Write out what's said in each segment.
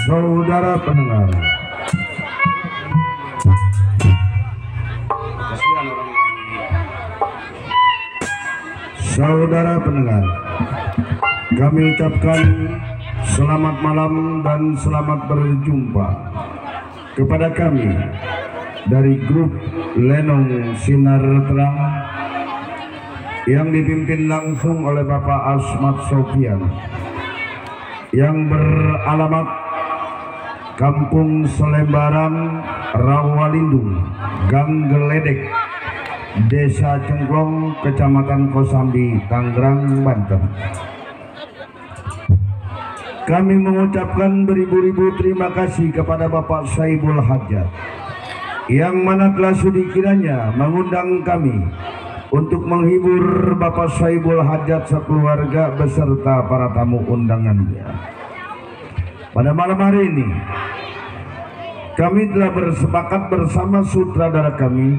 Saudara pendengar, saudara pendengar, kami ucapkan selamat malam dan selamat berjumpa kepada kami dari grup Lenong Sinar Terang yang dipimpin langsung oleh Bapak Asmat Sofian yang beralamat Kampung Selembaran, Rawalindung, Gang Geledek, Desa Cengklong, Kecamatan Kosambi, Tangerang, Banten. Kami mengucapkan beribu-ribu terima kasih kepada Bapak Saibul Hajat yang mana telah sudi kiranya mengundang kami untuk menghibur Bapak Saibul Hajat sekeluarga beserta para tamu undangannya. Pada malam hari ini kami telah bersepakat bersama sutradara kami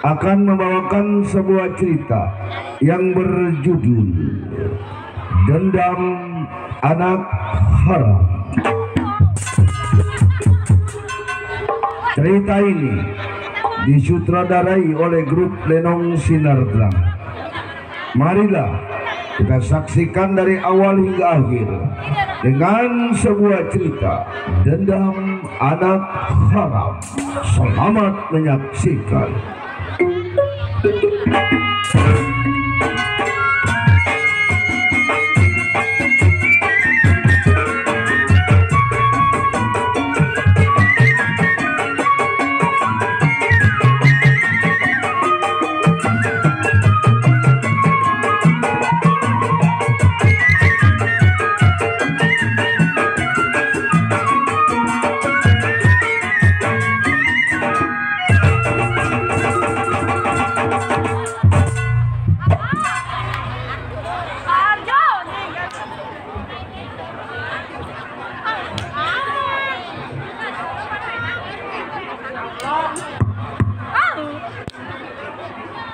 akan membawakan sebuah cerita yang berjudul Dendam Anak Haram. Cerita ini disutradarai oleh grup Lenong Sinar Terang. Marilah kita saksikan dari awal hingga akhir dengan sebuah cerita Dendam Anak Haram. Selamat menyaksikan.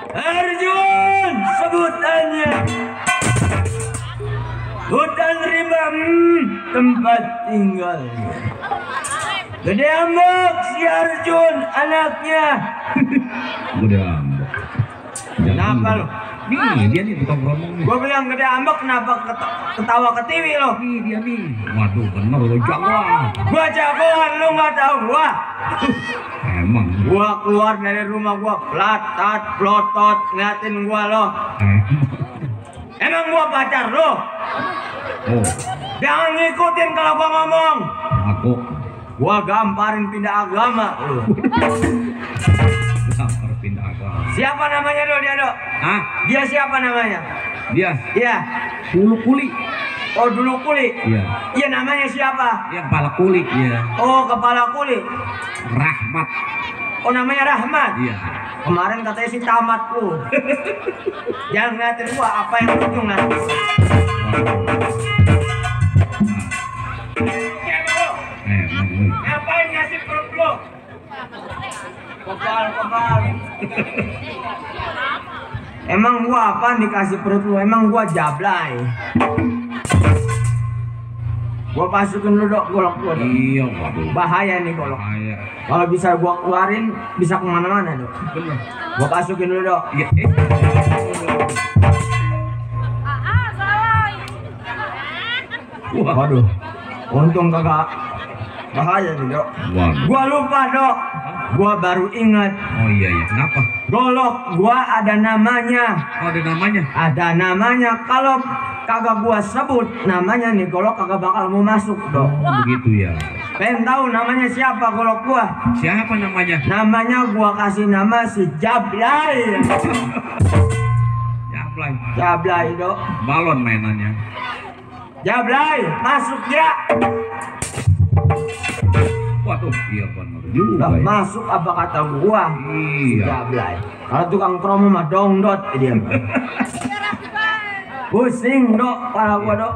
Arjun, sebutannya hutan rimba, tempat tinggalnya. Gede Ambok si Arjun anaknya. Gede Ambok. Kenapa lo? Nih dia nih tukang ngomong nih. Gua bilang Gede Ambok, kenapa ketawa ke TV lo? Nih dia nih. Waduh bener lo jagoan. Gua jagoan, lu nggak tahu gua. Emang Gua keluar dari rumah gua pelatat, plotot, ngeliatin gua lo. Emang gua pacar lo? Oh, Jangan ngikutin kalau gua ngomong. aku Gua gamparin pindah agama lo. gampar pindah agama. Siapa namanya lo dia do? Hah? Dia siapa namanya? Dia Iya. bulu kuli. Oh dulu kulit. Iya. Iya namanya siapa? Dia kepala kuli. Iya. Oh kepala kulit. Rahmat. Oh namanya Rahmat. Iya. Kemarin katanya si tamat lu. Jangan ngeliatin gua apa yang ujung nanti. Ngapain ngasih perut lu? Kebal. Emang gua apa dikasih perut lu? Emang gua jablay. Gua masukin dulu dok golok gua dok. Iya, waduh. Bahaya nih golok. Bahaya. Kalau bisa gua keluarin bisa kemana-mana dok. Bener. Gua masukin dulu dok. Iya. Waduh. Untung kagak bahaya nih dok. Waduh. Gua lupa dok. Gua baru ingat. Oh iya iya. Kenapa? Golok gua ada namanya. Oh, ada namanya. Ada namanya. Kalau kagak gua sebut namanya nih golok kagak bakal mau masuk dok. Oh, begitu ya. Pengen tahu namanya siapa golok gua? Siapa namanya? Namanya gua kasih nama si Jablay. Jablay. Jablay dok. Balon mainannya. Jablay masuk ya. Waduh, iya benar juga. Lah, Ya. masuk apa kata gua? Si Iya. Jablay. Kalau tukang promo mah dongdot dia. Pusing dok, kepala gua dok.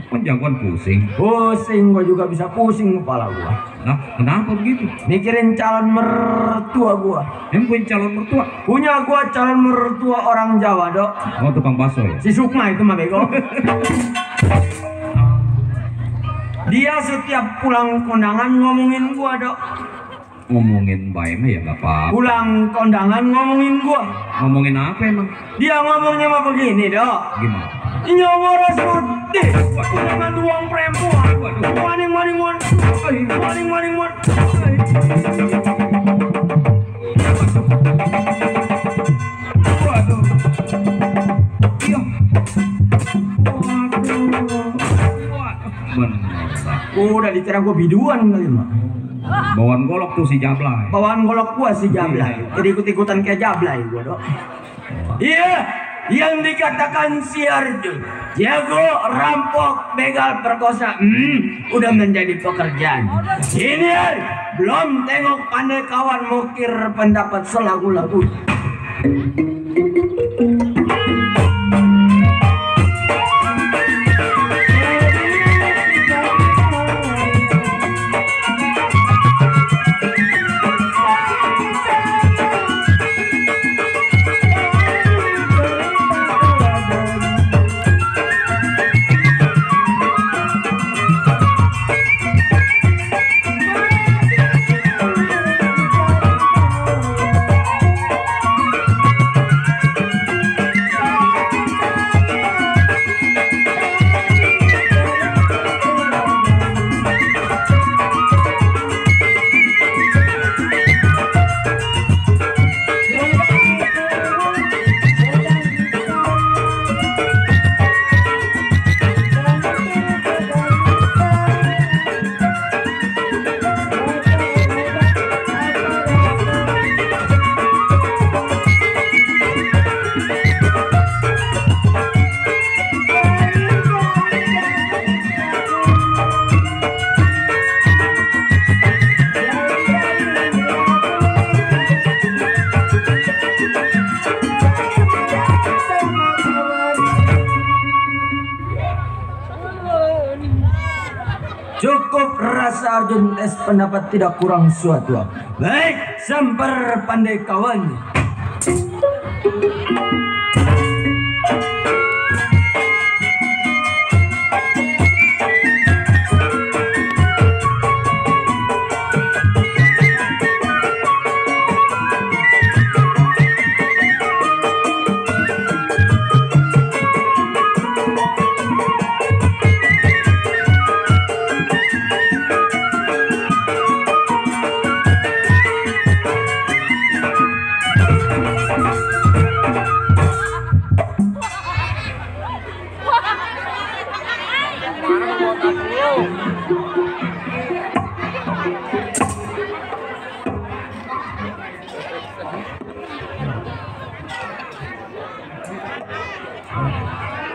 Kan jagoan pusing. Pusing, gua juga bisa pusing kepala gua. Nah, kenapa begitu? Mikirin calon mertua gua. Yang punya calon mertua? Punya gua calon mertua orang Jawa dok. Oh, tukang bakso ya? Si Sukma itu mah bego. Dia setiap pulang kondangan ngomongin gua dok. Ngomongin baik mah ya nggak apa-apa. Pulang kondangan ngomongin gua. Ngomongin apa emang? Dia ngomongnya mah begini dok. Gimana? Nyawa rasudi dengan uang perempuan. Maning maning maning maning maning maning. Waduh. Iya. Waduh. Bener. Udah dikira gua biduan kali mah. Bawaan golok tuh si Jablay. Bawaan golok gua si Jablay. Jadi ikut-ikutan kayak Jablay gua dok. Iya, yang dikatakan si Arjun jago, rampok, begal, perkosa, udah menjadi pekerjaan. Ini belum tengok pandai kawan mukir pendapat selagu-lagu. Cukup rasa Arjun tes pendapat tidak kurang suatu. Baik, semper pandai kawan.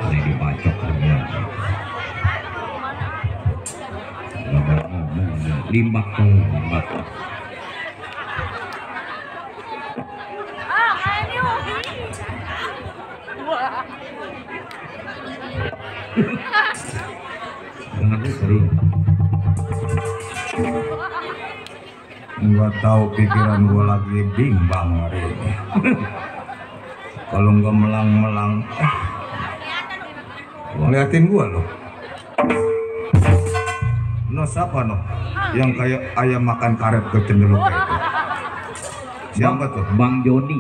Ini dibacok aja. Limbak tuh, limbak. Jangan lu seru. Nggak tahu pikiran gua lagi bimbang hari ini. Kalau nggak melang-melang, ngeliatin gua loh. No siapa no? Yang kayak ayam makan karet ke cenderung kayak itu. Siapa tuh? Bang Joni.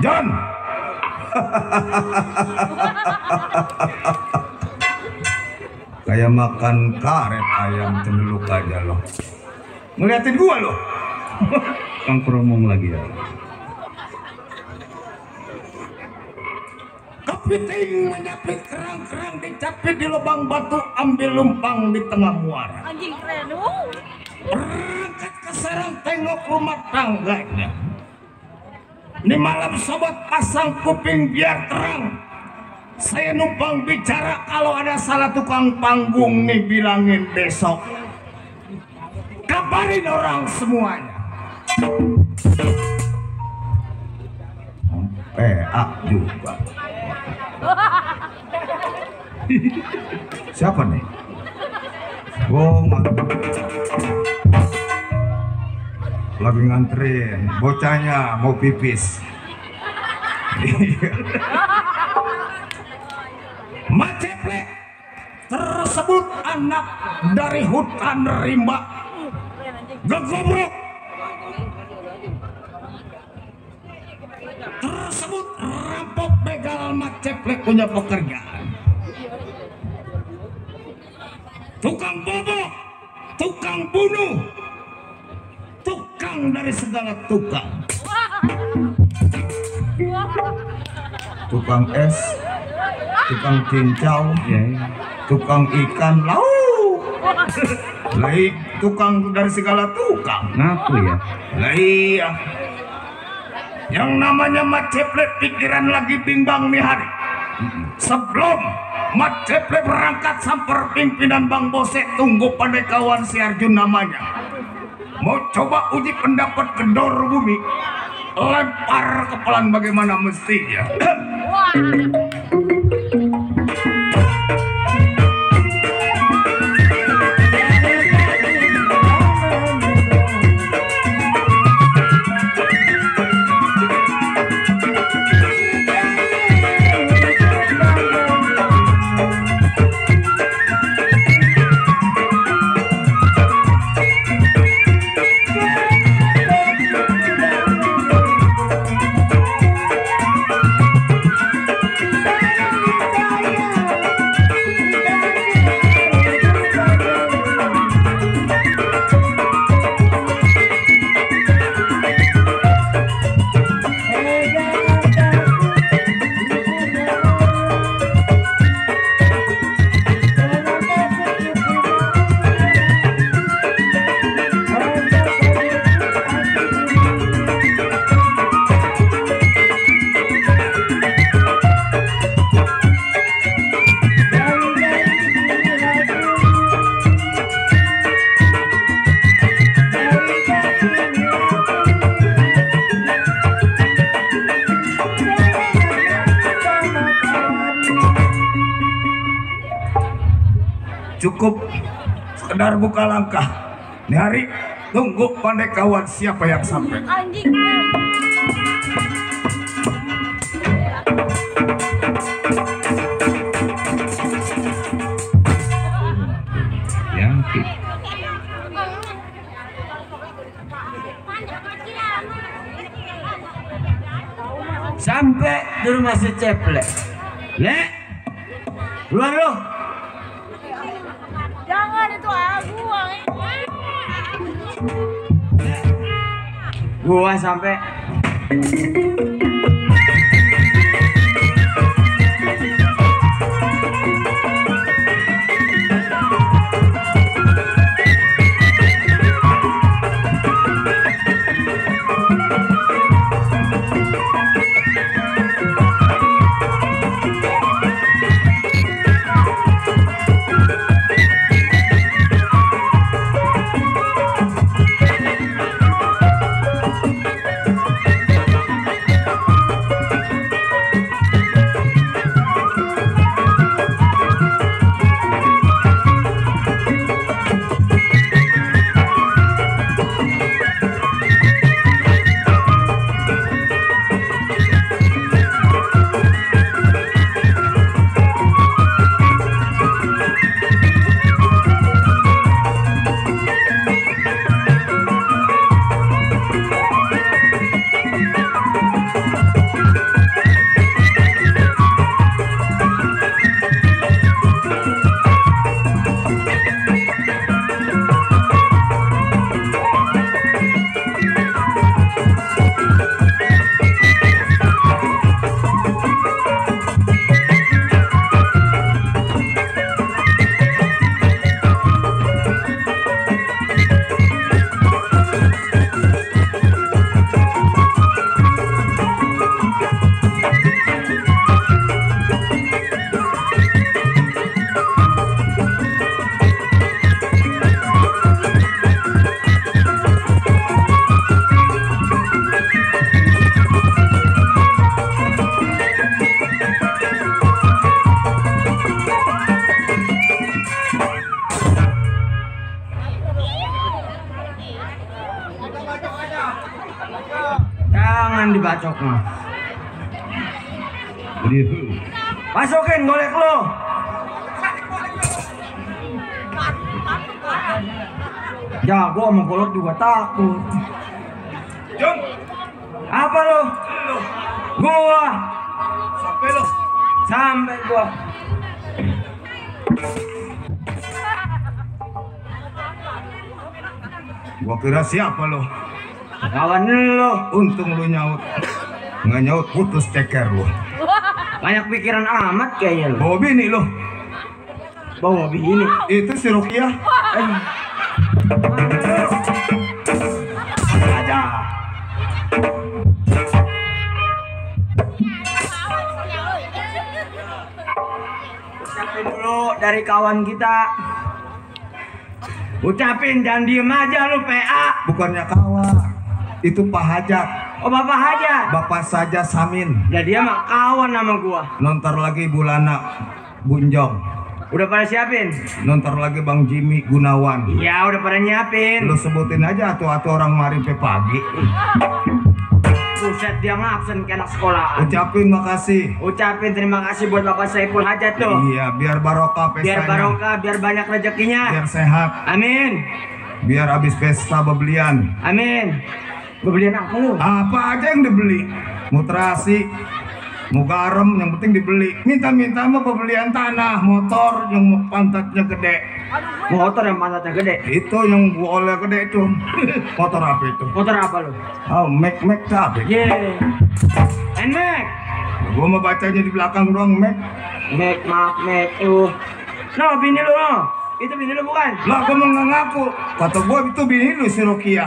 John. Kayak makan karet ayam cenderung aja loh. Ngeliatin gua loh. Kang promong lagi ya. Kepiting menyapit kerang-kerang dicapit di lubang batu, ambil lumpang di tengah muara. Anjing keren. Berangkat ke sarang tengok rumah tangganya. Ini malam sobat pasang kuping biar terang. Saya numpang bicara, kalau ada salah tukang panggung nih bilangin besok. Kabarin orang semuanya. PA juga. Siapa nih? Lagi nganterin bocahnya mau pipis. Maceplek tersebut anak dari hutan rimba gegobrok tersebut rampok begal. Maceplek punya pekerjaan tukang bobok, tukang bunuh, tukang dari segala tukang, tukang es, tukang cincau, tukang ikan laut, lain tukang dari segala tukang. Ngaku ya. Lah iya, yang namanya Maceplek pikiran lagi bimbang nih hari. Sebelum Maceplek berangkat samper pimpinan Bang Bose, tunggu pandai kawan si Arjun namanya. Mau coba uji pendapat gedor bumi, lempar kepelan bagaimana mestinya. Cukup sekedar buka langkah. Nih hari tunggu pandai kawan siapa yang sampai. Anjing. Yang Sampai di rumah si Ceplek. Lek, keluar lo. Jangan, itu aku. Gua sampai. bacok mah. Begitu. Masukin golek lo. Jago sama golok juga takut. Jun, Apa lo? Gua. sampai lo. Sampai gua. Gua kira siapa lo? Kawan lo. Untung lu nyaut. Nggak nyaut putus ceker lu. Banyak pikiran amat kayaknya lo. Bawa bini lo. Bawa bini. Itu si Rukiah. Aja. Ucapin dulu dari kawan kita. Ucapin, jangan diem aja lu PA. Bukannya kawan. Itu Pak Hajat. Oh bapak aja. Bapak saja Samin. Ya dia mah kawan sama gua. Nontar lagi Bulana Bunjong. Udah pada siapin? Nontar lagi Bang Jimmy Gunawan. Ya udah pada nyiapin. Lu sebutin aja atu-atu orang mari pe pagi. Buset dia mah absen ke anak sekolah. Ucapin makasih. Ucapin terima kasih buat Bapak Saiful Hajat tuh. Iya, biar barokah pestanya. Biar barokah, biar banyak rezekinya. Biar sehat. Amin. Biar habis pesta bebelian. Amin. Bebelian apa lu? Apa aja yang dibeli. Mau terasi, mau garam, yang penting dibeli. Minta-minta mah pembelian tanah, motor yang pantatnya gede. Motor yang pantatnya gede. Itu yang gua oleh gede itu. Motor apa itu? Motor apa lu? Oh, Mac apa? Yeay. Mac. Gua mau bacanya di belakang doang, Mac. Mac. No, bini lu no. Itu bini lu bukan? Lah, gua mau ngaku. Kata gua itu bini lu si Rokia.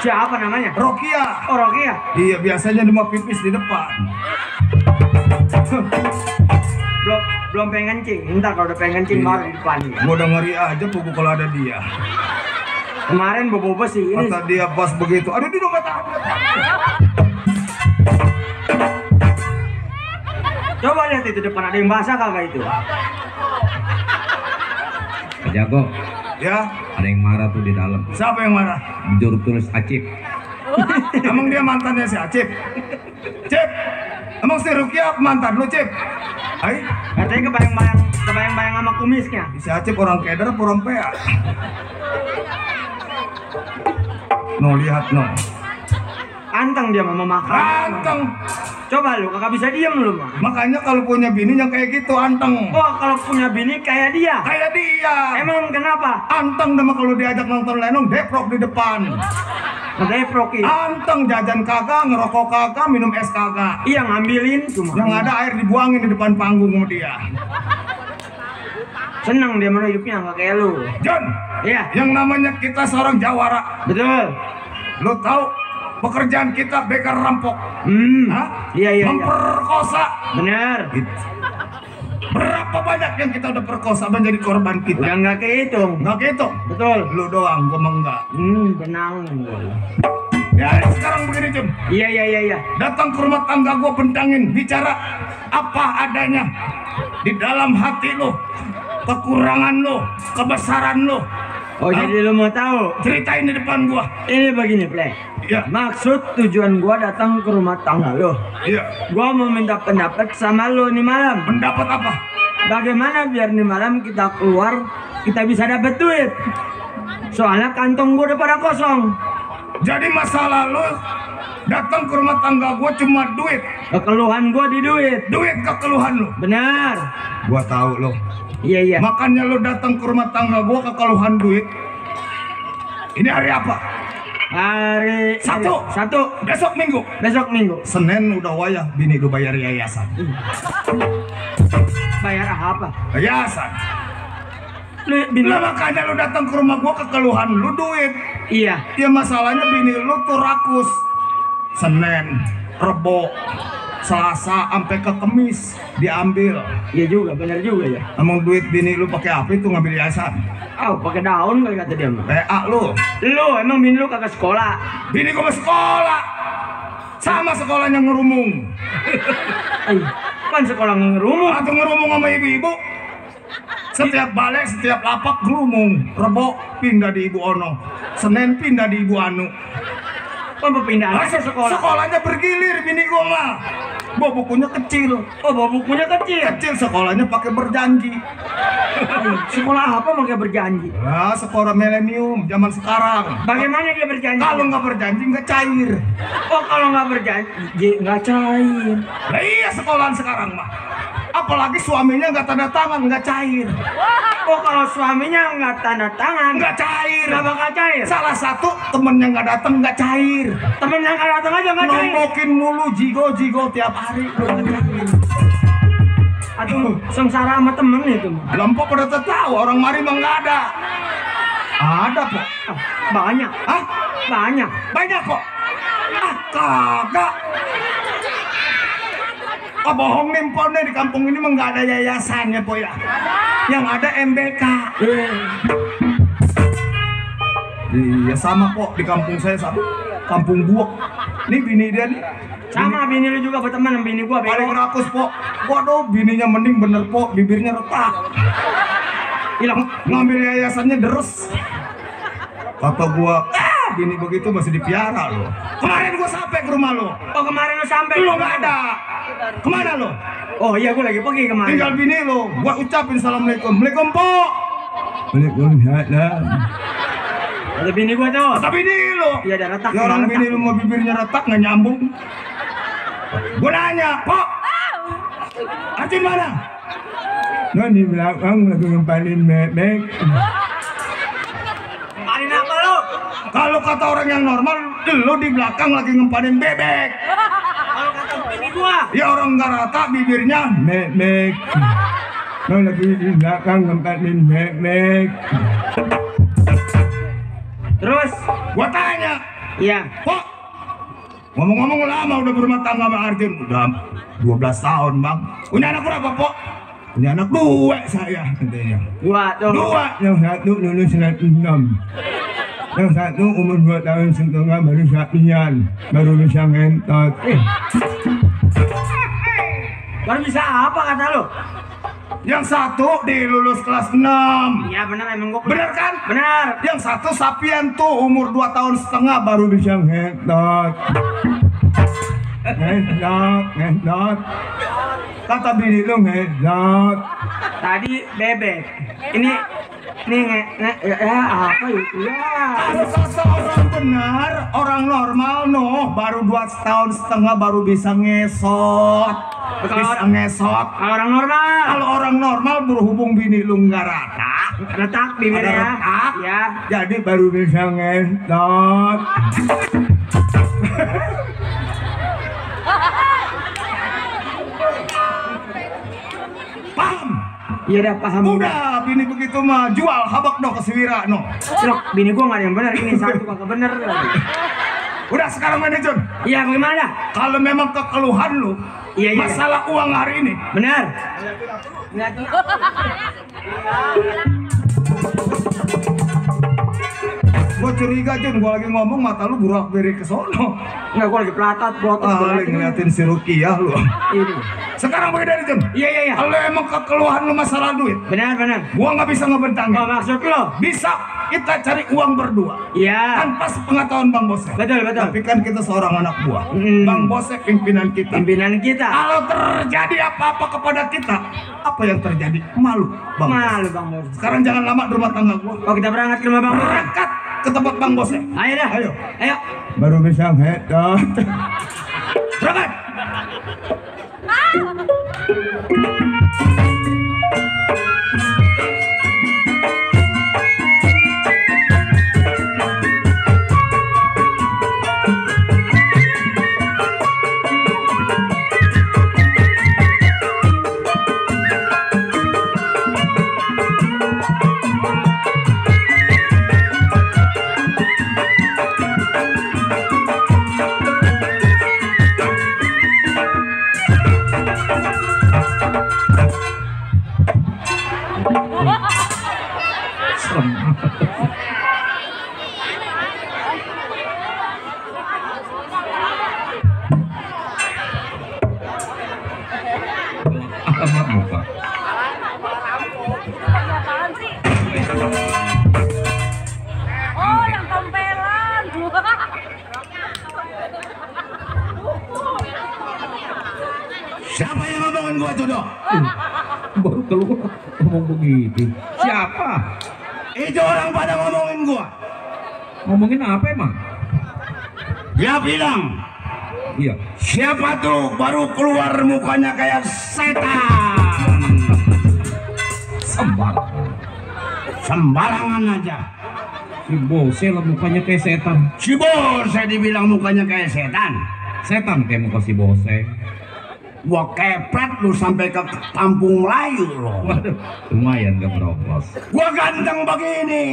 Siapa namanya? Rokia. Oh, Rokia. Iya, biasanya dia mau pipis di depan. Belum pengen kencing. Ntar kalau udah pengen kencing baru di depan. Gua udah ngeri aja pokok kalau ada dia. Kemarin bobo sih ini. Kata dia pas begitu. Aduh, dia udah tahu. Coba lihat itu depan ada yang basah kagak itu? Pak Jago, Ya, ada yang marah tuh di dalam. siapa yang marah? Juru tulis Acip. Emang dia mantannya si Acip? Cip, emang si Rukia mantan lu, Cip? Hai, Katanya kebayang-bayang sama kumisnya. si Acip orang keder apa orang PA? No, lihat no. Anteng dia mau makan. Anteng. Coba lu kagak bisa diem lu mah. Makanya kalau punya bini yang kayak gitu anteng. Wah kalau punya bini kayak dia. Kayak dia. Emang kenapa? Anteng dah kalau diajak nonton lenong deprok di depan. Ngedeprokin. Anteng jajan kagak, ngerokok kagak, minum es kagak. Iya ngambilin cuma. Yang ada air dibuangin di depan panggung sama dia. Seneng dia hidupnya nggak kayak lu. John, Iya yang namanya kita seorang jawara. betul. Lu tahu pekerjaan kita bekar rampok. Hah? Iya. Memperkosa. Bener. Gitu. Berapa banyak yang kita udah perkosa menjadi korban kita? Udah nggak kehitung. Nggak gitu. Betul. Lu doang, gua mah enggak. Benang gua. Ya sekarang begini Jun. Iya. Datang ke rumah tangga gua bentangin, bicara apa adanya di dalam hati lu, kekurangan lu, kebesaran lu. Oh jadi lu mau tahu? Ceritain di depan gua. Ini begini, Play. Iya. Maksud tujuan gua datang ke rumah tangga lo. Iya. Gua mau minta pendapat sama lo nih malam. Pendapat apa? Bagaimana biar nih malam kita keluar, kita bisa dapat duit. Soalnya kantong gua udah pada kosong. Jadi masa lalu datang ke rumah tangga gua cuma duit. Kekeluhan gua di duit. Duit kekeluhan lu. Benar. Gua tahu lo. Iya. Makanya lu datang ke rumah tangga gua kekeluhan duit. Ini hari apa? Hari Satu. Besok Minggu. Besok Minggu. Senin udah wayah bini lu bayar yayasan. Bayar apa? Yayasan. Bini. Lah makanya lu datang ke rumah gua kekeluhan lu duit. Iya. Ya masalahnya bini lu tuh rakus. Senin, Rebo, Selasa sampai ke Kemis diambil. Iya juga, benar juga ya. Emang duit bini lu pakai apa itu ngambil yayasan? Pakai daun kali kata dia mah. PA lu. Lu emang bini lu kagak sekolah. Bini gua mau sekolah. Sama sekolahnya ngerumung. Kan sekolah ngerumung. Atau ngerumung sama ibu-ibu. Setiap balik, setiap lapak ngerumung. Rebo pindah di Ibu Ono. Senin pindah di Ibu Anu. Apa pindah aja sekolah? Sekolahnya bergilir bini gua mah. Bawa bukunya kecil. Oh, bawa bukunya kecil. Kecil sekolahnya pakai berjanji. Sekolah apa pakai berjanji? Nah, sekolah milenium zaman sekarang. Bagaimana dia berjanji? Kalau nggak berjanji nggak cair. Oh, kalau nggak berjanji nggak cair. Lah iya sekolahan sekarang mah. Apalagi suaminya nggak tanda tangan nggak cair. Oh, kalau suaminya nggak tanda tangan Nggak cair. nggak bakal cair. Salah satu temennya nggak datang nggak cair. Temen yang nggak datang aja nggak cair. Nombokin mulu jigo tiap hari. Aduh, sengsara sama temen itu. Lampu pada tahu orang mari mah nggak ada. Ada kok. Banyak. Hah? Banyak. Banyak kok. Ah kagak. Oh bohong nih nih di kampung ini mah nggak ada yayasannya po ya. Yang ada MBK. Iya sama kok di kampung saya sama. Kampung Buok. Ini bini dia nih. Sama bini lu juga berteman sama bini gua. Paling rakus po. Waduh bininya mending bener po. Bibirnya retak. Hilang. Ngambil yayasannya deres. Kata gua, bini begitu masih dipiara loh. Kemarin gua sampai ke rumah lo. Oh, kemarin lu sampai. Lu nggak ada. Kemana lo? Oh iya, gua lagi pergi kemarin. Tinggal bini lo. Gua ucapin assalamualaikum. Waalaikum po. Waalaikumsalam. Ada bini gua tuh. Kata bini lo. Iya, ada retak. Ya orang bini lo mau bibirnya retak nggak nyambung. Gua nanya, po. Arjun mana? Nah di belakang lagi ngempanin bebek. Paling apa lu? Kalau kata orang yang normal, lo di belakang lagi ngempanin bebek. Kalau kata bini gua. Ya orang nggak rata bibirnya. Bebek. Nah lagi di belakang ngempanin bebek. Terus? Gua tanya, Iya. Pak, ngomong-ngomong lama udah berumah tangga Bang Arjun. Udah 12 tahun Bang. Punya anak berapa Pak? Punya anak 2 saya katanya. Gua tuh. 2. Yang satu lulus kelas 6. Yang satu umur 2 tahun setengah baru latihan. Baru bisa ngentot. Baru bisa apa kata lu? Yang satu dilulus kelas 6. Iya benar, emang gua. Bener kan? Benar. Yang satu sapian tuh umur 2 tahun setengah baru bisa Ngentot. Ngentot. kata bini lu Ngentot. Tadi bebek. Ini ya apa itu ya? Kalau kata orang benar, orang normal baru 2 tahun setengah baru bisa ngesot. Bisa ngesot. Kalau orang normal. Kalau orang normal berhubung bini lu nggak rata, Retak bibirnya. ada retak, Ya. jadi baru bisa ngesot. Paham? Iya udah paham. Udah bini begitu mah jual habak dong ke si Wira Celok, bini gua nggak ada yang benar, ini satu kagak benar. Udah sekarang manajer. Iya bagaimana dah? Kalau memang kekeluhan lu Iya. masalah uang hari ini, Benar. gua curiga Jun, gua lagi ngomong mata lu burak beri ke sono. Enggak, gua lagi pelatat, Lagi ngeliatin si Rukiah lu. Ini. Sekarang beda nih Jun. Iya. Kalau emang kekeluhan lu masalah duit, Benar. gua nggak bisa ngebentangin. Oh, maksud lo? Bisa kita cari uang berdua Iya. tanpa sepengetahuan Bang Bosek. Betul. Tapi kan kita seorang anak buah. Bang Bosek pimpinan kita. Pimpinan kita. Kalau terjadi apa-apa kepada kita, apa yang terjadi? Malu, Bang. Malu Bang Bos. Sekarang jangan lama di rumah tangga gua. Oh, kita berangkat ke rumah Bang Bos. Berangkat ke tempat Bang Bosek. Ayo dah. Ayo. Baru bisa ngentot. Berangkat. Oh, yang tempelan. Siapa yang ngomongin gua tuh, Dok? Baru keluar ngomong begitu. Siapa? Itu orang pada ngomongin gua. Ngomongin apa emang? Dia bilang, Iya. siapa tuh baru keluar mukanya kayak setan. Sembarangan aja. Si Bose lah mukanya kayak setan. Si Bose dibilang mukanya kayak setan. Setan kayak muka si Bose. Gua kepret lu sampai ke kampung Melayu loh. Waduh, lumayan gak berobos. Gua ganteng begini.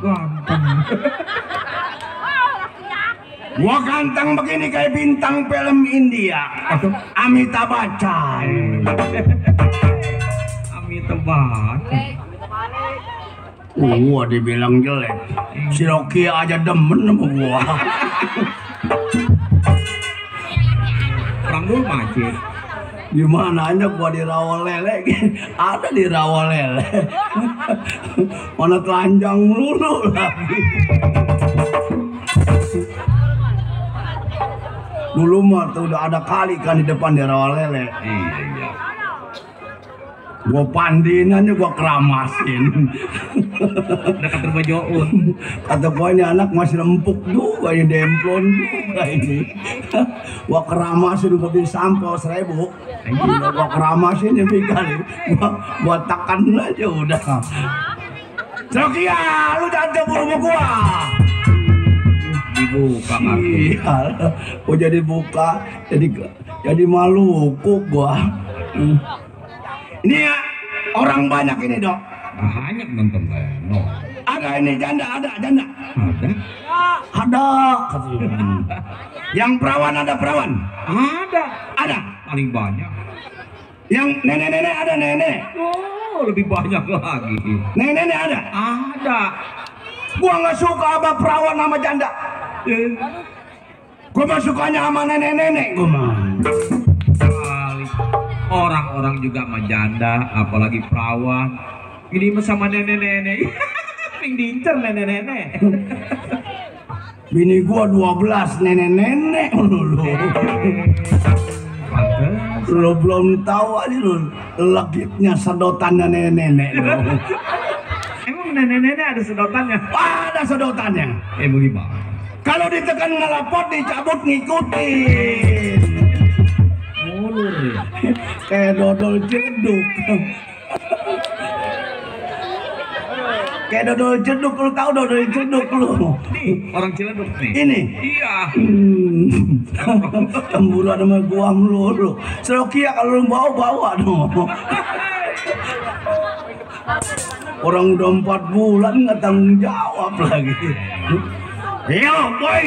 Ganteng. Gua ganteng begini kayak bintang film India. Aduh. Amitabh Bachchan. Amitabh Bachchan. Gua dibilang jelek. Si Rocky aja demen sama gua. Orang dulu macet. Gimana aja gua di Rawalele. Ada di Rawalele. Mana telanjang melulu lagi. Dulu mah tuh udah ada kali kan di depan di Rawalele. Iya. Gua pandiin aja, gua keramasin. Dekat rumah Joun. Kata gua ini anak masih empuk juga, ini demplon juga ini. Gua keramasin, gua beli sampo 1000. Gua keramasin ini kali. Gua tekan aja udah. Sokia, lu jangan cemburu sama gua. Dibuka kaki. Iya, gua jadi buka, jadi Maluku gua. Ini ya, orang banyak ini, Dok. Banyak nonton Leno. Ada ini janda, ada janda. Ada? Ada. Yang perawan ada perawan. Ada. Ada. Paling banyak. Yang nenek-nenek ada nenek. Oh, lebih banyak lagi. Nenek-nenek ada. Ada. Gua nggak suka sama perawan sama janda. Gua mah sukanya sama nenek-nenek. Gua mah. Kali. Orang-orang juga sama janda, apalagi perawan. Ini sama nenek-nenek. Yang diincar nenek-nenek. Bini gua 12 nenek-nenek lu. Lo belum tahu aja lu legitnya sedotannya nenek-nenek lu. Emang nenek-nenek ada sedotannya? Ada sedotannya. Bagaimana? Kalau ditekan ngelapot dicabut ngikutin. Mulur ya? Kayak dodol jeduk. Kayak dodol jeduk, lu tahu dodol jeduk lu? Nih, orang Ciledug nih. Ini. Iya. Cemburu sama gua melulu. Serokia kalau lu bawa dong. Orang udah 4 bulan nggak tanggung jawab lagi. Yo boy.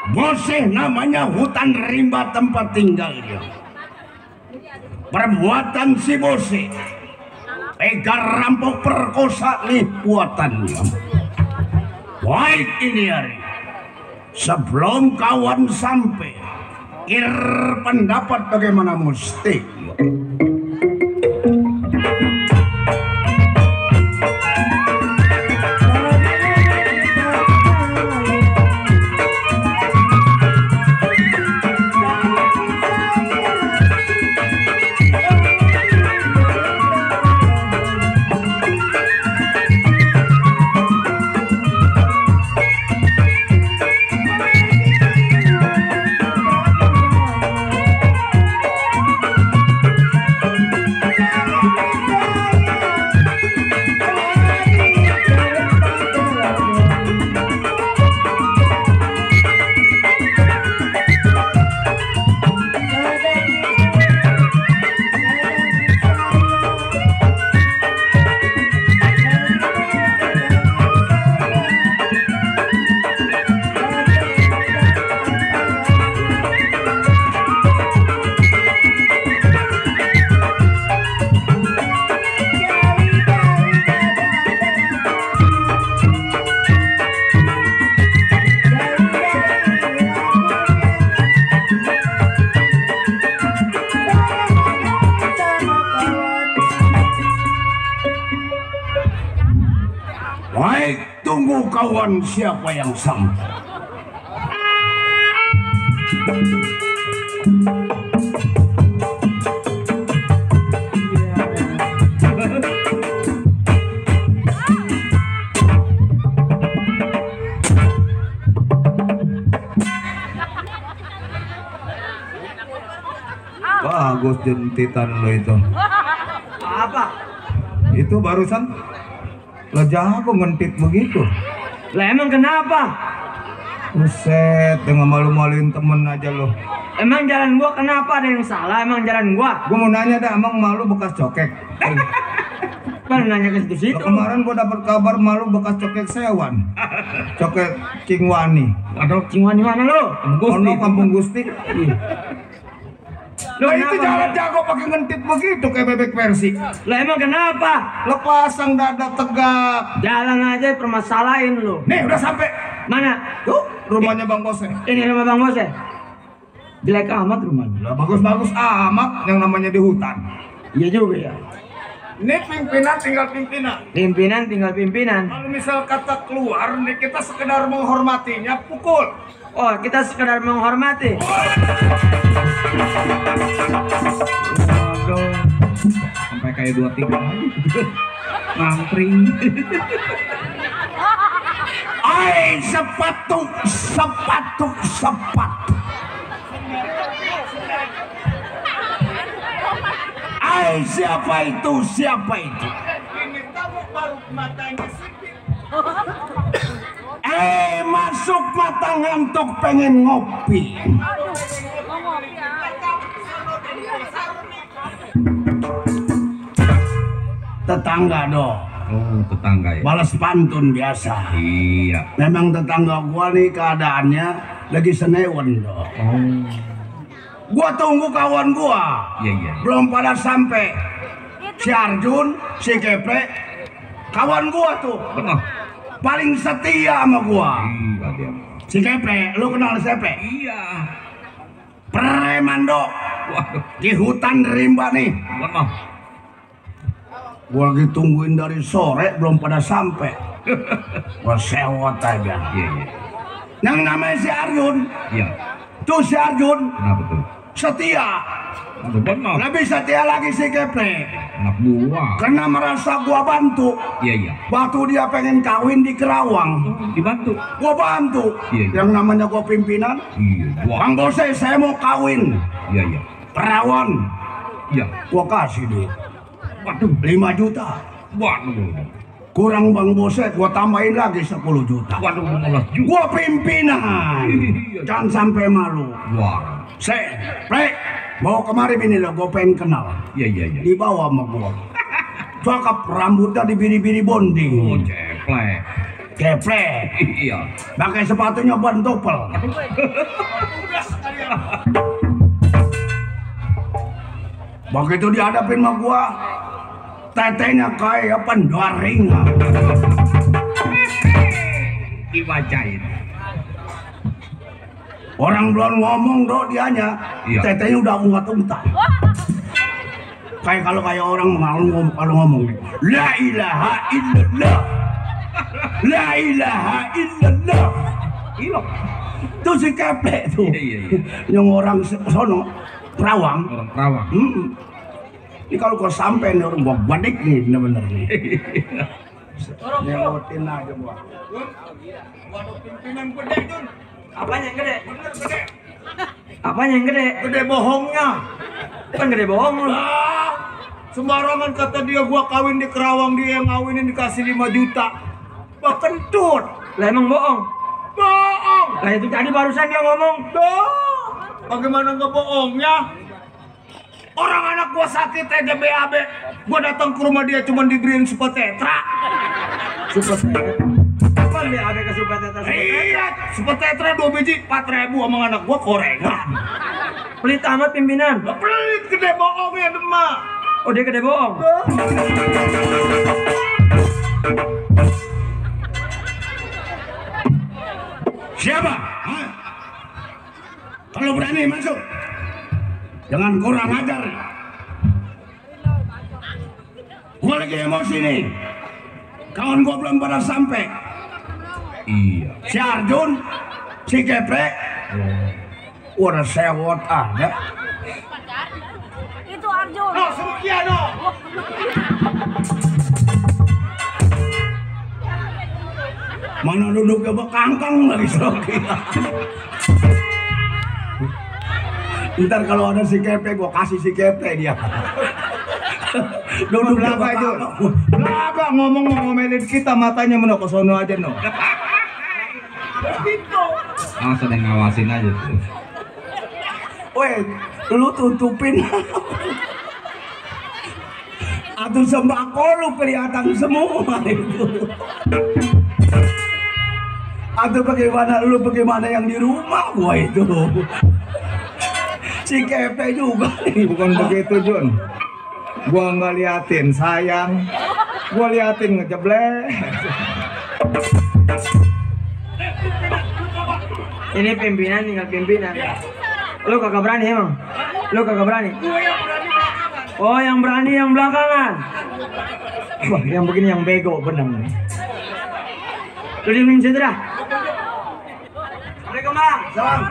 Bose namanya hutan rimba tempat tinggalnya. Perbuatan si Bose. Pegar rampok perkosa nih buatannya. Baik ini hari. Sebelum kawan sampai, pendapat bagaimana mesti. Baik, tunggu kawan siapa yang sampai. Bagus jentitan lo itu. Apa? Itu barusan lo jago ngentit begitu. Lah emang kenapa? Buset, dengan malu-maluin temen aja lo. Emang jalan gua kenapa, ada yang salah emang jalan gua? Gua mau nanya dah, emang malu bekas cokek? Kan nanya ke situ-situ. Kemarin gua dapat kabar malu bekas cokek sewan. Cokek Cingwani. Aduh, Cingwani mana lo? Ono Kampung Gusti. Lo Nah itu kenapa? jalan jago pakai ngentit begitu kayak bebek versi. Lah emang kenapa? Lo pasang dada tegak. Jalan aja permasalahin lo. Nih udah sampai. Mana? Tuh rumahnya Bang Bos. Ini rumah Bang Bos ya? Jelek amat rumahnya. Lah bagus-bagus amat yang namanya di hutan. Iya juga ya. Ini pimpinan tinggal pimpinan. Pimpinan tinggal pimpinan. Kalau misal kata keluar, nih kita sekedar menghormatinya, pukul. Oh, kita sekedar menghormati. Aduh, sampai kayak 2-3 ngantri. Ai sepatu. Ai siapa itu? Ini kamu baru matanya sipit. Masuk mata ngantuk pengen ngopi. Tetangga dong. Oh, tetangga ya. Balas pantun biasa. Iya. Memang tetangga gua nih keadaannya lagi senewen dong. Oh. Gua tunggu kawan gua. Iya. Belum pada sampai. Si Arjun, si Kepe, kawan gua tuh Benar. paling setia sama gua. Iya, dia. Si Kepe, lu kenal si Kepe? Iya. Preman dok, Waduh, di hutan rimba nih. benar. Gua lagi tungguin dari sore belum pada sampai. Gua sewot aja. Iya. Yang namanya si Arjun, Iya. tuh si Arjun Kenapa tuh? setia. Udah benar. Lebih setia lagi si Kepe. Anak buah. Karena merasa gua bantu. Iya. Waktu dia pengen kawin di Kerawang, Dibantu. gua bantu. Iya. Yang namanya gua pimpinan. Iya. Wah. Bang Bose, saya mau kawin. Iya. Perawan. Iya. Gua kasih duit. Waduh. 5 juta. Waduh. Kurang Bang Bose, gua tambahin lagi 10 juta. Waduh, 15 juta. Gua pimpinan. Iya. Jangan sampai malu. Wah. Pre, bawa kemari bini lo, gua pengen kenal. Iya. Dibawa sama gua. Cakep, rambutnya dibiri-biri Oh, bonding. ceplek. Keplek. Iya. Pakai sepatunya ban topel. Begitu dihadapin sama gua, tetenya kayak pendaring. Dibacain. Orang belum ngomong dong dianya, Iya. tetenya udah ungat-untat. Kayak orang kalau ngomong, la ilaha illallah, la ilaha illallah. Iya. Tuh si Keplek tuh, Iya. yang orang sono Kerawang. Orang Kerawang. Ini kalau kau sampai nih orang gua badik nih bener-bener nih. Nyelotin aja gua. Waduh pimpinan gede Jun. Apanya yang gede? Bener gede. Apanya yang gede? Gede bohongnya. Kan gede bohong lu. Sembarangan kata dia gua kawin di Kerawang, dia yang ngawinin dikasih 5 juta. Bah kentut. Lah emang bohong. Bohong. Lah itu tadi barusan dia ngomong. Tuh. Bagaimana nggak bohongnya? Orang anak gua sakit aja BAB. Gua datang ke rumah dia cuma dibeliin Super Tetra. Kan dia ada ke Super Tetra. Iya, Super Tetra 2 biji 4.000 sama anak gua korengan. Pelit amat pimpinan. Pelit gede bohongnya demak. Oh dia gede bohong. Siapa? Hah? Kalau berani masuk, jangan kurang ajar. Gua lagi emosi nih. Kawan gua belum pada sampai. Iya. Si Arjun, si Keplek, udah sewot ada. Itu Arjun. No, semuanya no. Mana duduknya bekangkang lagi Soki. Ntar kalau ada si kepe, gua kasih si kepe dia. Dulu belaka itu. Belaka ngomong-ngomelin kita matanya meno ke sono aja no. Ah, sedang ngawasin aja tuh. Weh, lu tutupin. Atuh sembako lu kelihatan semua itu. Atau bagaimana yang di rumah gua itu. Si kepe juga nih. Bukan begitu Jun. Gua nggak liatin sayang. Gua liatin ngejeblek. Ini pimpinan tinggal pimpinan. Lu kagak berani emang? Lu kagak berani? Oh yang berani yang belakangan. Wah yang begini yang bego bener nih. Lu diemin situ dah. Assalamualaikum bang. Salam.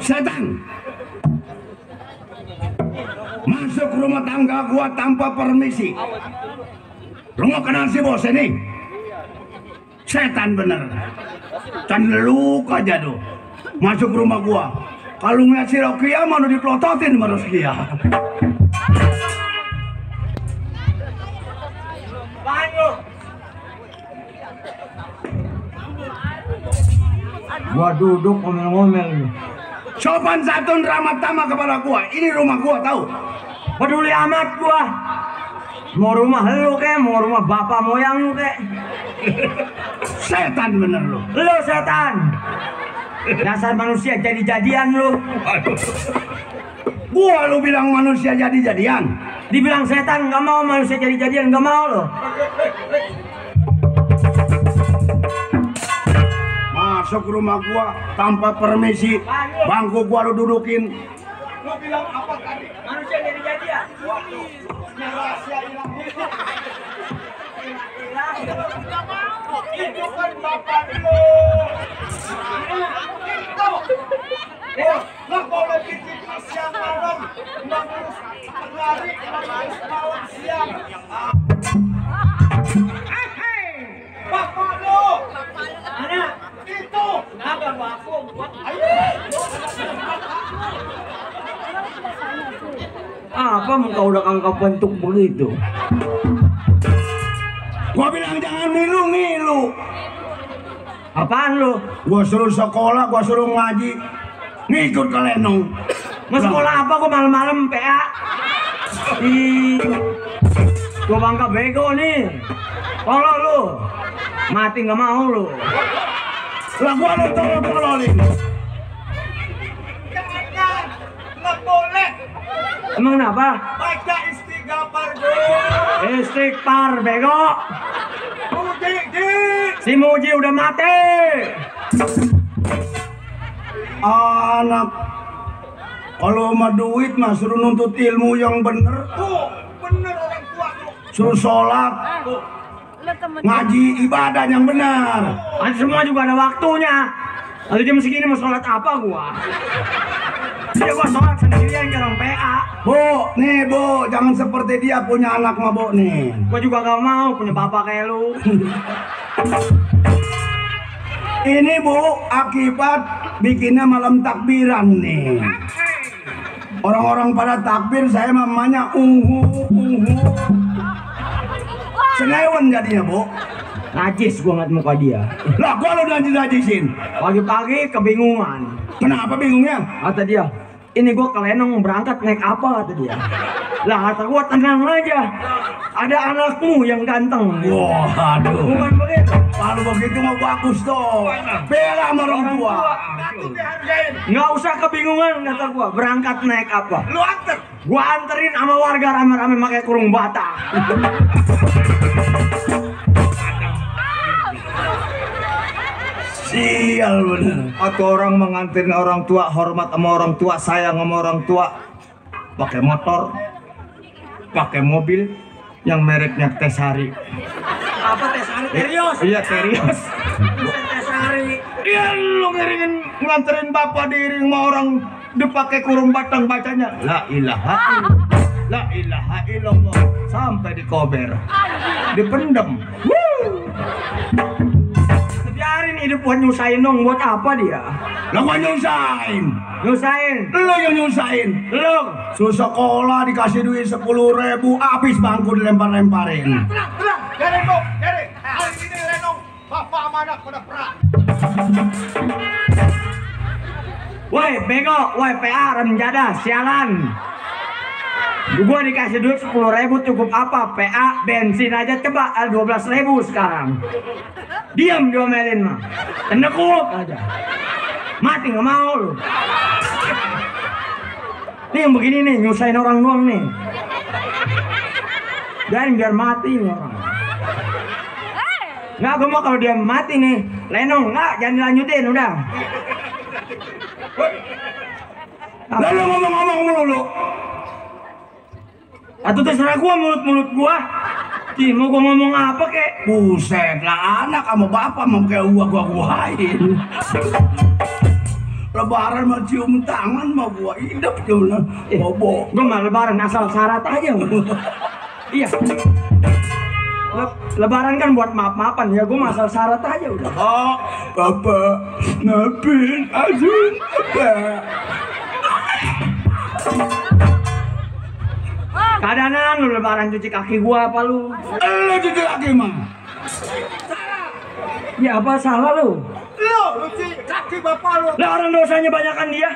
setan masuk rumah tangga gua tanpa permisi. Lu nggak kenal si bos ini? Setan bener. Can lu aja tuh masuk rumah gua. Kalau ngeliat si Rokia mau dipelototin sama Rokia. Gua duduk ngomel-ngomel. Sopan santun ramah tamah kepada gua. Ini rumah gua tahu. Peduli amat gua. Mau rumah lu kek, mau rumah bapak moyang lu kek. Setan bener lu. Lu setan. Dasar manusia jadi-jadian lu. Gua lu bilang manusia jadi-jadian. Dibilang setan nggak mau, manusia jadi-jadian nggak mau lo. Masuk rumah gua tanpa permisi, bangku gua lu dudukin. Lu bilang apa tadi? Manusia jadi-jadian. Itu kan bapak lu. Nggak boleh bikin siang malam, nggak harus lari, nggak harus lawan siang. Bapak lu. Mana? Itu. Kenapa bapak? Apa muka udah kangkap bentuk begitu? Gua bilang jangan ngilu-ngilu. Apaan lu? Gua suruh sekolah, gua suruh ngaji, ngikut ke Lenong. Mau sekolah apa gua malam-malam PA? Ih, gua bangka bego nih. Tolong lu, mati nggak mau lu. Lah gua lu tolong-tolongin. Jangan, nggak boleh. Emang kenapa? Baca istighfar dulu. Istighfar bego. Di Si Muji udah mati. Anak, kalau mah duit mah suruh nuntut ilmu yang bener. Bener orang tua tuh. Suruh sholat, ngaji ibadah yang benar. Kan semua juga ada waktunya. Lalu jam segini mau sholat apa gua? Ya gua sholat sendirian ke orang PA. Bu, jangan seperti dia punya anak mah, Bu, nih. Gua juga gak mau punya bapak kayak lu. Ini, Bu, akibat bikinnya malam takbiran nih. Orang-orang pada takbir, saya mamanya ungu. Senewan jadinya, Bu. Najis gua ngeliat muka dia. Lah, gua lo najisin. Pagi-pagi kebingungan. Kenapa bingungnya? Kata dia, ini gua ke Lenong berangkat naik apa, kata dia. Lah kata gua, tenang aja. Ada anakmu yang ganteng. Wah, aduh. Bukan begitu. Kalau begitu mau bagus tuh. Bela sama orang tua. Satu dihargain. Nggak usah kebingungan, kata gua. Berangkat naik apa? Lu anter. Gua anterin sama warga rame-rame pakai kurung bata. Sial bener. Atau orang menganterin orang tua, hormat sama orang tua, sayang sama orang tua, pakai motor, pakai mobil yang mereknya Tesari. Apa Tesari? Terios? Iya, Terios. Tesari. Iya, lu nganterin bapak diiring sama orang dipakai kurung batang bacanya la ilaha illallah, la ilaha illallah sampai dikober, dipendem. Biarin hidup buat nyusahin dong, buat apa dia? Lah gua nyusahin. Nyusahin? Lu yang nyusahin. Lu? Susah sekolah dikasih duit 10.000, habis bangku dilempar-lemparin. Tenang. Dari. Hari ini Lenong, bapak sama anak pada perang. Woi bego, woi PA rem jadah, sialan. Gua dikasih duit 10.000 cukup apa? PA bensin aja coba 12.000 sekarang. Diam diomelin mah. Tenekuk aja. Mati nggak mau lu. Nih yang begini nih nyusahin orang doang nih. Biar mati nih orang. Nggak, gue mau kalau dia mati nih, Lenong nggak, jangan dilanjutin udah. Lalu ngomong-ngomong mulu. Atau terserah gua mulut gua. Ci, mau gua ngomong apa kek? Buset lah, anak sama bapak mau kayak gua-guain. Lebaran mah cium tangan mah gua hidup cium bobo. Gua mah lebaran asal syarat aja. Iya. Lebaran kan buat maaf-maafan ya, gua mah asal syarat aja udah. Oh, bapak ngapin azun bapak. Kadanan lu lebaran cuci kaki gua apa lu? Lu cuci lagi mah. Ya apa salah lu? Lu cuci kaki bapak lu. Lah orang dosanya banyakan dia.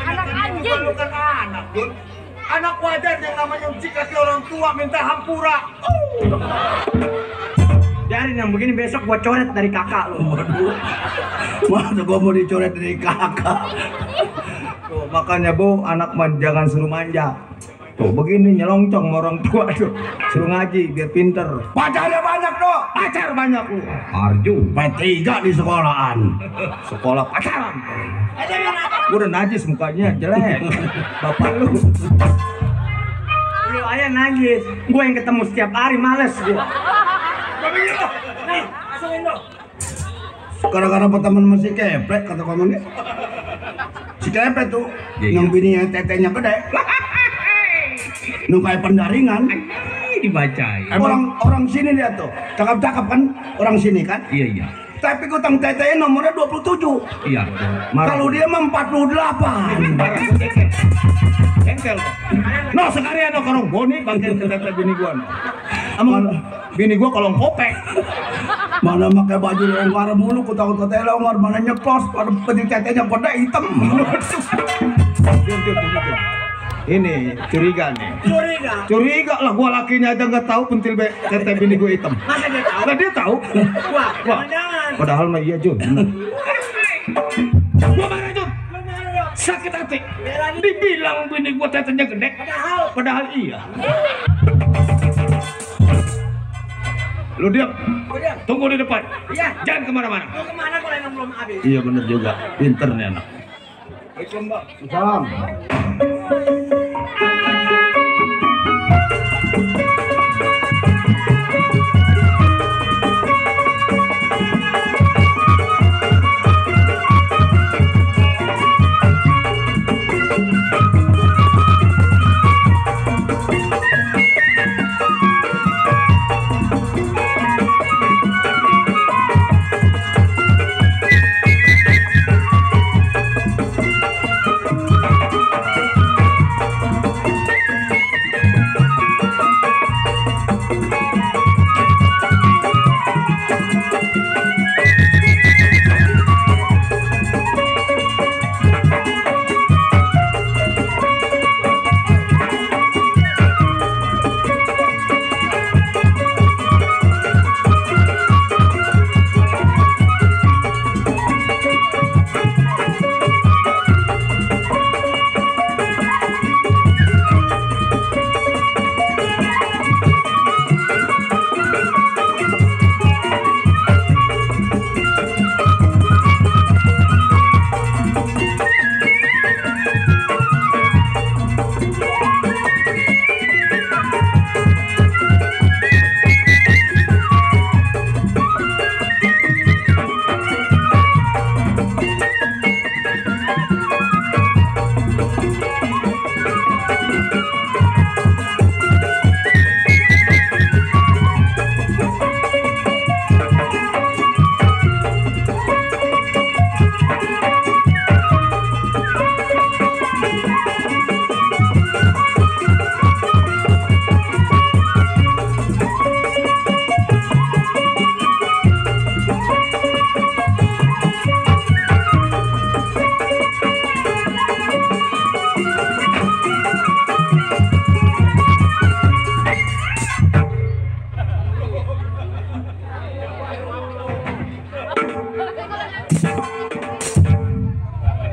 Anak anjing. Bukan anak, Jun. Anak wajar yang namanya cuci kaki orang tua minta hampura. Biarin yang begini besok gua coret dari kakak lu. Waduh, gua mau dicoret dari kakak. Tuh, makanya Bu, anak mah jangan suruh manja. Tuh begini nyelongcong sama orang tua tuh, suruh ngaji biar pinter. Pacarnya banyak dong. Pacar banyak lu. Arju. P3 di sekolahan. Sekolah pacaran. Gua udah najis mukanya, jelek. Bapak lu. Lu ayah nangis, gua yang ketemu setiap hari males gua. Nih, masukin dong. Gara-gara teman masih keplek kata komennya. Si kepek tuh, Iya. yang bininya tetenya gede. Nung kayak pendaringan. Dibacain. Orang sini dia tuh, cakep-cakep kan, orang sini kan. Iya. Tapi kutang tetenya nomornya 27. Iya. Kalau dia mah 48. Engkel. No sekalian no kalau boni bangkit ke tete bini gua. Amang bini gua kalau kopek. Mana pakai baju longgar mulu, ku takut tetenya longgar, mana nyeplos, pada peti tetenya pada hitam. Ini curiga nih. Curiga. Curiga lah, gua lakinya aja nggak tahu pentil tete bini gua hitam. Masa dia tahu? Lah dia tahu. Wah, jangan. Padahal mah iya Jun. Gua marah Jun. Sakit hati. Dibilang bini gua tetenya gede. Padahal iya. Lu diam. Oh, diam. Tunggu di depan. Iya. Jangan kemana-mana. Mau kemana kalau yang belum habis? Iya bener juga. Pinter nih anak. Salam.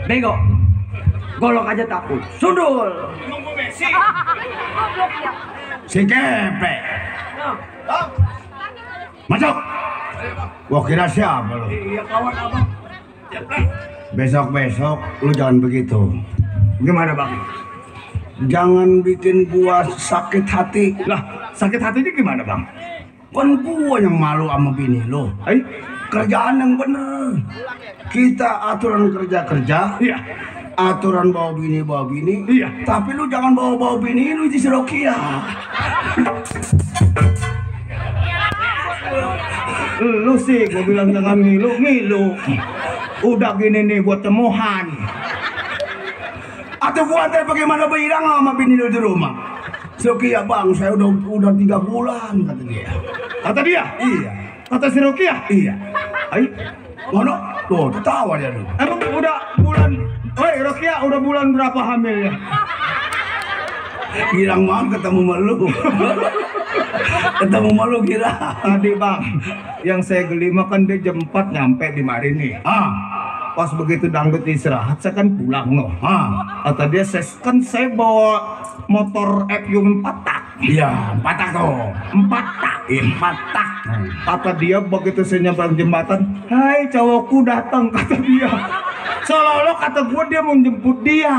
Bego. Golok aja takut. Sundul. Nunggu Messi. Si kepe. Masuk. Gua kira siapa lu? Iya kawan abang. Besok-besok lu jangan begitu. Gimana bang? Jangan bikin gua sakit hati. Lah sakit hatinya gimana bang? Kan gua yang malu sama bini lu. Kerjaan yang bener. Kita aturan kerja-kerja. Iya. Aturan bawa bini. Iya. Tapi lu jangan bawa bini lu di Serokia. Lu sih gua bilang jangan ngilu. Udah gini nih gua temuhan. Atau gua antar bagaimana bilang sama bini lu di rumah. Serokia bang, saya udah 3 bulan kata dia. Kata dia? Iya. Kata si Rokia? Iya. Ay, Mana? Tuh, ketawa dia lu. emang udah bulan. Woi Rokia udah bulan berapa hamilnya? Girang banget ketemu malu. Ketemu malu kira. Tadi bang, yang saya geli makan dia jam 4 nyampe di mari nih. Pas begitu dangdut istirahat, saya kan pulang loh. Kata dia, saya bawa motor FU 4 tak. Iya, 4 tak tuh. 4 tak. 4 tak. Kata dia begitu saya nyebrang jembatan, hai cowokku datang, kata dia. Seolah-olah kata gue dia mau jemput dia.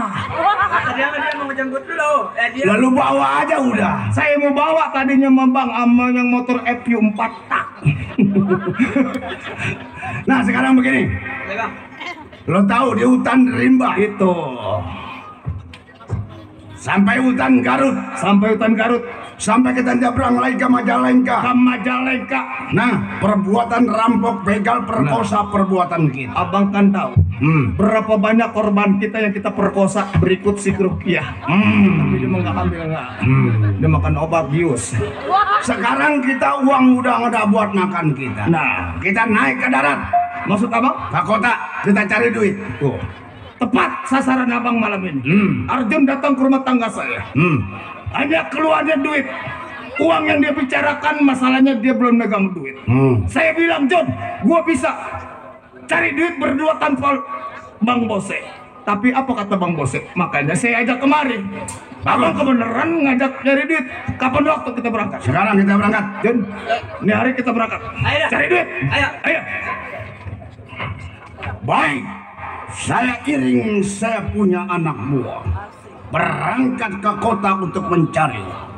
Kata dia mau ngejemput dulu. Dia Lalu bawa aja udah. Saya mau bawa tadinya bang sama yang motor FU 4 tak. Nah sekarang begini. Lo tahu di hutan rimba Itu. sampai hutan Garut, Sampai hutan Garut. sampai kita nyabrang lagi ke Majalengka. Ke Majalengka. Nah, perbuatan rampok, begal, perkosa, perbuatan kita. Abang kan tahu berapa banyak korban kita yang kita perkosa berikut si Rukiah. Tapi dia mah nggak ambil nggak. Dia makan obat bius. Sekarang kita uang udah ada buat makan kita. Nah, Kita naik ke darat, maksud abang? ke kota, kita cari duit. Tuh. Tepat sasaran abang malam ini. Arjun datang ke rumah tangga saya. Hanya keluarnya duit. Uang yang dia bicarakan masalahnya dia belum megang duit. Saya bilang, John, gua bisa cari duit berdua tanpa Bang Bose. Tapi apa kata Bang Bose? Makanya saya ajak kemari. Abang kebeneran ngajak cari duit. Kapan waktu kita berangkat? Sekarang kita berangkat. Jun, ini hari kita berangkat. Ayo dah. Cari duit. Ayo. Baik, saya iring saya punya anak buah berangkat ke kota untuk mencari.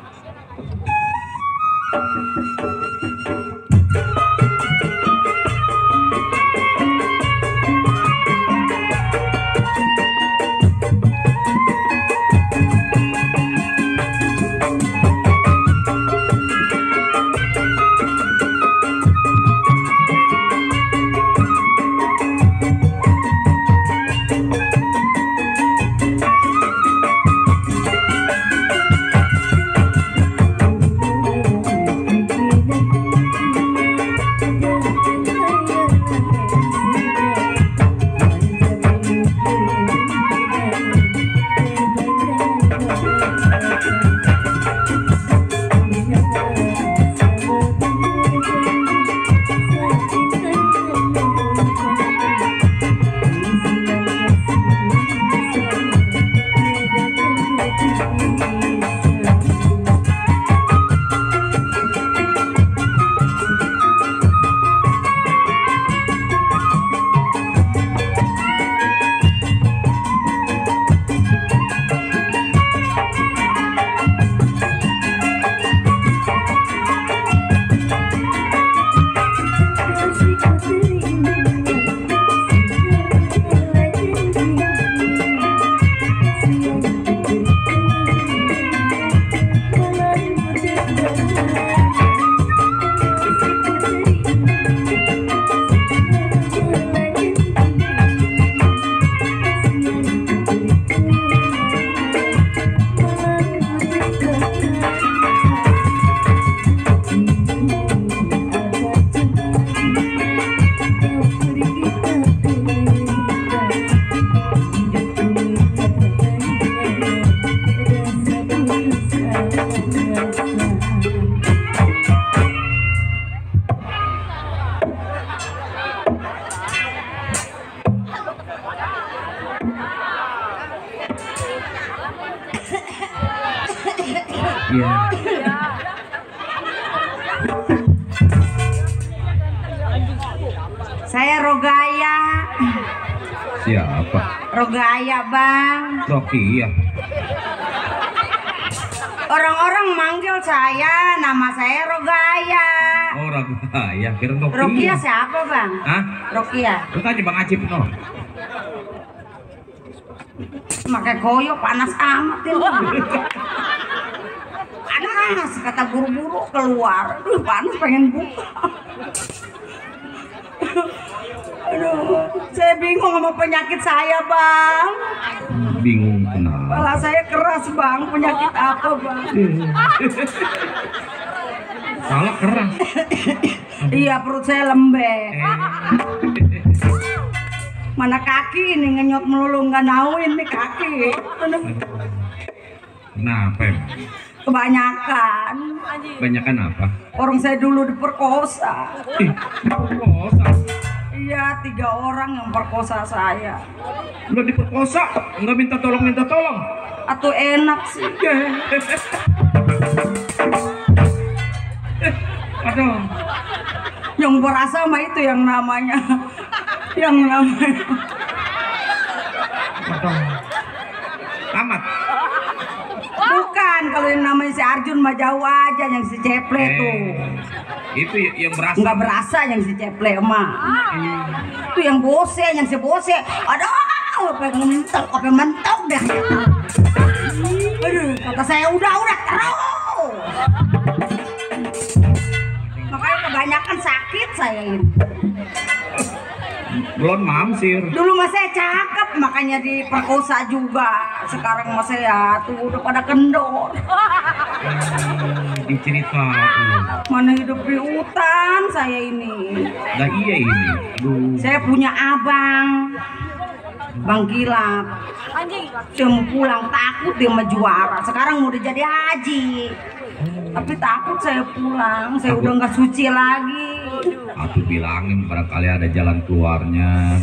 Iya. Saya Rogaya. Siapa? Rogaya, Bang. Rokia. Orang-orang manggil saya, nama saya Rogaya. Oh, Rogaya. Kira Rokia. Rokia siapa, Bang? Hah? Rokia. Lu tanya Bang Acip no. Pakai koyo panas amat ya. Panas, kata buru-buru keluar. Aduh, panas pengen buka. Aduh, saya bingung sama penyakit saya, Bang. Bingung kenapa? Kepala saya keras, Bang. Penyakit apa, Bang? Salah keras. Iya, perut saya lembek. Mana kaki ini ngenyot melulu, nggak nauin nih kaki. Aduh, Kenapa? Em? kebanyakan. Banyakan apa? Orang saya dulu diperkosa. Diperkosa. Iya, 3 orang yang perkosa saya. Lu diperkosa, nggak minta tolong. Atau enak sih. Aduh. Yang berasa mah itu yang namanya. Aduh. Amat. Bukan, kalau yang namanya si Arjun mah jauh aja, yang si Ceple tuh. Itu yang berasa. Nggak berasa yang si Ceple mah. Itu yang bose, yang si bose. Aduh, pengen mentok dah. Aduh, kata saya udah terus. Makanya kebanyakan sakit saya ini. Belum mamsir. Dulu mah saya cakep, makanya diperkosa juga. Sekarang mah saya tuh udah pada kendor. Diceritain. Mana hidup di hutan saya ini. Nah iya ini. Aduh. Saya punya abang, Bang Kilap. Dia mau pulang, takut dia mau juara. Sekarang udah jadi haji. Tapi takut saya pulang, saya udah nggak suci lagi. Aku bilangin barangkali ada jalan keluarnya.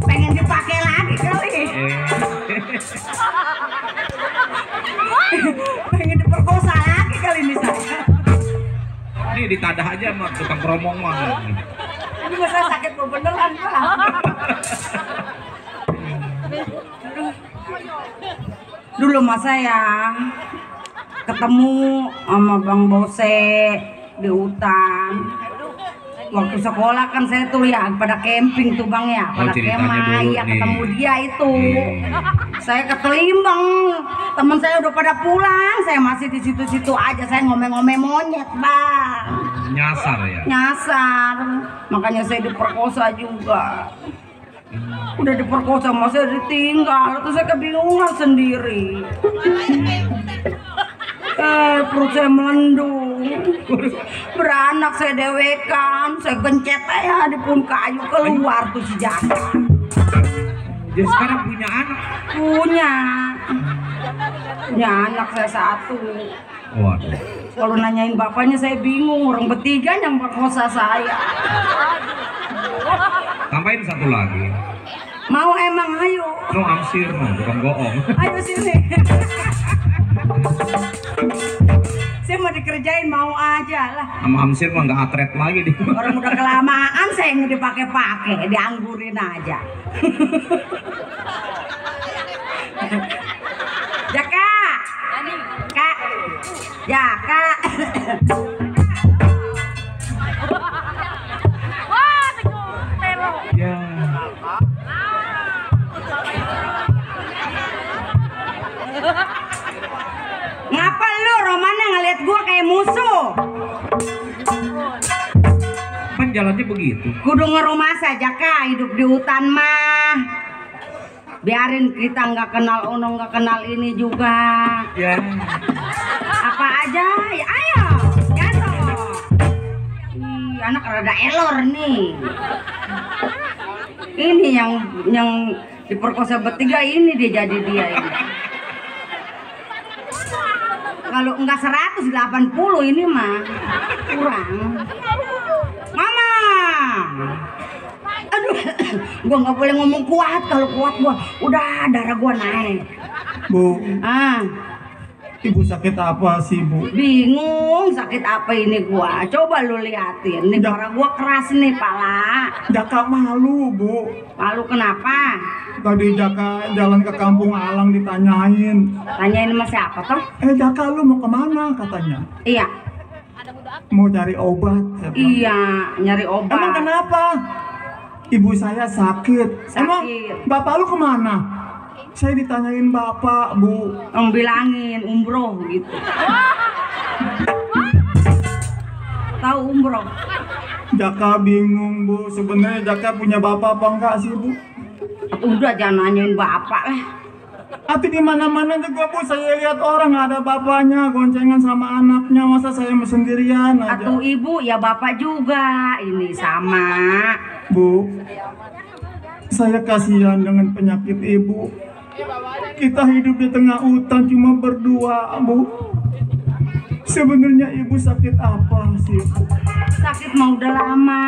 Pengen dipakai lagi kali. Pengen diperkosa lagi kali ini saya. Ini ditadah aja sama tukang keromong mah. Ini saya sakit beneran Pak. Dulu mas saya ketemu sama Bang Bose di hutan. Waktu sekolah kan saya tuh ya pada camping tuh Bang ya, pada kemah ya ketemu dia itu. Saya ketelimbang, teman saya udah pada pulang, saya masih di situ-situ aja, saya ngomel-ngomel monyet Bang. Nyasar ya. Nyasar, makanya saya diperkosa juga. Udah diperkosa, saya ditinggal, terus saya kebingungan sendiri. Perut saya melendung, beranak saya dewekan, saya gencet ya di pohon kayu, keluar tuh si Jaka. Dia sekarang punya anak. Punya anak saya satu. Waduh. Kalau nanyain bapaknya saya bingung, orang bertiga yang perkosa saya. Tambahin satu lagi. Mau emang ayo. No amsir no, bukan goong. Ayo sini. Saya mau dikerjain mau aja lah. Sama amsir mah nggak atret lagi dia. Orang udah kelamaan saya nggak dipakai-pakai, dianggurin aja. Ya Kak, Kak, ya Kak. Ya. Ngapa lu Romana ngeliat gua kayak musuh? Kan jalannya begitu. Kudu ngerumah saja Kak, hidup di hutan mah. Biarin kita nggak kenal ono nggak kenal ini juga. Ya. Apa aja, ya ayo, jatuh. Ih, anak rada elor nih. Ini yang diperkosa bertiga ini dia jadi dia ini. Kalau enggak 180 ini mah kurang. Mama. Aduh, gua nggak boleh ngomong kuat, kalau kuat gua udah darah gua naik. Bu, Ibu sakit apa sih Bu? bingung sakit apa ini gua. Coba lu liatin, nih suara gua keras nih pala. Jaka malu Bu. Malu kenapa? Tadi Jaka jalan ke kampung Alang ditanyain. Tanyain sama siapa toh? Jaka lu mau kemana katanya? Iya, Mau cari obat. Saya bilang. iya nyari obat. Emang kenapa? Ibu saya sakit. Emang Sakit. bapak lu kemana? Saya ditanyain bapak Bu. Orang bilangin umroh gitu. Tahu umroh? Jaka bingung Bu. Sebenarnya Jaka punya bapak apa enggak sih Bu? Udah jangan nanyain bapak lah. Tapi di mana-mana juga Bu saya lihat orang ada bapaknya goncengan sama anaknya, masa saya sendirian aja. Atau ibu ya bapak juga. Ini sama. Bu, saya kasihan dengan penyakit ibu. Kita hidup di tengah hutan cuma berdua, Bu. Sebenarnya ibu sakit apa sih, Bu? Sakit mah udah lama.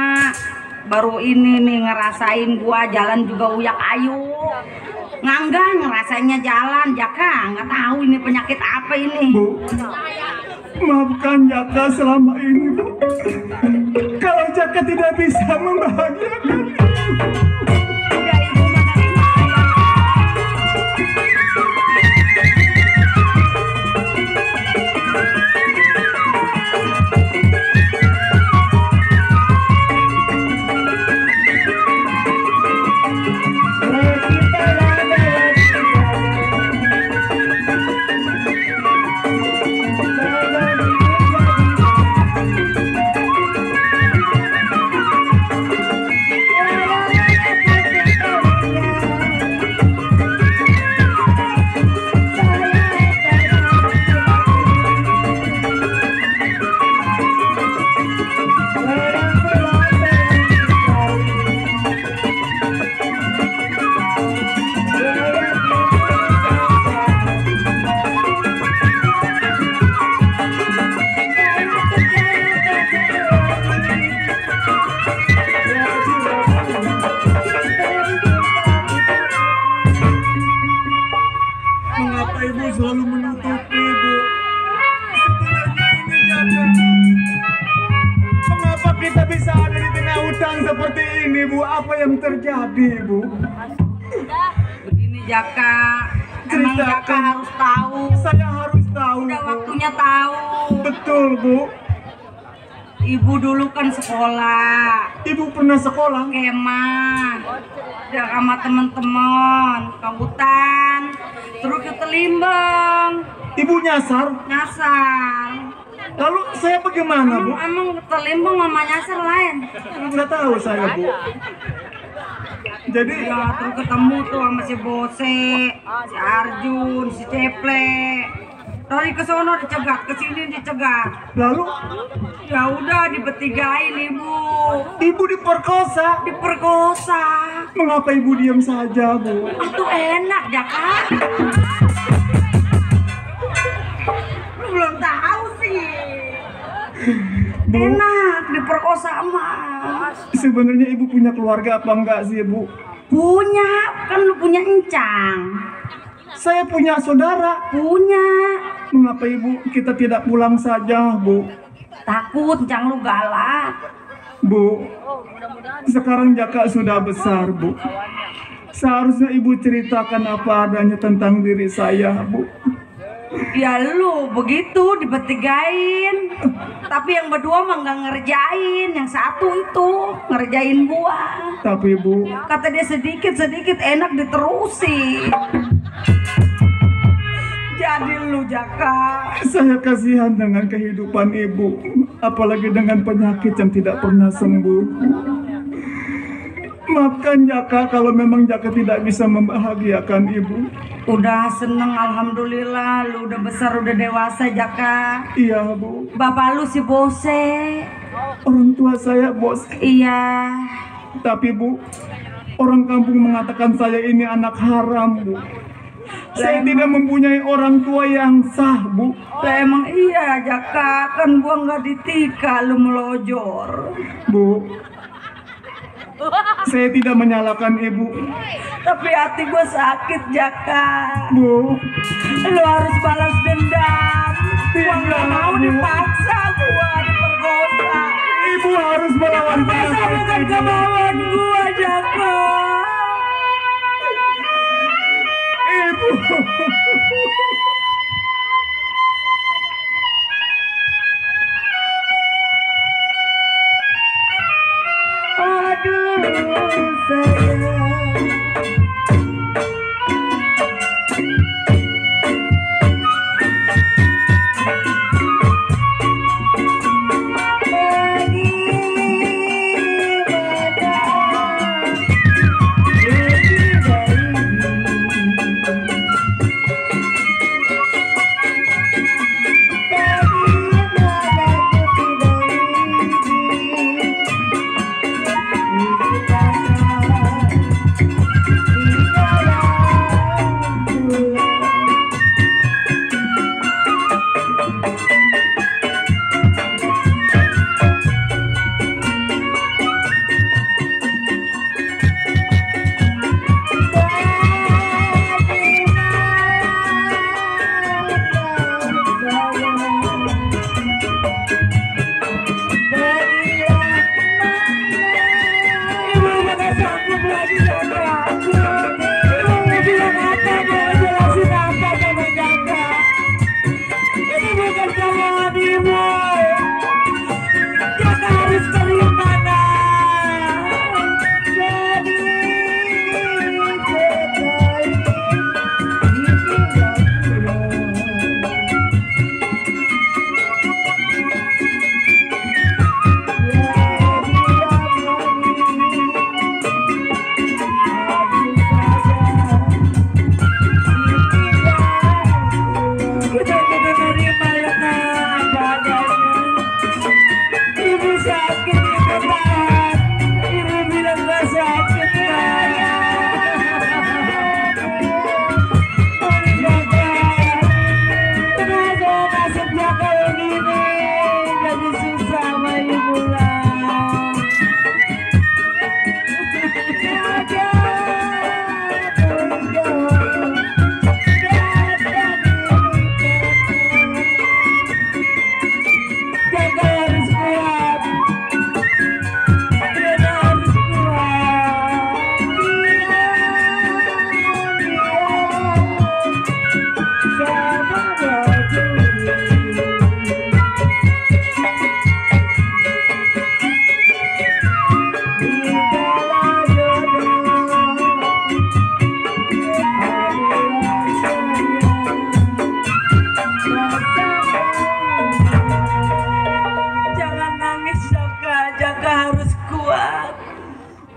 Baru ini nih ngerasain gua jalan juga uyak ayu. Nganggang rasanya jalan, Jaka nggak tahu ini penyakit apa ini. Bu, maafkan Jaka selama ini, Bu. Kalau Jaka tidak bisa membahagiakan ibu. Udah ibu menerima. bisa-bisa ada di tengah hutan seperti ini, Bu? Apa yang terjadi, Bu? Begini Jaka, emang Jaka Ceritakan. harus tahu. Saya harus tahu, Udah Bu. waktunya tahu. Betul, Bu. Ibu dulu kan sekolah, Ibu pernah sekolah? kemah, udah sama teman-teman ke hutan, terus ke Telimbang, Ibu nyasar. nyasar. Lalu saya bagaimana, Bu? Emang ke Telimbang sama nyasar lain. Nggak tahu saya, Bu. Jadi Ya terus ketemu tuh sama si Bose, si Arjun, si Ceple. Dari ke sono dicegat, ke sini dicegat. lalu Ya udah dibetigain ibu, Ibu diperkosa. diperkosa. Mengapa Ibu diam saja, Bu? Itu enak Jaka. Lu belum tahu sih. Bu, Enak diperkosa emak. sebenarnya Ibu punya keluarga apa enggak sih, Bu? Punya, kan lu punya encang. Saya punya saudara. Punya. Mengapa Ibu kita tidak pulang saja, Bu? Takut encang lu galak. Bu, sekarang Jaka sudah besar, Bu. Seharusnya Ibu ceritakan apa adanya tentang diri saya, Bu. Ya lu begitu dibetigain. Tapi yang berdua mah nggak ngerjain, yang satu itu ngerjain gua. Tapi Bu, Kata dia sedikit-sedikit enak diterusin. Jadi lu Jaka. saya kasihan dengan kehidupan Ibu, apalagi dengan penyakit yang tidak pernah sembuh. Maafkan Jaka kalau memang Jaka tidak bisa membahagiakan Ibu. Udah seneng alhamdulillah, lu udah besar udah dewasa Jaka. Iya, Bu. Bapak lu si Bose. Orang tua saya, Bos. Iya. Tapi Bu, orang kampung mengatakan saya ini anak haram, Bu. Saya tidak mempunyai orang tua yang sah, Bu. Lah emang iya Jaka, kan gua nggak ditika lu melojor. Bu, saya tidak menyalahkan Ibu. Tapi hati gua sakit Jaka. Bu, Lu harus balas dendam. Gua nggak mau Bu. dipaksa, gua diperkosa. Ibu harus melawan Masa bukan penyakit ini. kemauan gua Jaka. Ibu. Aduh sayang.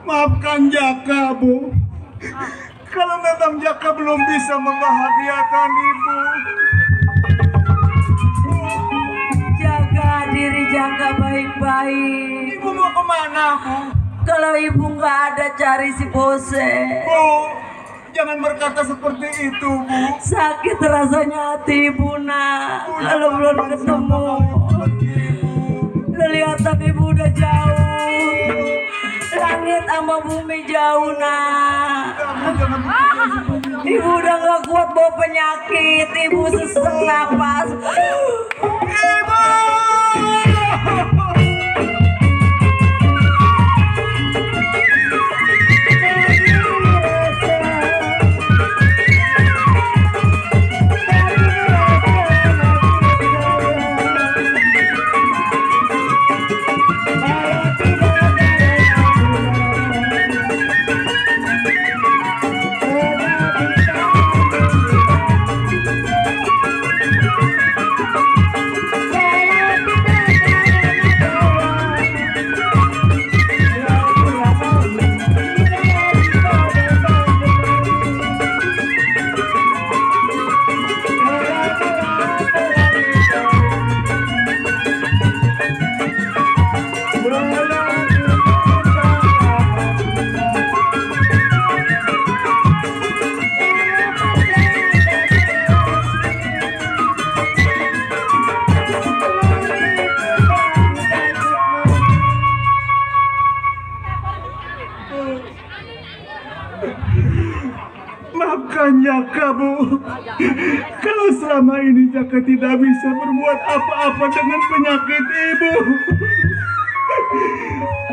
Maafkan Jaka, Bu. Kalau memang Jaka belum bisa membahagiakan Ibu. Jaga diri, jaga baik-baik. Ibu mau kemana, Bu? Kalau ibu nggak ada, cari si Bose. Bu, jangan berkata seperti itu, Bu. Sakit rasanya hati ibu, nak. Kalau belum ketemu. Kelihatan ibu udah jauh. Langit sama bumi jauh, nak. Ibu udah gak kuat bawa penyakit. Ibu sesak napas. Ibu! Maafkan Jaka, Bu. Kalau selama ini Jaka tidak bisa berbuat apa-apa dengan penyakit Ibu.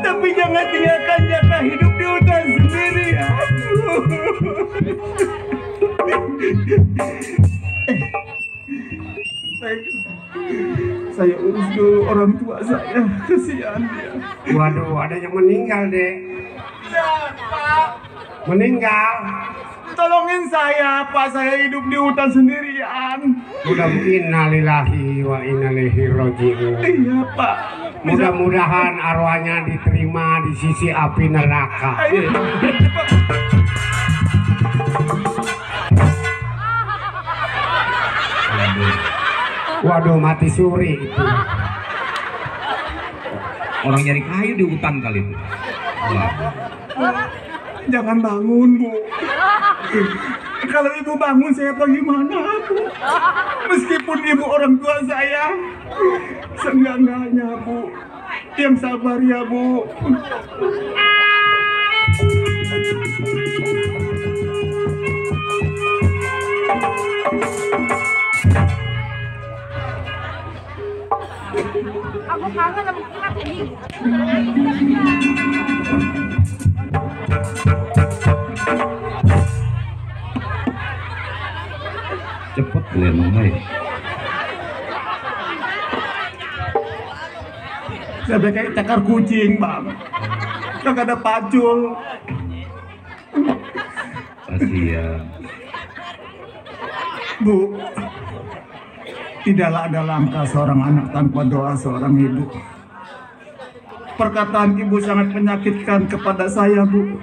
Tapi jangan tinggalkan Jaka hidup di hutan sendirian. Saya urus dulu orang tua saya. Kasihan dia. Waduh, ada yang meninggal, Dek. Ya, Pak. Meninggal. Tolongin saya, Pak. Saya hidup di hutan sendirian. Innalillahi wa inna ilaihi raji'un. Iya, Pak. Mudah-mudahan arwahnya diterima di sisi api neraka. Waduh, mati suri itu. Orang nyari kayu di hutan kali itu. Wah. Jangan bangun, Bu. Kalau Ibu bangun, saya bagaimana, Bu? Meskipun Ibu orang tua saya, seenggak-enggaknya, Bu. Yang sabar ya, Bu. Aku kangen sama kilat ini. Cepet gue emang. Saya kayak cakar kucing, Bang. Kagak ada pacul. Kasihan. Bu, tidaklah ada langkah seorang anak tanpa doa seorang ibu. Perkataan ibu sangat menyakitkan kepada saya, Bu.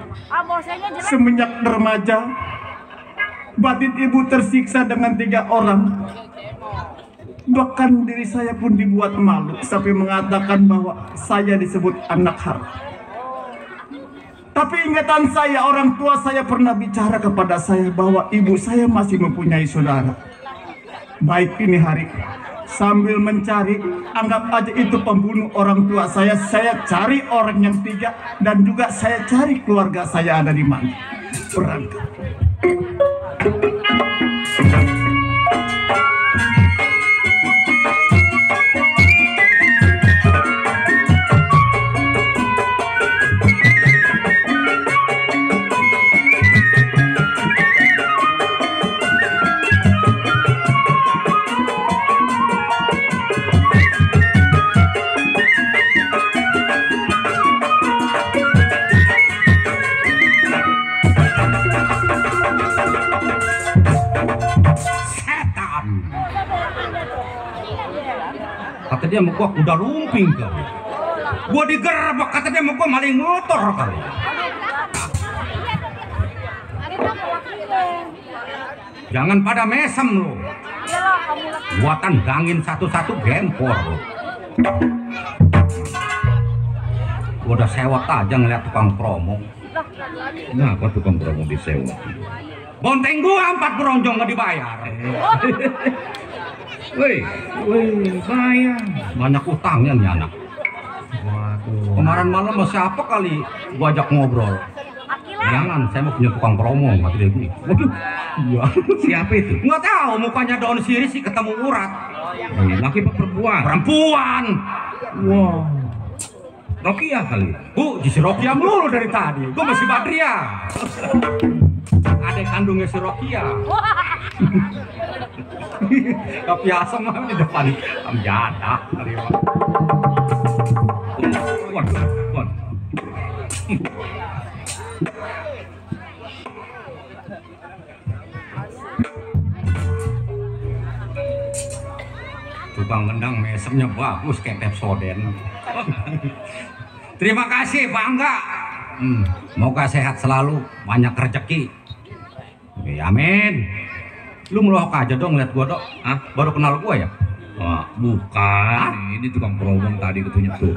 Semenjak remaja, batin ibu tersiksa dengan 3 orang. Bahkan diri saya pun dibuat malu sampai mengatakan bahwa saya disebut anak haram. Tapi ingatan saya, orang tua saya pernah bicara kepada saya bahwa ibu saya masih mempunyai saudara. Baik ini hari, sambil mencari, anggap aja itu pembunuh orang tua saya cari orang yang 3 dan juga saya cari keluarga saya ada di mana. Berangkat. Kata dia mau gua kuda lumping kali. Gua digerebek, kata dia mau gua maling motor kali. Jangan pada mesem lu. Gua tandangin satu-satu gempor lu. Gua udah sewot aja ngeliat tukang promo. Kenapa tukang promo disewa? Bonteng gua 4 beronjong nggak dibayar. Woi, bayar. Banyak utangnya nih anak. Waduh. Kemarin malam sama siapa kali gua ajak ngobrol. Jangan, saya mau punya tukang promo, kata dia gini. Waduh, iya. Siapa itu? Nggak tahu, mukanya daun sirih sih ketemu urat. Laki apa perempuan? Perempuan. Wow. Rokia kali. Bu, si Rokia mulu dari tadi. Gua masih Badria. Adek kandungnya si Rokia. Gak biasa mah di depan Amjada. Waduh. Tukang ngendang mesemnya bagus kayak Pepsoden. Terima kasih Bangga. Moga sehat selalu, banyak rezeki. Amin. Lu melohok aja dong lihat gua dok. Hah? Baru kenal gua ya? Wah, bukan. Hah? Ini tukang promo tadi katanya tuh.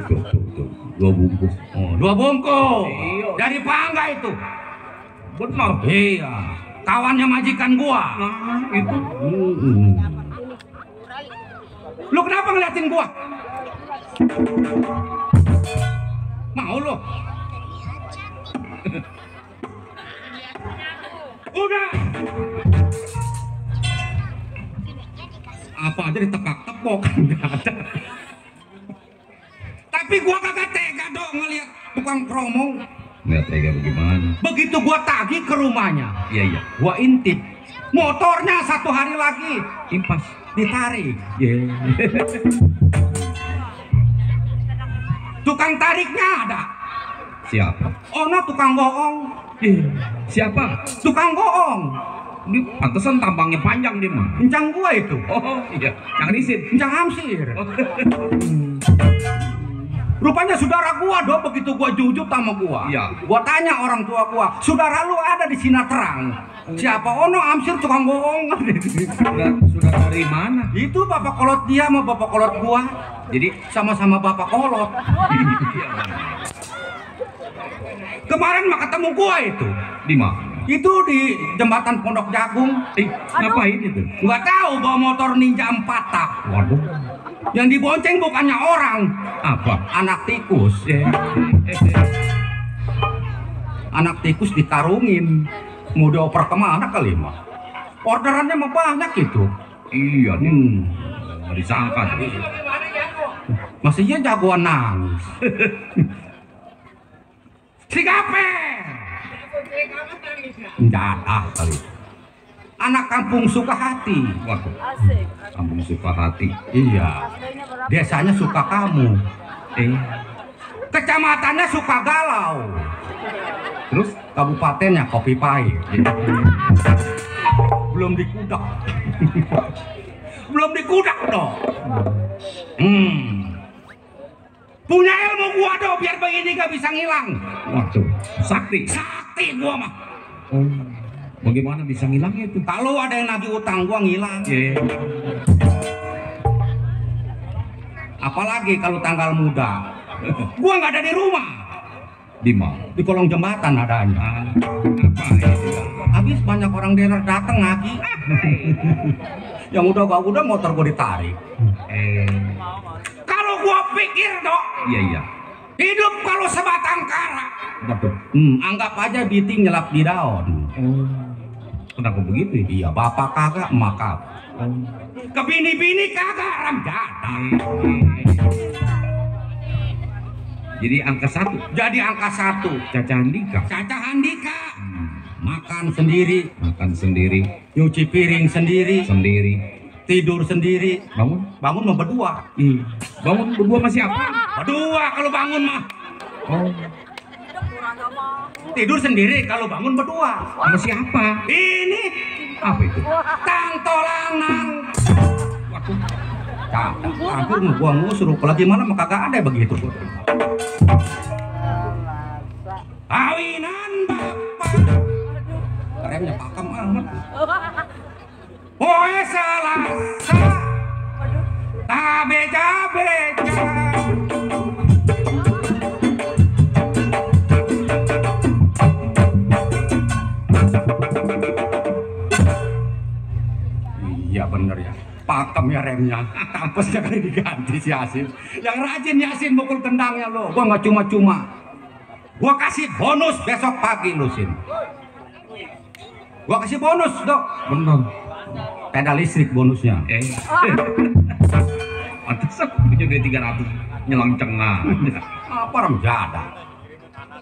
2 bungkus. Oh, 2 bungkus. Iya. Dari Bangga itu. Benar. Iya. Kawannya majikan gua. Nah, itu. Lu kenapa ngeliatin gua? Mau lu? Udah. Apa aja ditepak-tepok nggak ada. Tapi gua kagak tega dong ngeliat tukang promo. Nggak tega bagaimana? Begitu gua tagih ke rumahnya, Iya. gua intip. Motornya 1 hari lagi Impas. ditarik. Yeah. Tukang tariknya ada. Siapa? Ono tukang bohong. Siapa? Tukang bohong. Ini pantesan tampangnya panjang dia mah. Encang gua itu. Oh iya, jangan disin. Encang Hamsir. Rupanya saudara gua dong, begitu gua jujur sama gua. Iya. Gua tanya orang tua gua, saudara lu ada di Sinar Terang. Siapa? Ono Hamsir tukang bohong. Sudah dari mana? Itu bapak kolot dia sama bapak kolot gua. Jadi Sama-sama bapak kolot. Kemarin mah ketemu gua itu. di mana? Itu di jembatan Pondok Jagung. Ngapain itu? Nggak tahu, bawa motor Ninja 4 tak. Waduh. Yang dibonceng bukannya orang, Apa? anak tikus. Anak tikus dikarungin. Mau dioper kemana kali mah? Orderannya mah banyak itu. Iya nih. Nggak disangka tuh. Masihnya jagoan nangis. Si Gaper. Jatah kali. Anak kampung Sukahati. Waduh. Kampung Sukahati. Iya. Desanya suka kamu. Kecamatannya suka galau. Terus? Kabupatennya Kopi Pahit. Belum dikudak. Belum dikudak dong. Punya ilmu gua dong, biar begini gak bisa ngilang. Waduh. Sakti. Sakti gua mah. Bagaimana bisa ngilangnya itu? Kalau ada yang nagih utang gua ngilang. Apalagi kalau tanggal muda. Gua nggak ada di rumah. Di mana? Di kolong jembatan adanya. Apa itu? Habis banyak orang daerah datang ngagi. Yang udah motor gua ditarik. Kalau gua pikir dok, Iya. hidup kalau sebatang kara. Waduh. Anggap aja biting nyelap di daun. Kenapa begitu? Iya, bapak kagak, emak kagak. Ke bini-bini kagak, ramjada. Jadi angka 1. Jadi angka 1. Caca Handika. Caca Handika. Makan sendiri, Makan sendiri. nyuci piring sendiri, Sendiri. tidur sendiri. Bangun mah berdua. Bangun berdua sama siapa? Berdua kalau bangun mah. Tidur sendiri, kalau bangun berdua. Sama siapa? Ini Apa itu? tang tolangan. Waduh. Hampir gua ngusur, kalau gimana mah kagak ada begitu. Kawinan bapak. Remnya pakam amat. Poe Selasa tak beja-beja. Iya bener ya, pakem ya remnya, kampusnya kali diganti si Yasin. Yang rajin Yasin mukul tendangnya lo, gua nggak cuma-cuma. Gua kasih bonus besok pagi lu Sin. Gua kasih bonus dok. Bener. Pedal listrik bonusnya. Pantesan punya duit 300 nyelang cengah. Apa orang jada?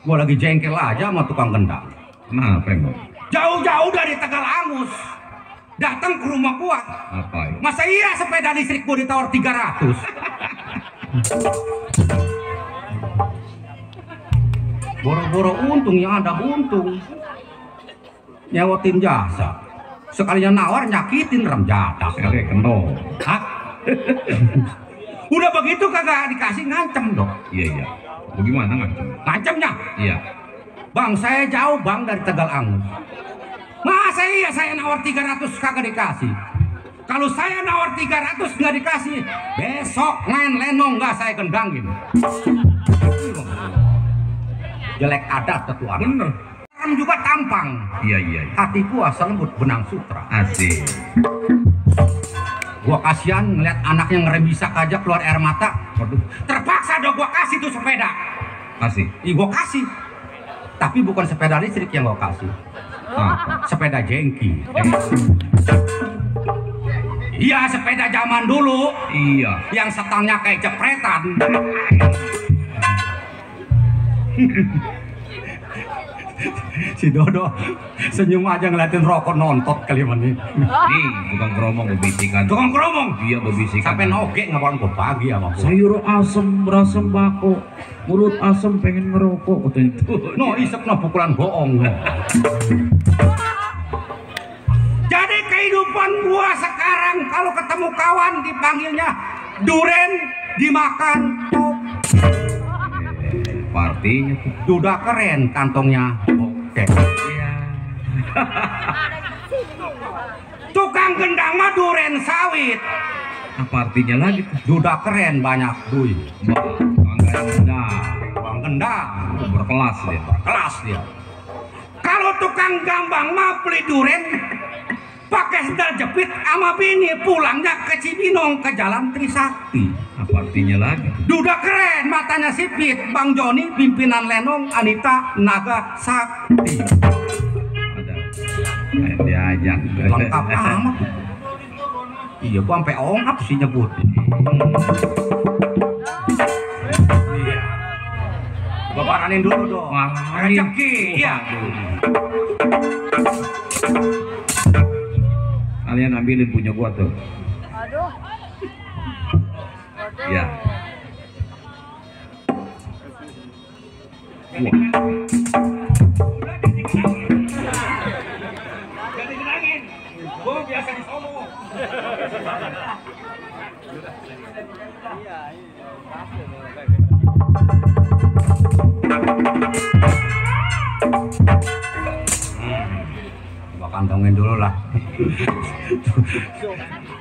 Gua lagi jengkel aja sama tukang gendang. Kenapa emang? Jauh-jauh dari Tegal Angus datang ke rumah gua. Apa ya? Masa iya sepeda listrik gua ditawar 300? Boro-boro untung yang ada untung. Nyewotin jasa. Sekalinya nawar nyakitin rem jatah. Oke, keno. Hah? Udah begitu kagak dikasih ngancem dong. Iya. Bagaimana ngancem? Ngancemnya? Iya. Bang, saya jauh bang dari Tegal Angus. Masa iya saya nawar 300 kagak dikasih? Kalau saya nawar 300 nggak dikasih, besok lenong nggak saya gendangin. Jelek adat ketua. Bener. Serem juga tampang. Iya. Hatiku asal lembut benang sutra. Asik. Gua kasihan ngeliat anaknya ngerebisak aja keluar air mata. Waduh. Terpaksa dong gua kasih tuh sepeda. Kasih. Ih, gua kasih. Tapi bukan sepeda listrik yang gua kasih. Apa? Sepeda jengki. Iya, sepeda zaman dulu. Iya. Yang setangnya kayak jepretan. Si Dodo senyum aja ngeliatin rokok nontot kali ini. Nih, tukang keromong bebisikan. Tukang keromong. Iya, bebisikan. Sampai noge ngapain gue pagi sama gue. Sayur asem berasa bako, mulut asem pengen ngerokok katanya itu. No isep no pukulan bohong. Jadi kehidupan gua sekarang kalau ketemu kawan dipanggilnya duren dimakan tok. Partinya tuh. Duda keren kantongnya. Oke. Tukang gendang mah duren sawit. Apa artinya lagi tuh? Duda keren banyak duit. Bang gendang Berkelas dia. kelas dia. Kalau tukang gambang mah beli duren pakai sendal jepit sama bini pulangnya ke Cibinong ke Jalan Trisakti. Apa artinya lagi? Duda keren matanya sipit. Bang Joni pimpinan Lenong, Anita Naga Sakti. Ada. Main diajak. Lengkap amat. Iya, gua sampai ongap sih nyebut. Iya. Gua paranin dulu dong. Wah, Rezeki, iya. Kalian ambilin punya gua tuh. Aduh. Ya. Gua biasa di Solo. Gua kantongin dulu lah.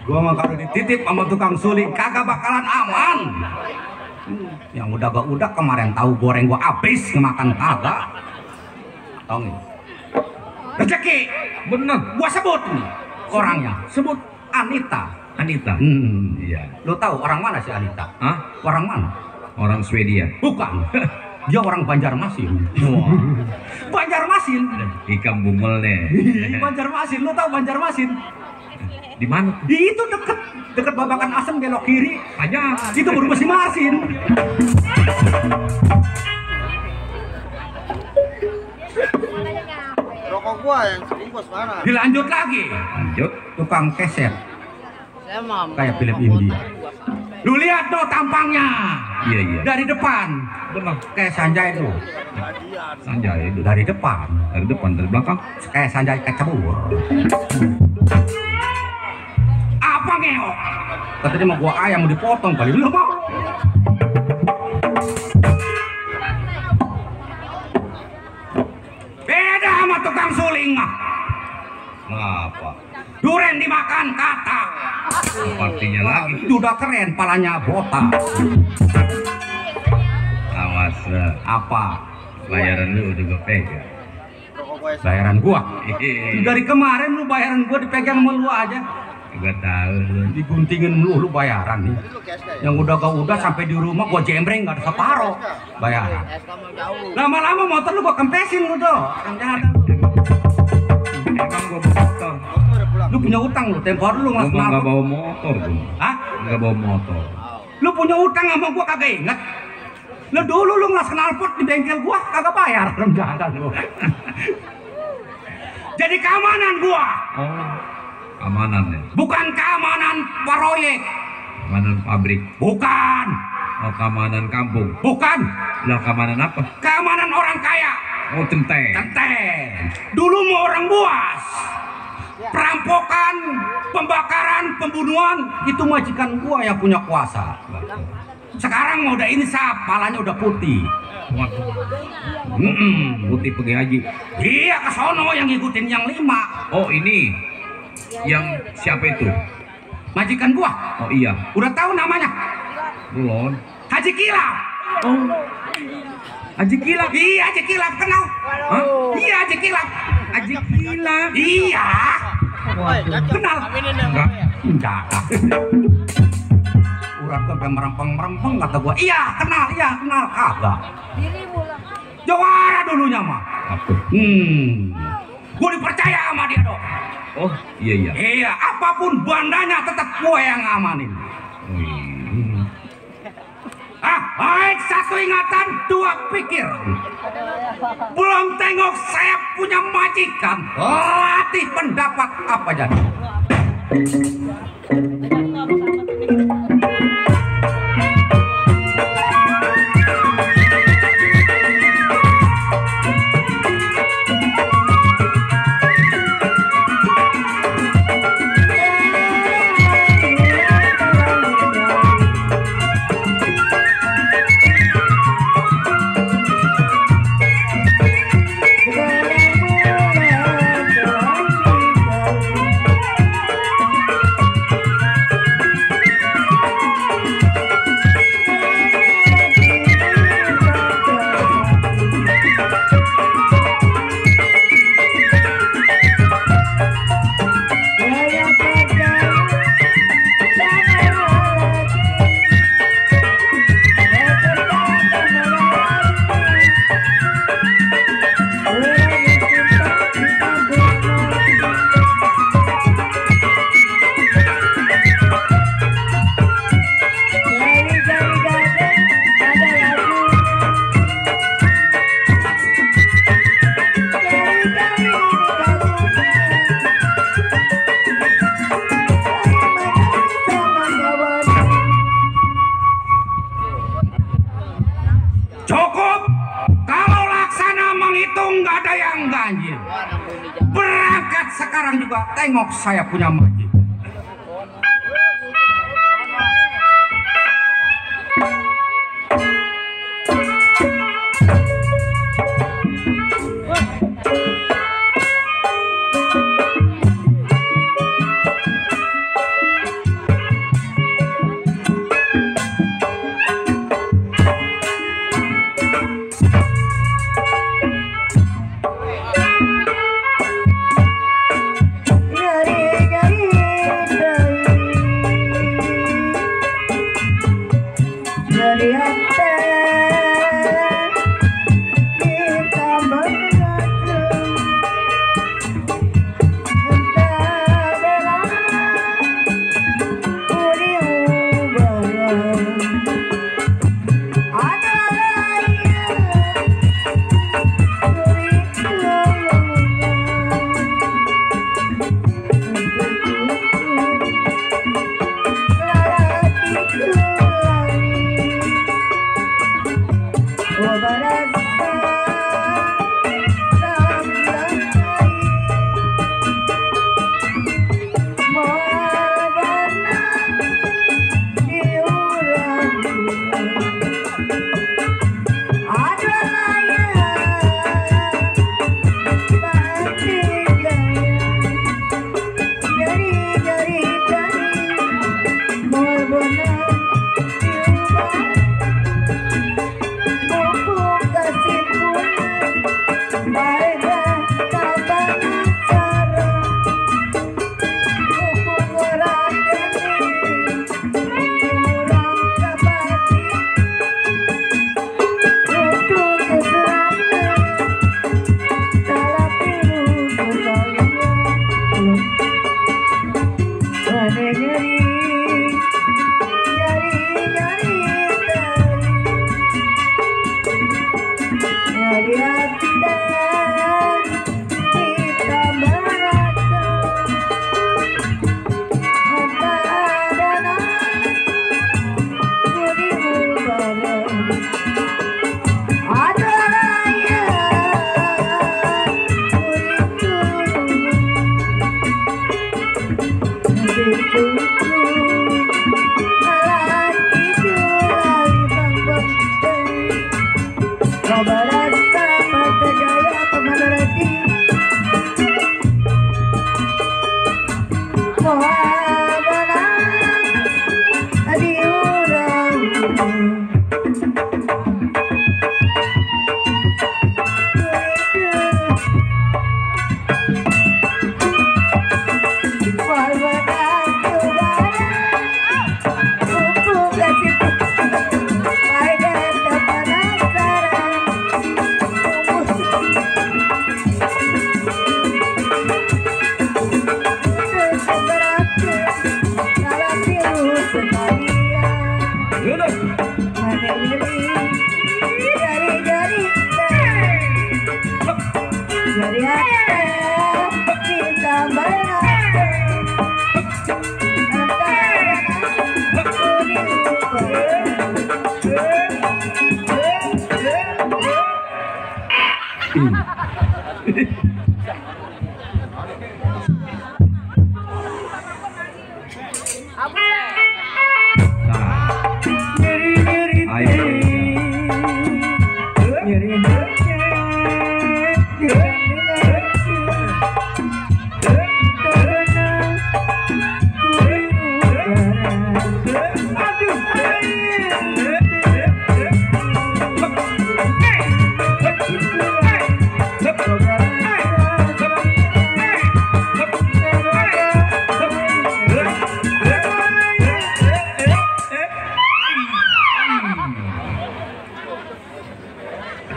Gua mah kalau dititip sama tukang suling kagak bakalan aman. Yang udah kemarin tahu goreng gua habis ngemakan kagak. Tahu nih. Rezeki. Bener. Gua sebut nih orangnya. Sebut Anita. Anita. Iya. Lo tahu orang mana si Anita? Hah? Orang mana? Orang Swedia. Bukan. Dia orang Banjarmasin. Wah. Banjarmasin. Ikan bungel nih. Banjarmasin. Lo tahu Banjarmasin? Di mana? Itu deket babakan asem belok kiri. Aja. Itu baru masin. Rokok gua yang sebungkus mana? Dilanjut lagi. Lanjut. Tukang keset. Saya mau Kayak film India. Lu lihat tuh tampangnya. Iya. Dari depan. Bener. Kayak Sanjay tuh. Sanjay itu. Dari depan. Dari depan, dari belakang. Kayak Sanjay kecebur. Apa ngeok? Katanya mau gua ayam mau dipotong kali. Lu mau? Beda sama tukang suling mah. Ngapa? Duren dimakan katak. Artinya lagi. Udah keren, palanya botak. Awas, Apa? bayaran lu udah gue pegang. Bayaran gua? Dari kemarin lu bayaran gua dipegang sama lu aja. Gak tahu lu. Diguntingin lu bayaran nih. Yang udah gak udah sampai di rumah gua jembreng gak ada separoh bayaran. Lama-lama motor lu gua kempesin lu tuh. Emang gua bawa motor. Lu punya utang lu, tempo hari lu Gua nggak nggak bawa motor gua. Hah? Nggak bawa motor. Lu punya utang sama gua kagak inget? Lu dulu lu nggak knalpot di bengkel gua kagak bayar rendahan lu. Jadi keamanan gua. Oh, keamanan ya. Bukan keamanan proyek. Keamanan pabrik. Bukan. Oh, keamanan kampung. Bukan. Lah keamanan apa? Keamanan orang kaya. Oh, centeng. Kenteng. Dulu mau orang buas. Perampokan, pembakaran, pembunuhan itu majikan gua yang punya kuasa. Sekarang mau udah insaf, palanya udah putih. Waduh. Putih pergi haji. Iya, ke sono yang ngikutin yang 5. Oh, ini yang siapa itu? Majikan gua. Oh iya. Udah tahu namanya? Belum. Haji Kilap. Oh. Haji Kilap. Iya, Haji Kilap kenal. Hah? Iya, Haji Kilap. Haji Kilap. Iya. Kenal? Enggak. Enggak. Urat sampai merempeng-merempeng kata gua. Iya, kenal. Kagak. Jawara dulunya mah. Apa? Gua dipercaya sama dia dong. Oh, iya. Iya, apapun bandanya tetap gua yang ngamanin. Baik, satu ingatan, 2 pikir. Belum tengok saya punya majikan. Latih pendapat apa jadi? Cukup. Kalau Laksana menghitung nggak ada yang ganjil. Berangkat sekarang juga tengok saya punya majikan. Dari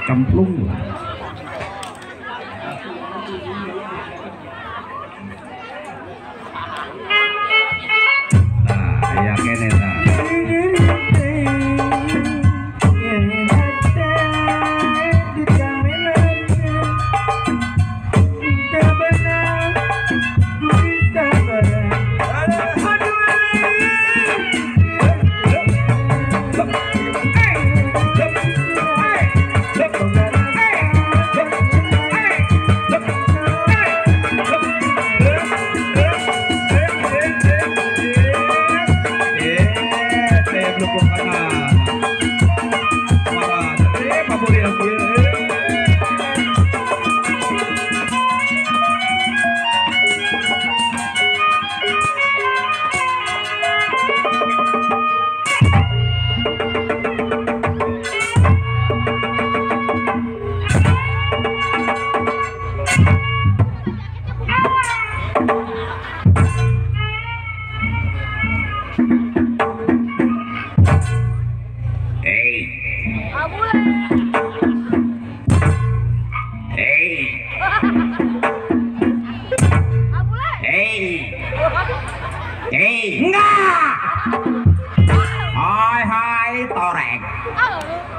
Cemplung. Nah, ya kene ta.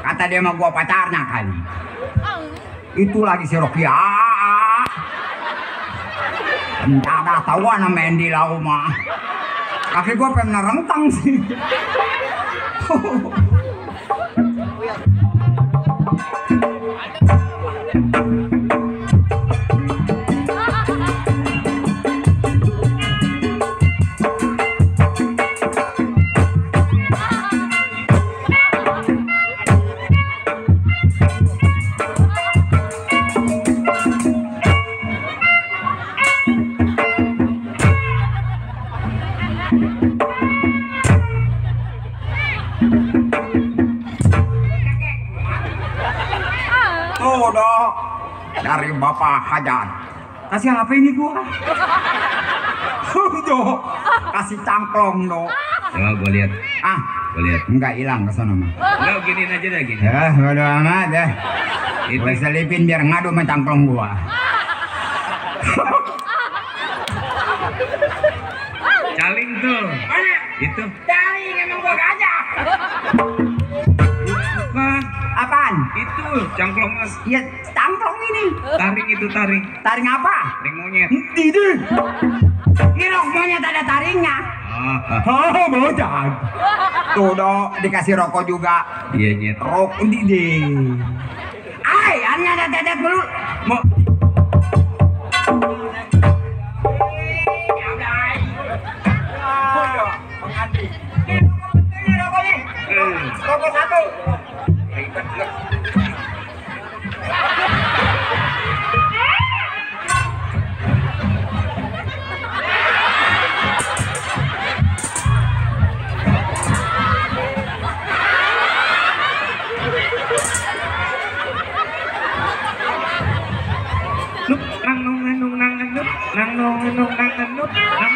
Kata dia sama gua pacarnya kali. Itu lagi si Rocky. Entah dah tahuan sama Andy lau mah. Kaki gua pengen rentang sih. Tuh dong, dari Bapak Hajat. Kasih HP ini gua. Tuh, kasih cangklong dong. Coba gua lihat. Gua lihat. Enggak hilang ke sana mah. Enggak giniin aja dah gini. Ya, bodo amat deh. Gua selipin biar ngadu sama cangklong gua. Caling tuh. Mana? Itu. Caling emang gua gajah. Bukan. Apaan? Itu cangklong mas. Ya cangklong ini. Taring itu taring. Taring apa? Taring monyet. Tidak. Ini monyet ada taringnya. Oh bodan. Tuh dong dikasih rokok juga. Iya nyet. Rokok ini. Ay, hanya ada tetet dulu. Mau. Rokok satu. Nang nong nang nut, nang nong nang nut, nang.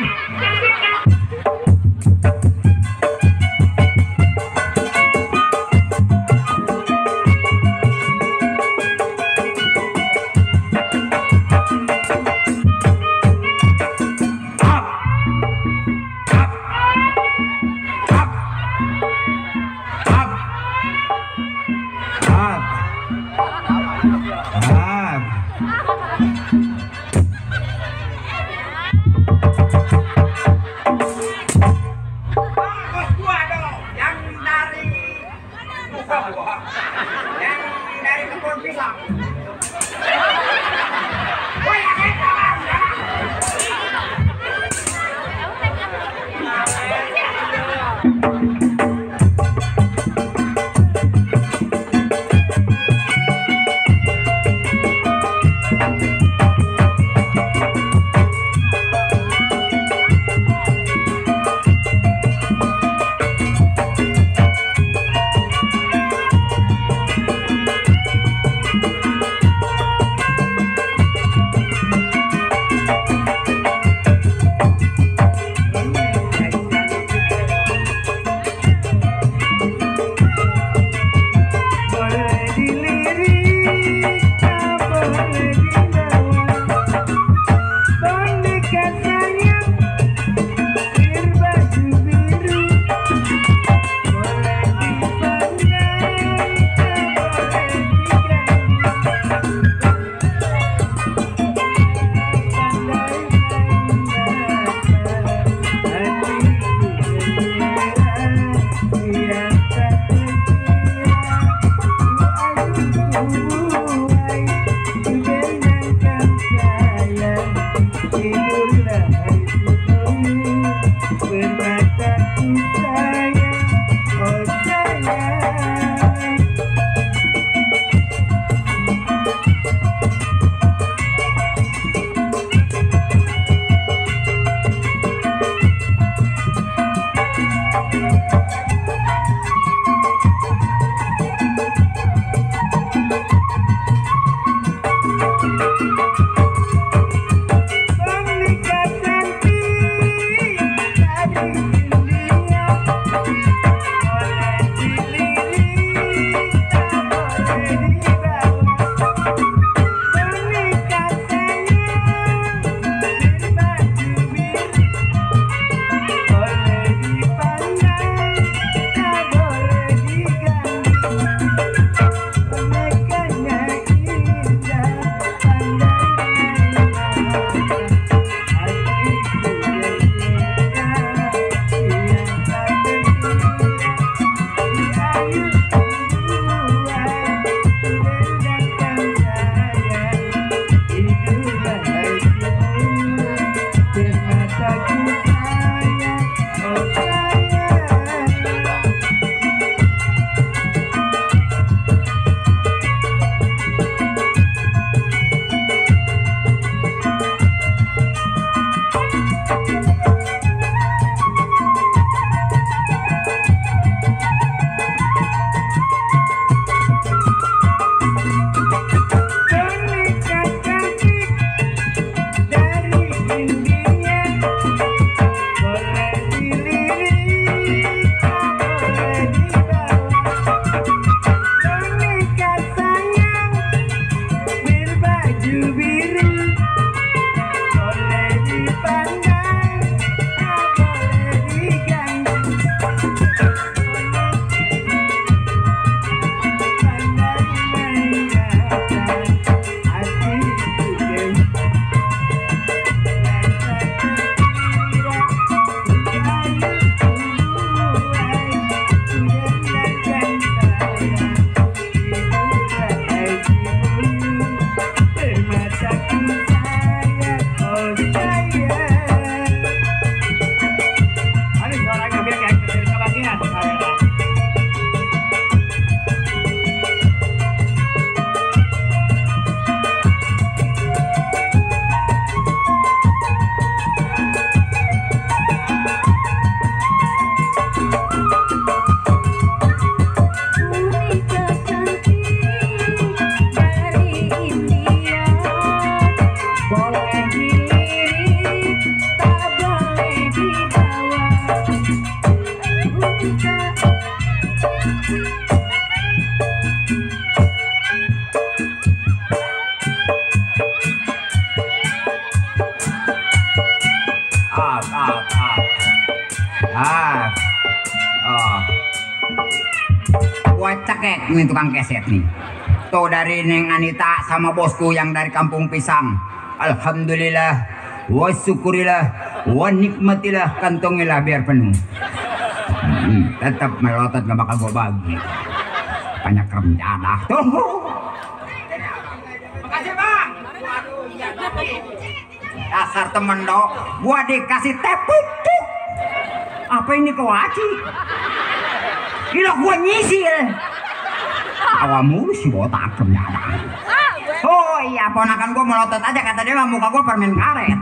cekek nih tukang keset nih. Tuh dari Neng Anita sama bosku yang dari Kampung Pisang. Alhamdulillah, wa syukurillah, wa nikmatillah, kantongilah biar penuh. Tetap melotot gak bakal gue bagi. Banyak rencana tuh. Makasih bang. Dasar temen dok, gua dikasih tepuk. Apa ini kau aci? Gila gua nyisil. Awam mulu sih botak rencana. Oh iya, ponakan gua melotot aja, kata dia muka gua permen karet.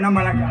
Nama lagi.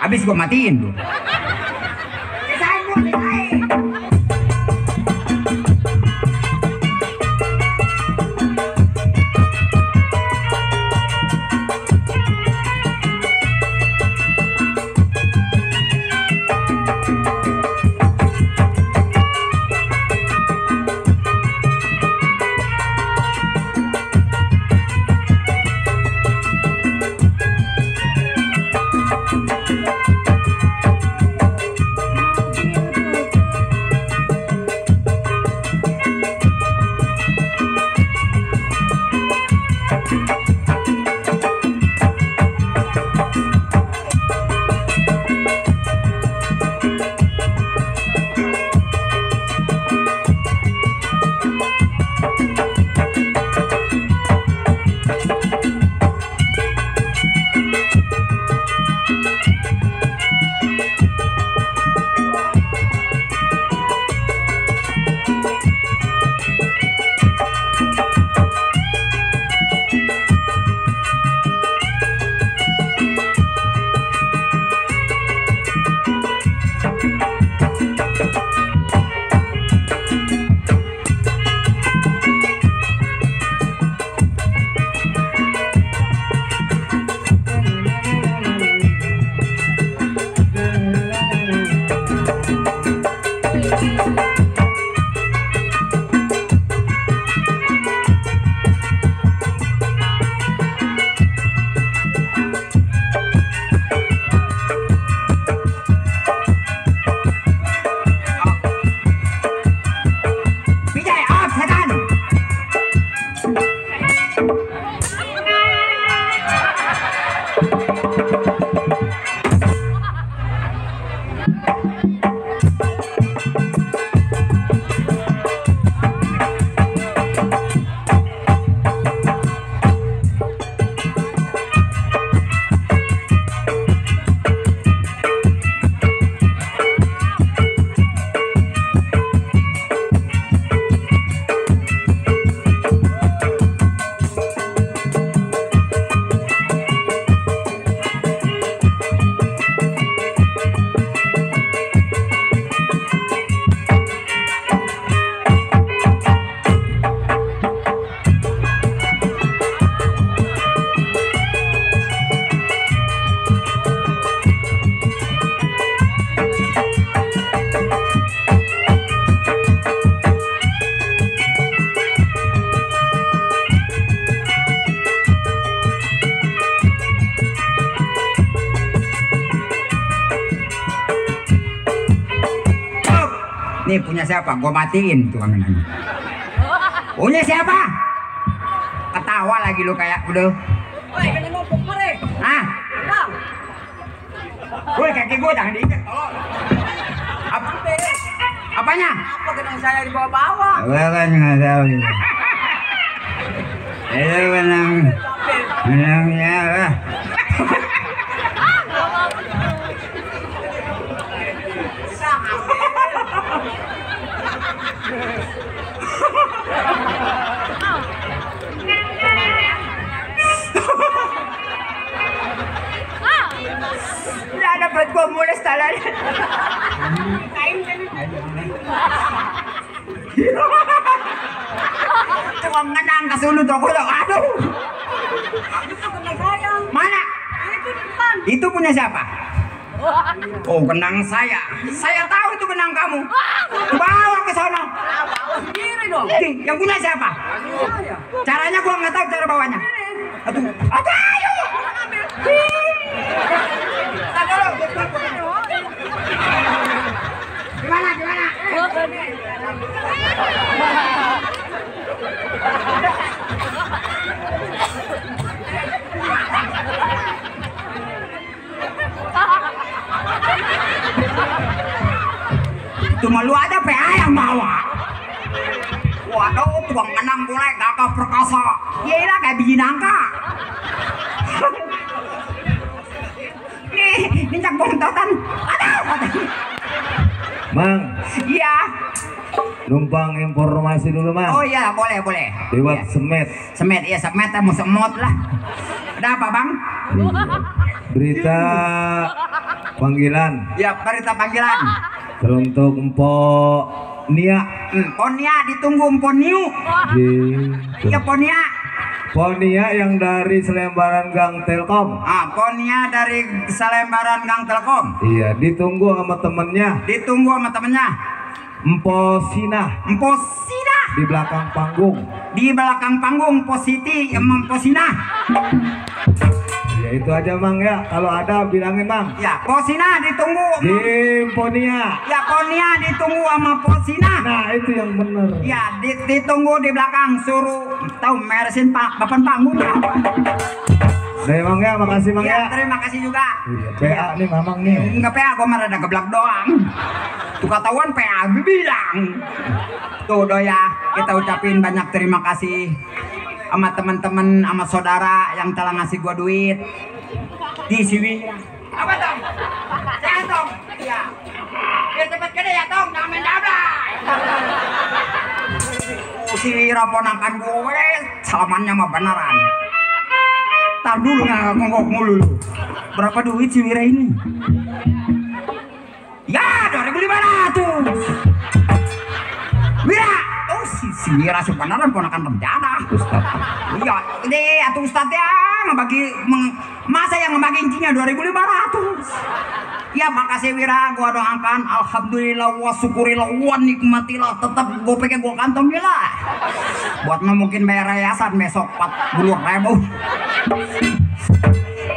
Habis gua matiin lu. Nih punya siapa? Gua matiin tuh angan-angan. Punya siapa? Ketawa lagi lu kayak udah. Woi, kena ngopok mere. Ah, Bang. woi kaki gua jangan diikat, tolong. Apanya? Apa gedang saya dibawa-bawa? Gua kan nggak tahu gitu. Itu menangnya lah. Udah dapat gua mulai setelan. Tukang ngenang ke sulu tuh aku. Aduh. Mana? Itu di depan. Itu punya siapa? Oh, genang saya. Saya tahu itu genang kamu. Bawa ke sana. Sendiri dong. Yang punya siapa? Caranya gua nggak tahu cara bawanya. Aduh, ayo. Gimana? Cuma lu aja PA yang bawa. Waduh, tukang menang boleh gagah perkasa. Gila kayak biji nangka. Nih, minyak bontotan. Aduh. Mang, Iya. numpang informasi dulu, Mang. Oh iya, boleh. Lewat Iya. Semet. Semet, ya Semet mau semut lah. Ada apa, Bang? Iya. Berita panggilan Ya, berita panggilan. teruntuk Empok Nia. Ponia ditunggu Poniu. Gitu. Iya, Ponia. Ponia yang dari Selembaran Gang Telkom. Ah, Ponia dari Selembaran Gang Telkom. Iya, ditunggu sama temennya Ditunggu sama temennya. Emposina Emposina. di belakang panggung. Di belakang panggung Positi Emposina. Ya itu aja, Mang, ya. Kalau ada bilangin, Mang. Ya, Posina ditunggu. Di Ponia. Ya, Ponia ditunggu sama Posina. Nah, itu yang bener. Ya, ditunggu di belakang, suruh tahu meresin papan panggung ya. Deh, Mang, ya. Makasih, Mang, Ya, ya. terima kasih juga. Iya, PA nih, Mamang nih. Enggak PA, gua mah ada geblak doang. Tuh ketahuan PA bilang. Tuh Doya, kita ucapin banyak terima kasih sama teman-teman, sama saudara yang telah ngasih gua duit. Di sini. Apa Tong? Jangan Tong. Ya. Biar cepet gede ya Tong, jangan main dabrak. Si Wira ponakan gue, salamannya mah beneran. Tar dulu ngongkok mulu lu. Berapa duit si Wira ini? Ya, 2.500. Wira, oh si Wira sebenarnya ponakan rencana. Ustaz. Iya, ini atuh Ustaz ya masa yang ngebagi incinya 2.500. Ya makasih Wira, gua doakan alhamdulillah wa syukurillah wa nikmatillah, tetap gua pengen gua kantongin lah. Buat mungkin bayar yayasan besok 40.000.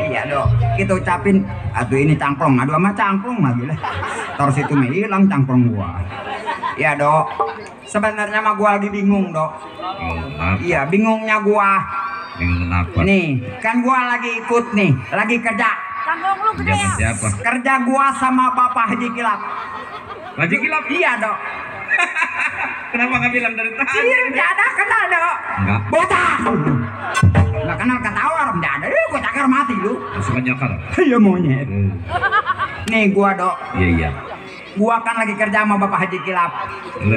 Iya dok, kita ucapin. Aduh ini cangklong, aduh sama cangklong lagi lah. Terus itu hilang cangklong gua. Iya dok, sebenarnya mah gua lagi bingung dok. Iya bingungnya gua. Bingung kenapa? Nih, kan gua lagi ikut nih, lagi kerja. Tanggung lu gede ya? Siapa? Kerja gua sama Bapak Haji Kilap. Haji Kilap? Iya dok. Kenapa nggak bilang dari tadi? Tidak ada kenal dok. Enggak. Botak. Nggak kenal ketawa orang tidak ada. Gua cakar mati lu. Suka nyakar? Iya monyet. Nih gua dok. Iya. Gua kan lagi kerja sama Bapak Haji Kilap. Lu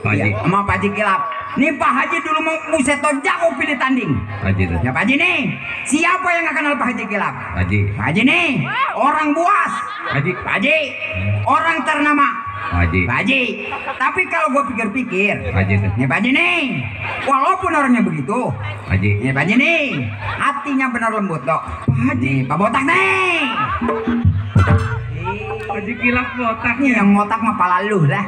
Pak Haji. Iya, sama Pak Haji Kilap. Nih Pak Haji dulu mau museto jago pilih tanding. Haji tuh. Ya Pak Haji nih. Siapa yang nggak kenal Pak Haji Kilap? Haji. Pak Haji nih. Orang buas. Haji. Pak Haji. Orang ternama. Haji. Pak Haji. Tapi kalau gua pikir-pikir. Haji tuh. Nih Pak Haji nih. Walaupun orangnya begitu. Haji. Nih Pak Haji nih. Hatinya benar lembut dok. Pak Haji. Pak Botak nih. Haji Kilap botak. Nih yang ngotak mah pala lu lah.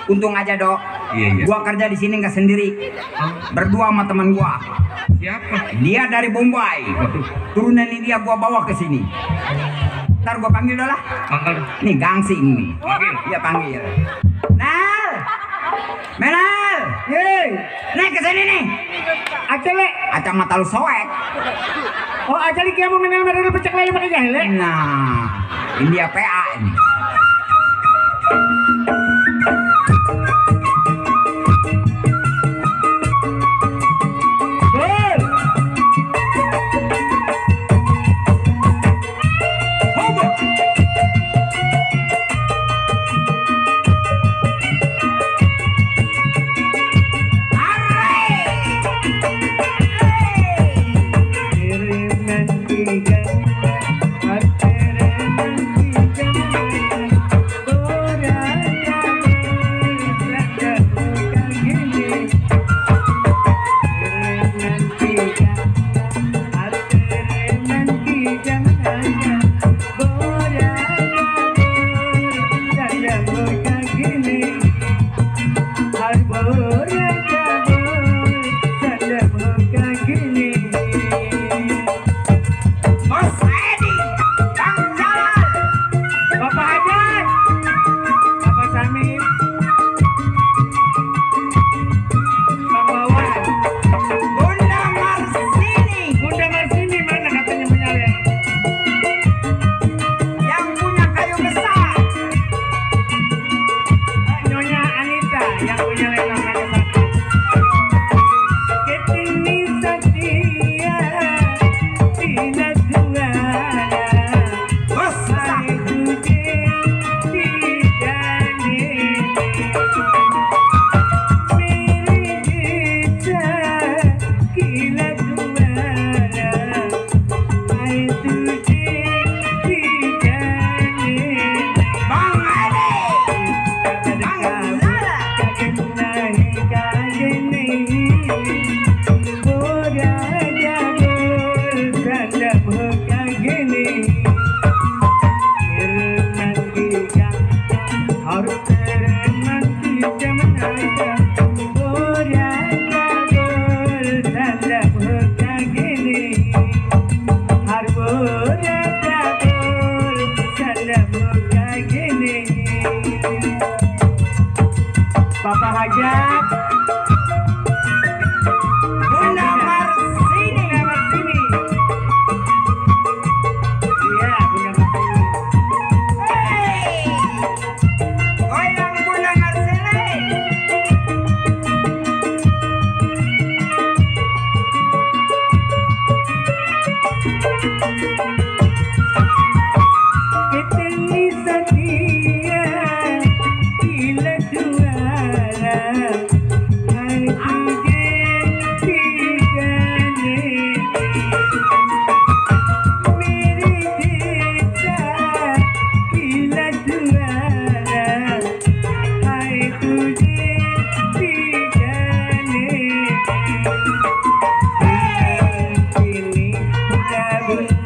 Untung aja dok. Iya. Gua kerja di sini nggak sendiri. Berdua sama teman gua. Siapa? Dia dari Bombay. Turunan ini dia gua bawa ke sini. Ntar gua panggil dah lah. Panggil. Nih gangsing nih. Panggil. Iya panggil. Menal. Yeay. Nih kesini nih. Acele. Acang mata lu soek. Oh, acele kamu menel pecek lele pakai jahile. Nah, India PA ini. Bapak Hajat, Bunda Marsini, iya Bunda Marsini. Hey, goyang Bunda Marsini. Kitni setia gila juara, hai tujhe dikane, mere jesa gila juara, hai tujhe dikane. Ini bunda Marsini,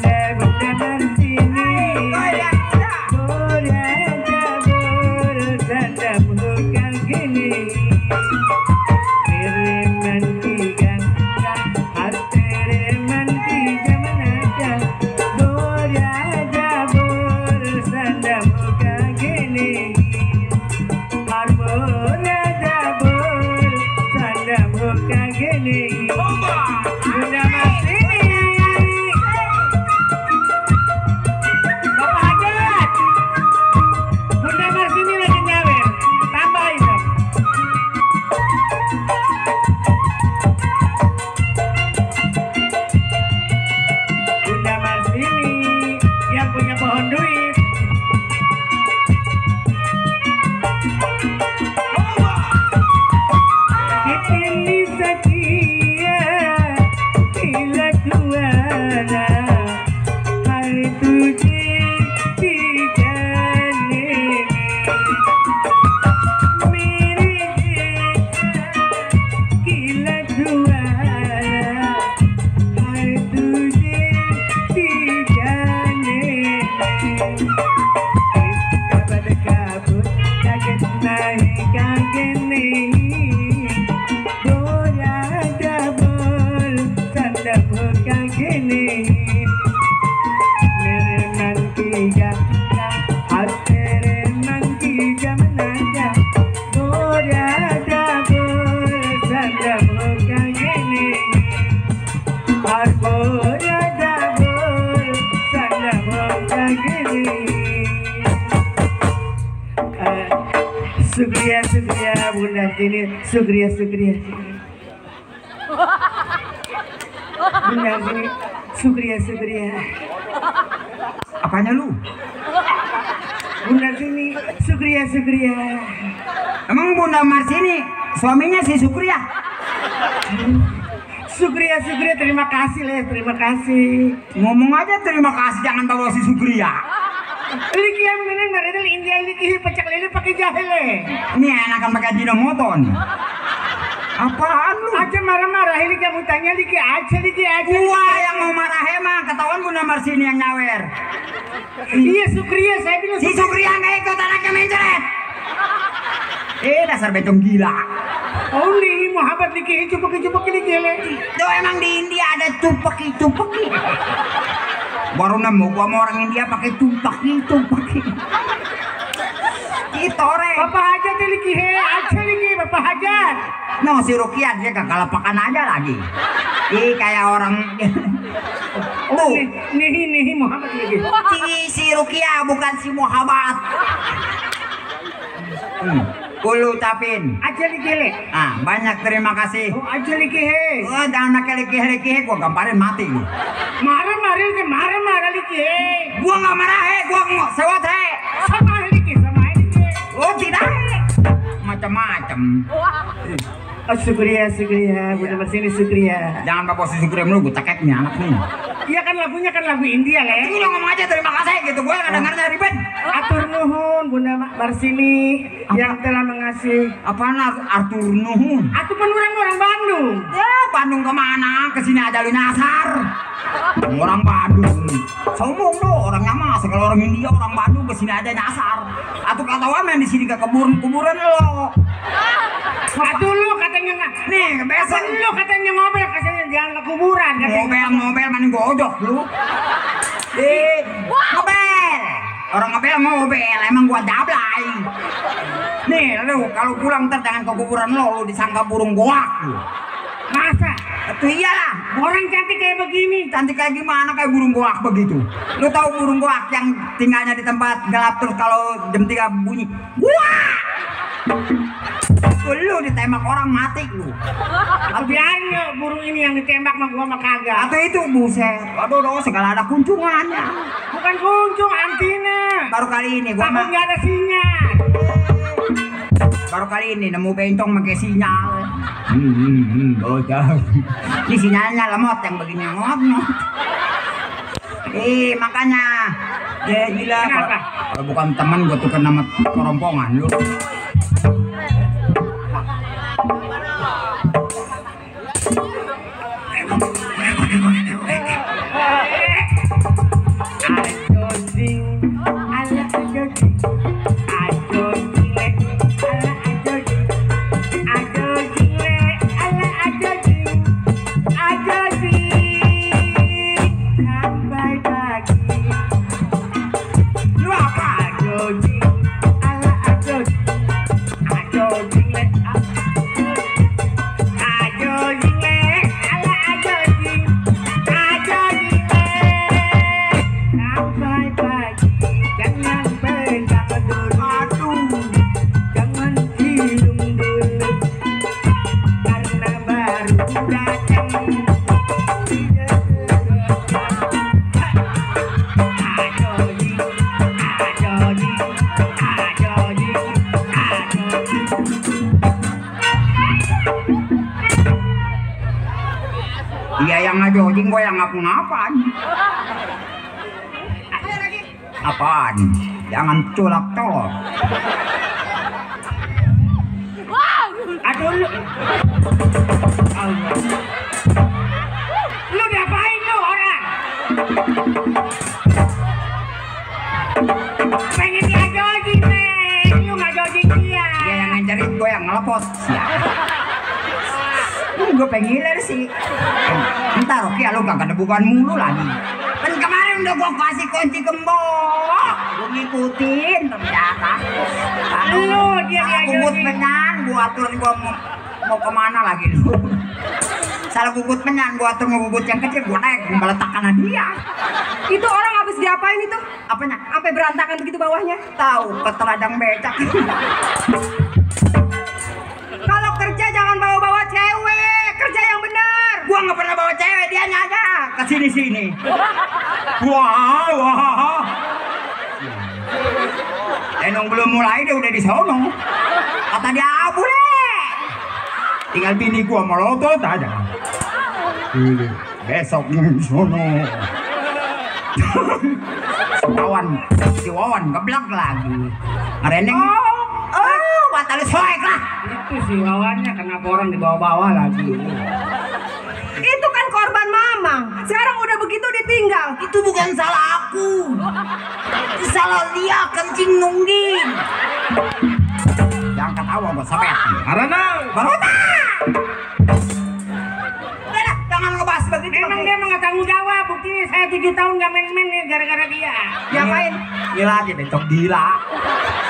Bunda Marsini, Bapak Hajat, Bunda Marsini lagi nyawer, tambahin dong. Bunda Marsini yang punya pohon duit. Kitni setia gila juara, hai tujhe dikane, mere jesa gila juara, hai tujhe dikane. Kabad kabut kaget nahi kaget nahi, goya double tanda kaget nahi, mere man Sukriya Bunda sini, Sukriya. Bunda sini, Sukriya. Apanya lu? Bunda sini, Sukriya. Emang Bunda Marsini suaminya si Sukriya? Sukriya, terima kasih Les, terima kasih. Ngomong aja terima kasih, jangan bawa si Sukriya. Liki yang menang mereka India liki pecak lele pakai jahile. Ini enakan pakai Ajinomoto nih. Apaan lu? Aja marah-marah ini kamu tanya liki aja. Gua yang mau marah emang, ketahuan Bunda Marsini yang nyawer. Iya Sukriya, saya bilang Si Sukriya nggak ikut anaknya mencret. Dasar bencong gila. Oh nih, Muhammad liki cupaki liki le. Tuh emang di India ada cupaki. Baru nemu gua mau orang India pakai cupaki. Itore. Bapak Hajat liki aja liki Bapak Hajat. No, si Rukiat dia kekalapakan aja lagi. Kayak orang. Oh nih Muhammad lagi. Si Rukiah bukan si Muhammad. Kulu ucapin. Aja liki le. Banyak terima kasih. Oh aja liki Jangan pakai liki, gua gamparin mati lu. Marah liki Gua nggak marah gua nggak sewot Sama liki. Oh tidak macam-macam. Sukriya, Bunda Marsini Sukriya. Jangan bawa si Sukriya mulu, gua cekeknya anak nih. Iya kan lagunya kan lagu India le. Lu ngomong aja terima kasih gitu, gue nggak dengarnya ribet. Atur nuhun Bunda Marsini yang telah mengasih. Apaan Artur nuhun? Atuh kan orang Bandung. Ya Bandung kemana? Kesini aja lu nyasar. Orang Bandung. Sombong lo, orangnya mah kalau orang India orang Bandung kesini aja nyasar. Atuh kata main di sini ke kuburan lo. Aduh lu katanya nih besok lu katanya ngobel katanya jangan ke kuburan katanya. Ngobel mana godok lu. Ngobel. Orang ngobel emang gua jablay. Nih lu kalau pulang ntar jangan ke kuburan lo disangka burung goak lu. Masa? Itu iyalah. Orang cantik kayak begini. Cantik kayak gimana kayak burung goak begitu. Lu tahu burung goak yang tinggalnya di tempat gelap terus kalau jam 3 bunyi. Wah! Lu ditembak orang mati lu. Biarin burung ini yang ditembak mah gua mah kagak. Atau itu buset. Aduh segala ada kuncungannya. Bukan kuncung, antina. Baru kali ini gua mah nggak ada sinyal. Baru kali ini nemu bencong pakai sinyal. Bocah. Ini sinyalnya lemot yang begini ngot. Makanya gila. Kenapa? Kalau bukan teman gua tuker nama kerompongan lu. Iya yang ngajojing gue yang ngapa-ngapain. Apaan? Jangan colak-colok. Aduh lu. Lu diapain lu orang? Pengen diajojing nih. Lu ngajojing dia. Dia yang ngajarin gue yang ngelepos. Gue pengiler sih. Ntar oke lu kagak debukan mulu lagi. Kan kemarin udah gue kasih kunci gembok. Gue ngikutin ternyata. Lu dia kubut menyan. Gue atur gue mau kemana lagi lu. salah gugut menyan, gua tuh ngegugut yang kecil, gua naik, gua meletakkan dia. Itu orang habis diapain itu? Apanya? Sampai berantakan begitu bawahnya. Tahu, keteladang becak. Kalau kerja jangan bawa-bawa cewek, kerja yang benar. Gua nggak pernah bawa cewek, dia aja kesini-sini. Wah. Enong belum mulai dia udah di sono. Kata dia boleh. Tinggal bini gua melotot aja. Besok di sono. Si Wawan geblak lagi. Ngereneng. Batal soek lah. Itu si Wawannya kenapa orang dibawa-bawa lagi. Itu kan korban Mamang. Sekarang udah begitu ditinggal. Itu bukan salah aku. Itu salah dia kencing nungging. Jangan ketawa gua sampai. Karena Barota. Udah, jangan ngebahas begitu. memang dia nggak tanggung jawab. Buktinya saya 7 tahun nggak main-main nih gara-gara dia. Diapain? Gila aja becok gila.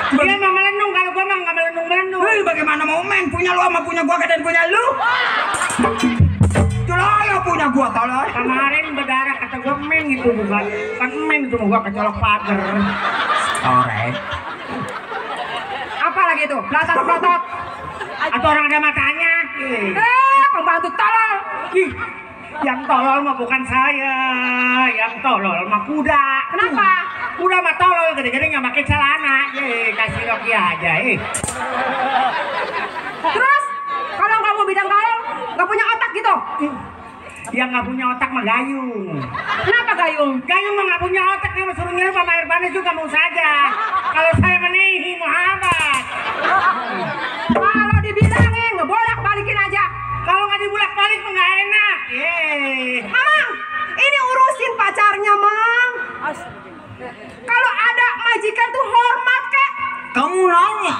Dia mah melenung, kalau gua mah nggak melenung. Hei, bagaimana mau main? Punya lu sama punya gua dan punya lu. Tolong punya gua tolong. Kemarin berdarah kata gua main itu bukan main itu gua kecolok pagar. Korek. Apa lagi itu? Pelotot. Atau orang ada matanya. Pembantu tolol. Ih, yang tolol mah bukan saya, yang tolol mah kuda. Kenapa? Kuda mah tolol, gede-gede nggak pakai celana. Kasih Rocky aja. Terus kalau kamu bidang tolol, nggak punya otak gitu? Yang nggak punya otak mah Gayung. Kenapa Gayung? Gayung mah nggak punya otak, dia suruh ngirim sama air panas juga mau saja. Kalau saya menehi Muhammad. Kalau dibilangin ngebolak-balikin aja. Kalau nggak dibulak-balik mah nggak enak. Mamang, ini urusin pacarnya, Mang. Kalau ada majikan tuh hormat, Kak. Kamu nanya.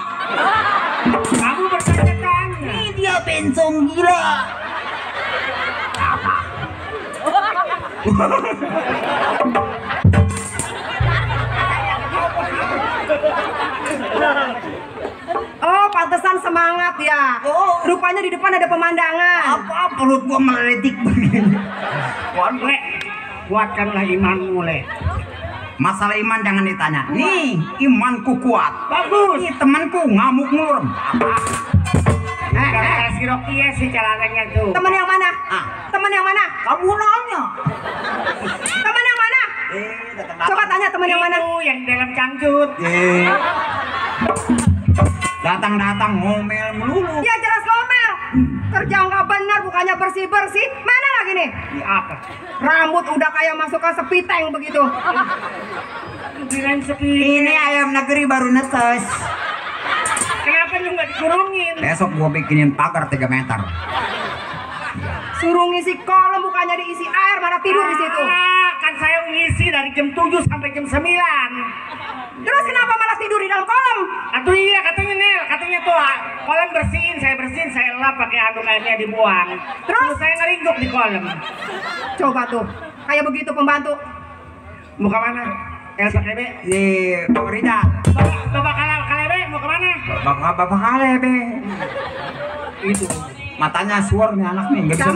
Kamu bertanya-tanya. Ini dia bencong gila. Oh, pantesan semangat ya. Oh. Rupanya di depan ada pemandangan. Apa perut gua meletik begini? Le, kuatkanlah imanmu, Le. Masalah iman jangan ditanya. Nih, imanku kuat. Bagus. Nih temanku ngamuk mulur. Si Rocky ya si celananya tuh. Teman yang mana? Teman yang mana? Kamu nanya. Teman yang mana? Coba tanya teman yang mana? Itu yang dalam cangcut. Datang-datang ngomel melulu. Ya jelas ngomel. Kerja nggak benar, bukannya bersih-bersih. Mana lagi nih? Apa? Rambut udah kayak masuk ke sepiteng begitu. Kirain sepi. Ini ayam negeri baru netes. Kenapa lu nggak dikurungin? Besok gua bikinin pagar 3 meter. Suruh ngisi kolam, bukannya diisi air, mana tidur di situ. Kan saya ngisi dari jam 7 sampai jam 9. Terus kenapa malah tidur di dalam kolam? Atau iya katanya Nel, katanya tuh kolam bersihin, saya lap pakai handuk airnya dibuang. Terus saya ngeringguk di kolam. Coba tuh, kayak begitu pembantu. Mau ke mana? Elsa Kalebe? Di Florida. Bapak Kalebe mau ke mana? Bapak Kalebe. Itu. Matanya suar nih anak nih. Nggak bisa.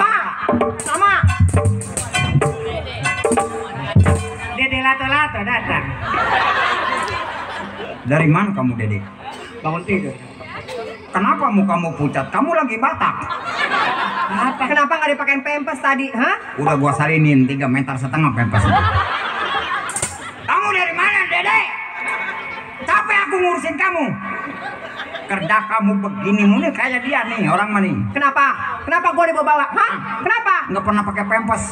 Sama. Dede lato-lato datang. Dari mana kamu, Dede? Bangun tidur. Kenapa mukamu pucat? Kamu lagi batak. Apa? Kenapa nggak dipakein pempes tadi? Hah? Udah gua salinin 3,5 meter pempes. Kamu dari mana, Dede? Capek aku ngurusin kamu. Kerja kamu begini mulu kayak dia nih orang mana nih? Kenapa? Kenapa gue dibawa-bawa? Hah? Kenapa? Nggak pernah pakai pempes.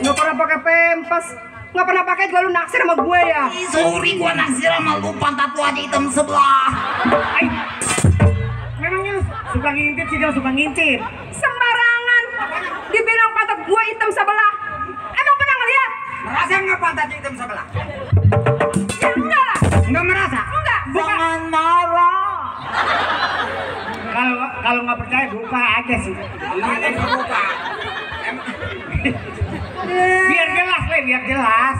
Nggak pernah pakai pempes. Nggak pernah pakai juga lu naksir sama gue ya? Sorry gua naksir sama lu pantat lu aja hitam sebelah. Ay, memangnya lu suka ngintip sih, dia suka ngintip. Sembarangan. Dibilang pantat gue hitam sebelah. Emang pernah ngeliat? Merasa nggak pantat hitam sebelah? Ya enggak lah. Nggak merasa? Enggak. Jangan marah. Kalau nggak percaya buka aja sih. Ini buka. Biar jelas, Le, biar jelas.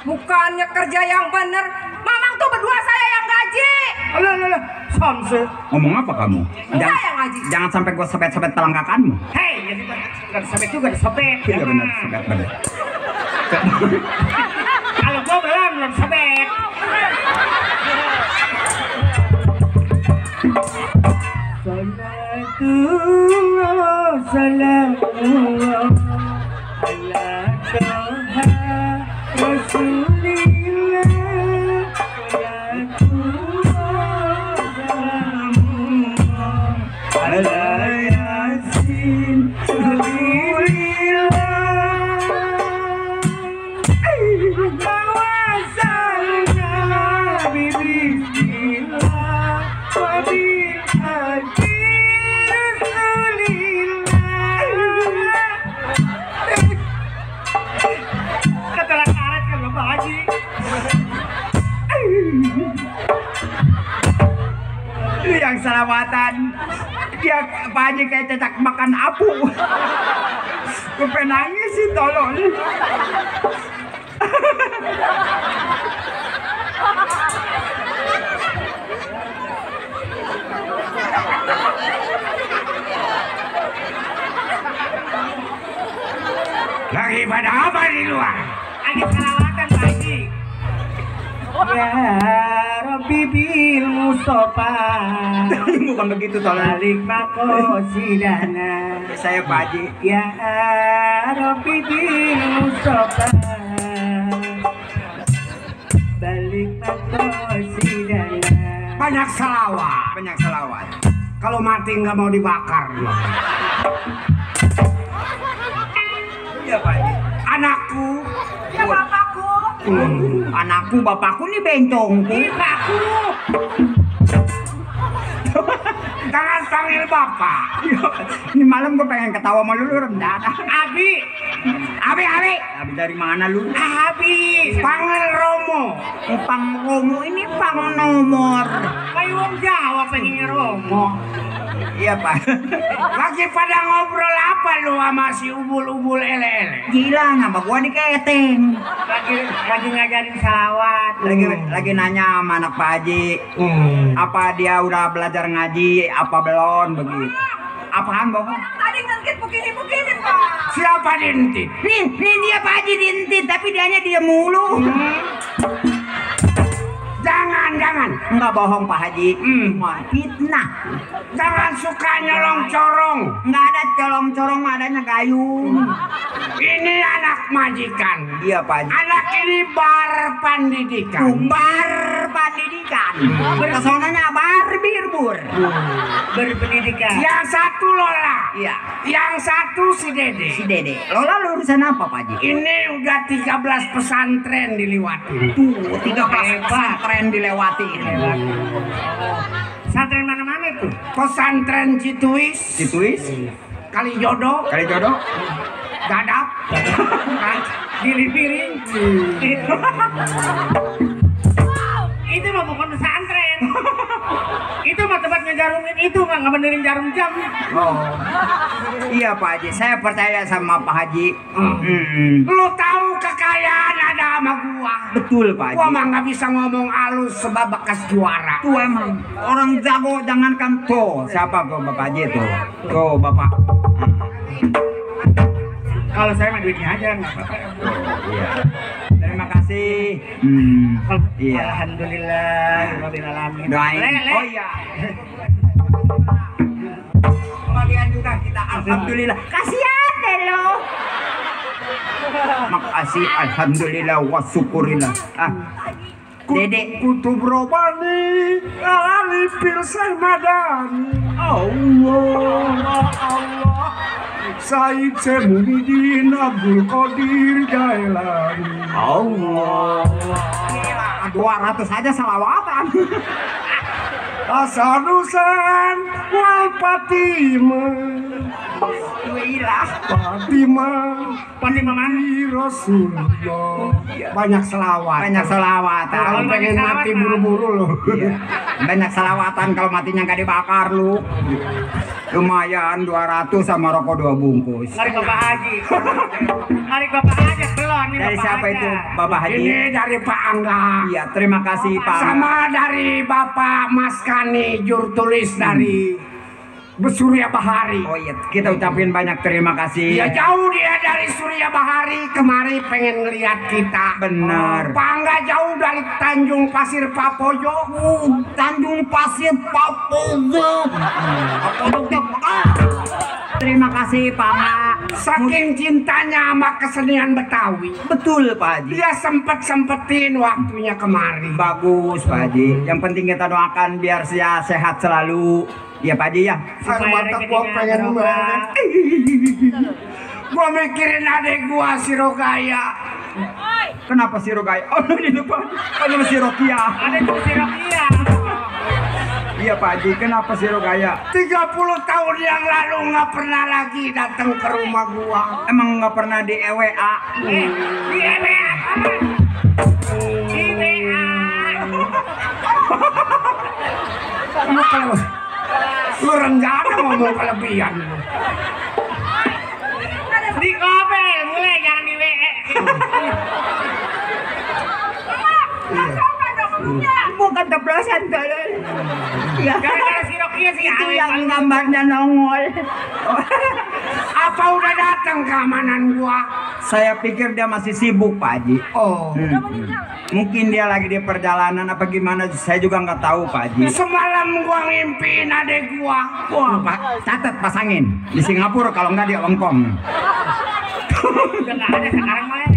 Bukannya kerja yang bener. Mamang tuh berdua saya yang gaji. Alah, somse. Ngomong apa kamu? Enggak yang ngaji. Jangan sampai gua sebet-sebet telangkakanmu. Hei, jadi bukan sobek juga, sobek. Iya benar, sebet benar. Kalau gua belum sobek. Salatullah, salamullah ala Taha Rasulillah. Salatullah, salamullah ala Yasin Sabilillah. Tawasalna birizkillah wa bil hadi Rasulillah. Katalah karet kan Bapak Haji. Yang selawatan dia Pak Haji kayak cecak makan apu. Gue pengen nangis sih tolong. Lagi pada apa di luar? Lagi selawatan Pak Haji. Ya Rabbi bil Mustafa. Bukan begitu tolong. Balik makosidana. Saya Pak Haji. Ya Rabbi bil Mustafa. Balik makosidana. Banyak selawat. Banyak selawat. Kalau mati nggak mau dibakar. Iya Pak Haji. Anakku, Ya bapakku. Anakku, bapakku nih bencongku. Ibaku. jangan panggil bapak. Ini malam gue pengen ketawa sama lu rendah. Abi. Abi, Abi dari mana lu? Abi. panggil Romo. Pang Romo ini pang nomor. Kayu wong Jawa pengennya Romo. Iya Pak. Lagi pada ngobrol apa lu sama si ubul-ubul ele-ele? Gila, nama gua diketeng. Lagi ngajarin salawat. Lagi nanya sama anak Pak Haji. Apa dia udah belajar ngaji? Apa belum begitu? Apaan Bapak? Tadi ngintip begini Pak. Siapa dintit? Nih dia Pak Haji dintit, tapi dianya dia mulu. Jangan. Enggak bohong Pak Haji. Wah, fitnah. Jangan suka nyolong corong. Enggak ada colong-corong, adanya gayung. Ini anak majikan. Iya Pak Haji. Anak ini bar pendidikan. Bar pendidikan. Kesonanya bar birbur. Berpendidikan. Yang satu Lola. Iya. Yang satu si Dede. Si Dede. Lola lulusan apa Pak Haji? Ini udah 13 pesantren diliwati. Tuh, 13 pesantren dilewati. Pesantren mana-mana itu? Pesantren Cituis, Situis, Kalijodo, kali jodoh. Gadap, Gili piring. Itu mah bukan pesantren. Itu mah tempat ngejarumin itu mah nggak benerin jarum jam. Oh. Iya Pak Haji, saya percaya sama Pak Haji. Lu tahu kekayaan ada sama gua. Betul Pak Gua Haji. mah nggak bisa ngomong halus sebab bekas juara. Tuh emang orang jago, jangankan tuh. Siapa tuh Bapak Haji tuh? Tuh Bapak. Kalau saya mah duitnya aja nggak apa-apa. Iya. Terima kasih. Iya. Alhamdulillah. Rabbil alamin. Doain. Le. Oh iya. Bagian juga kita alhamdulillah. Kasihan deh lo. Makasih alhamdulillah wa syukurillah. Dede Kutub Robani, Alipil Madani. Allah. Said Semuhidin Abdul Qadir Jailani. Allah. 200 aja salawatan. Hasan Husain wal Fatimah. Fatimah mani Rasulullah. Banyak selawat. Banyak salawatan. Kalau pengen mati buru-buru loh. Iya. Banyak salawatan, kalau matinya nggak dibakar lu. Lumayan 200 sama rokok 2 bungkus. Mari Bapak Haji. Mari Bapak Haji. calon nih. Dari Bapak siapa aja. itu, Bapak Haji? Ini dari Pak Angga. Iya, terima kasih Pak. Sama dari Bapak Mas Kani, juru tulis dari Surya Bahari. Oh iya, kita ucapin banyak terima kasih. Ya jauh dia dari Surya Bahari kemari pengen ngeliat kita. Benar. Pak Angga jauh dari Tanjung Pasir Papojo. Tanjung Pasir Papojo. Terima kasih Pak Ma. Saking cintanya sama kesenian Betawi. Betul Pak Haji. Dia sempet-sempetin waktunya kemari. Bagus Pak Haji. Yang penting kita doakan biar dia sehat selalu. Iya Pak Haji ya. Supaya gua pengen banget. Gua mikirin adek gua si Rogaya. Kenapa si Rogaya? Oh ini depan. Oh si Rokia. Ada tuh si Rokia. Iya Pak Haji, kenapa si Rogaya? 30 tahun yang lalu nggak pernah lagi datang ke rumah gua. Emang nggak pernah di EWA? Di EWA. Di WA. Lu kalau lu rencana ngomong kelebihan lu. Di Kobel, mulai jangan di WA. Bukan teplosan tolong. Ya. Gara-gara si Rokia sih Itu yang gambarnya nongol. Apa udah datang keamanan gua? Saya pikir dia masih sibuk Pak Haji. Oh. Mungkin dia lagi di perjalanan apa gimana? Saya juga nggak tahu Pak Haji. Semalam gua ngimpiin adek gua. Wah Pak, catat pasangin di Singapura kalau nggak di Hong Kong. Udah nggak ada sekarang mah.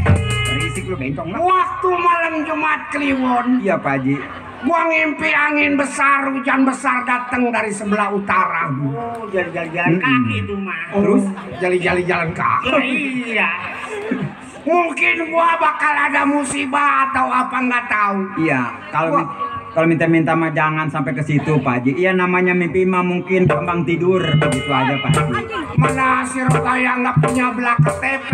Berisik lu bencong lah. Waktu malam Jumat Kliwon, Iya Pak Haji. gua ngimpi angin besar, hujan besar datang dari sebelah utara. Oh, jalan-jalan kaki itu mah. Terus jali-jali jalan kaki. Iya. Mungkin gua bakal ada musibah atau apa nggak tahu. Iya, kalau minta-minta mah jangan sampai ke situ Pak Haji. Iya namanya mimpi mah mungkin gampang tidur begitu aja Pak Haji. Mana si Rogaya nggak punya belah KTP?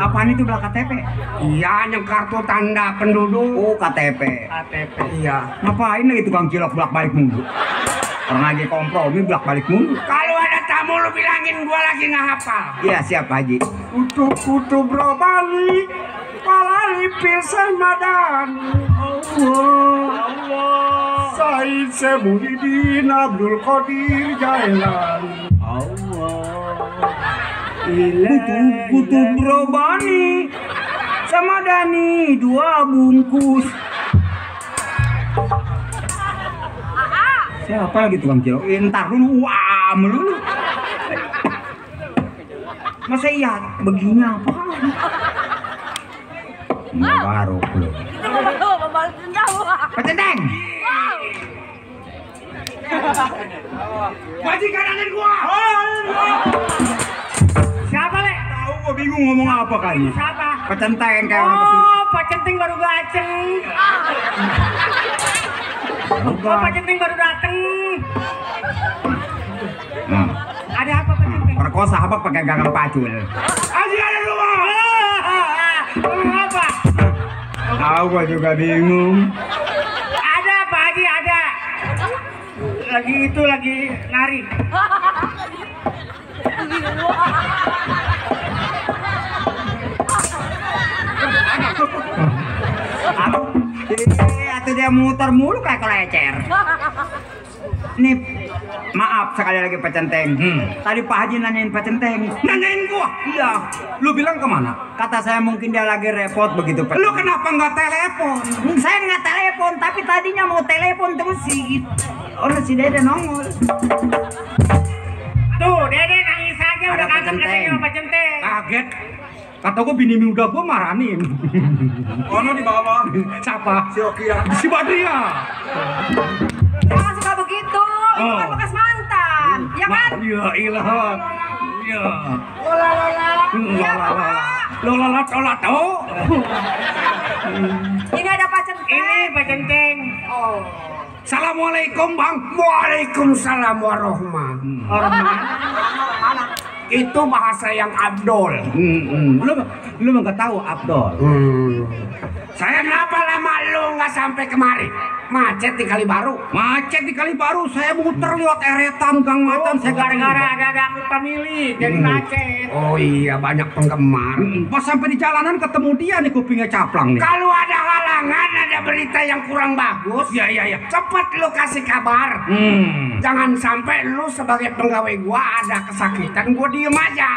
Apaan itu belah KTP? Iya, yang kartu tanda penduduk. Oh KTP. KTP. Iya. Ngapain lagi tukang cilok bolak balik mulu? Orang lagi kompromi bolak balik mulu. Kalau ada tamu lu bilangin gua lagi nggak hafal. Iya siap Pak Haji. Kutu-kutu bro balik, palali pilsen madan. Allah. Said Semuhidin Abdul Qadir Jailan. Kutu Brobani sama Dani 2 bungkus. Siapa lagi tukang cilok? Entar dulu, wah melulu. Masa iya begini apa? Baru belum. Membalas dendam. Pecendeng. Majikan anak gua. Siapa le? Tahu gua bingung ngomong apa kali. Siapa? Pecenteng kayak orang kesini. Oh, Pak Centing baru gaceng. Oh, Pak Centing baru dateng. Nah, Ada apa Pak Centing? perkosa apa pakai gagang pacul? Aji ada rumah. Ngomong apa? Tahu gua juga bingung. Ada Pak Haji, ada. Lagi nari. Atau dia muter mulu kayak kelecer. Nih, maaf sekali lagi Pak Centeng. Tadi Pak Haji nanyain Pak Centeng. Nanyain gua. Iya. Lu bilang kemana? Kata saya mungkin dia lagi repot begitu Pak. Lu kenapa nggak telepon? Saya nggak telepon, tapi tadinya mau telepon terus si Dede nongol. Tuh, Dede nangis aja Ada udah Pak kangen Centeng. katanya sama Pak Centeng. Kaget. Kata gua bini muda gua maranin. Ono di bawah. Siapa? Si Rokia. Si Badria. Jangan suka begitu. Itu kan bekas mantan. Ya kan? Ya ilah. Ya. Iya, Pak. Lola tola to. Ini ada Pak Centeng. Ini Pak Centeng. Oh. Assalamualaikum Bang. Waalaikumsalam warahmatullahi. Itu bahasa yang Abdul. Lu nggak tahu Abdul. Saya kenapa lama lu nggak sampai kemari? Macet di Kalibaru. Macet di Kalibaru. Saya muter lewat eretan Gang Macan. Saya Gara-gara ada aku pemilik jadi macet. Oh iya, banyak penggemar. Pas sampai di jalanan ketemu dia nih, kupingnya caplang nih. Kalau ada halangan, ada berita yang kurang bagus, ya cepat lu kasih kabar. Jangan sampai lu sebagai pegawai gua ada kesakitan, gua diem aja.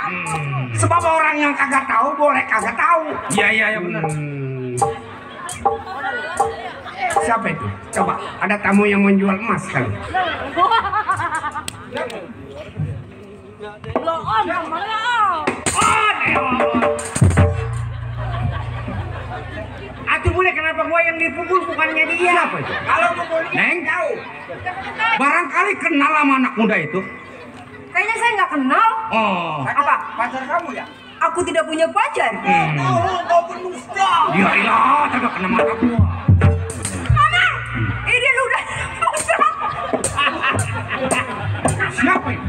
Sebab orang yang kagak tahu boleh kagak tahu. Iya benar. Siapa itu? Coba, ada tamu yang menjual emas kali. Lo on, mana Atuh boleh kenapa gua yang dipukul bukannya dia? Siapa itu? Kalau pukul Neng tahu. Barangkali kenal sama anak muda itu. Kayaknya saya nggak kenal. Oh. Apa? Pacar kamu ya? Aku tidak punya pacar. Kau berdusta. Ya ilah, tidak kena mata gua. Mama, ini lu udah Siapa itu?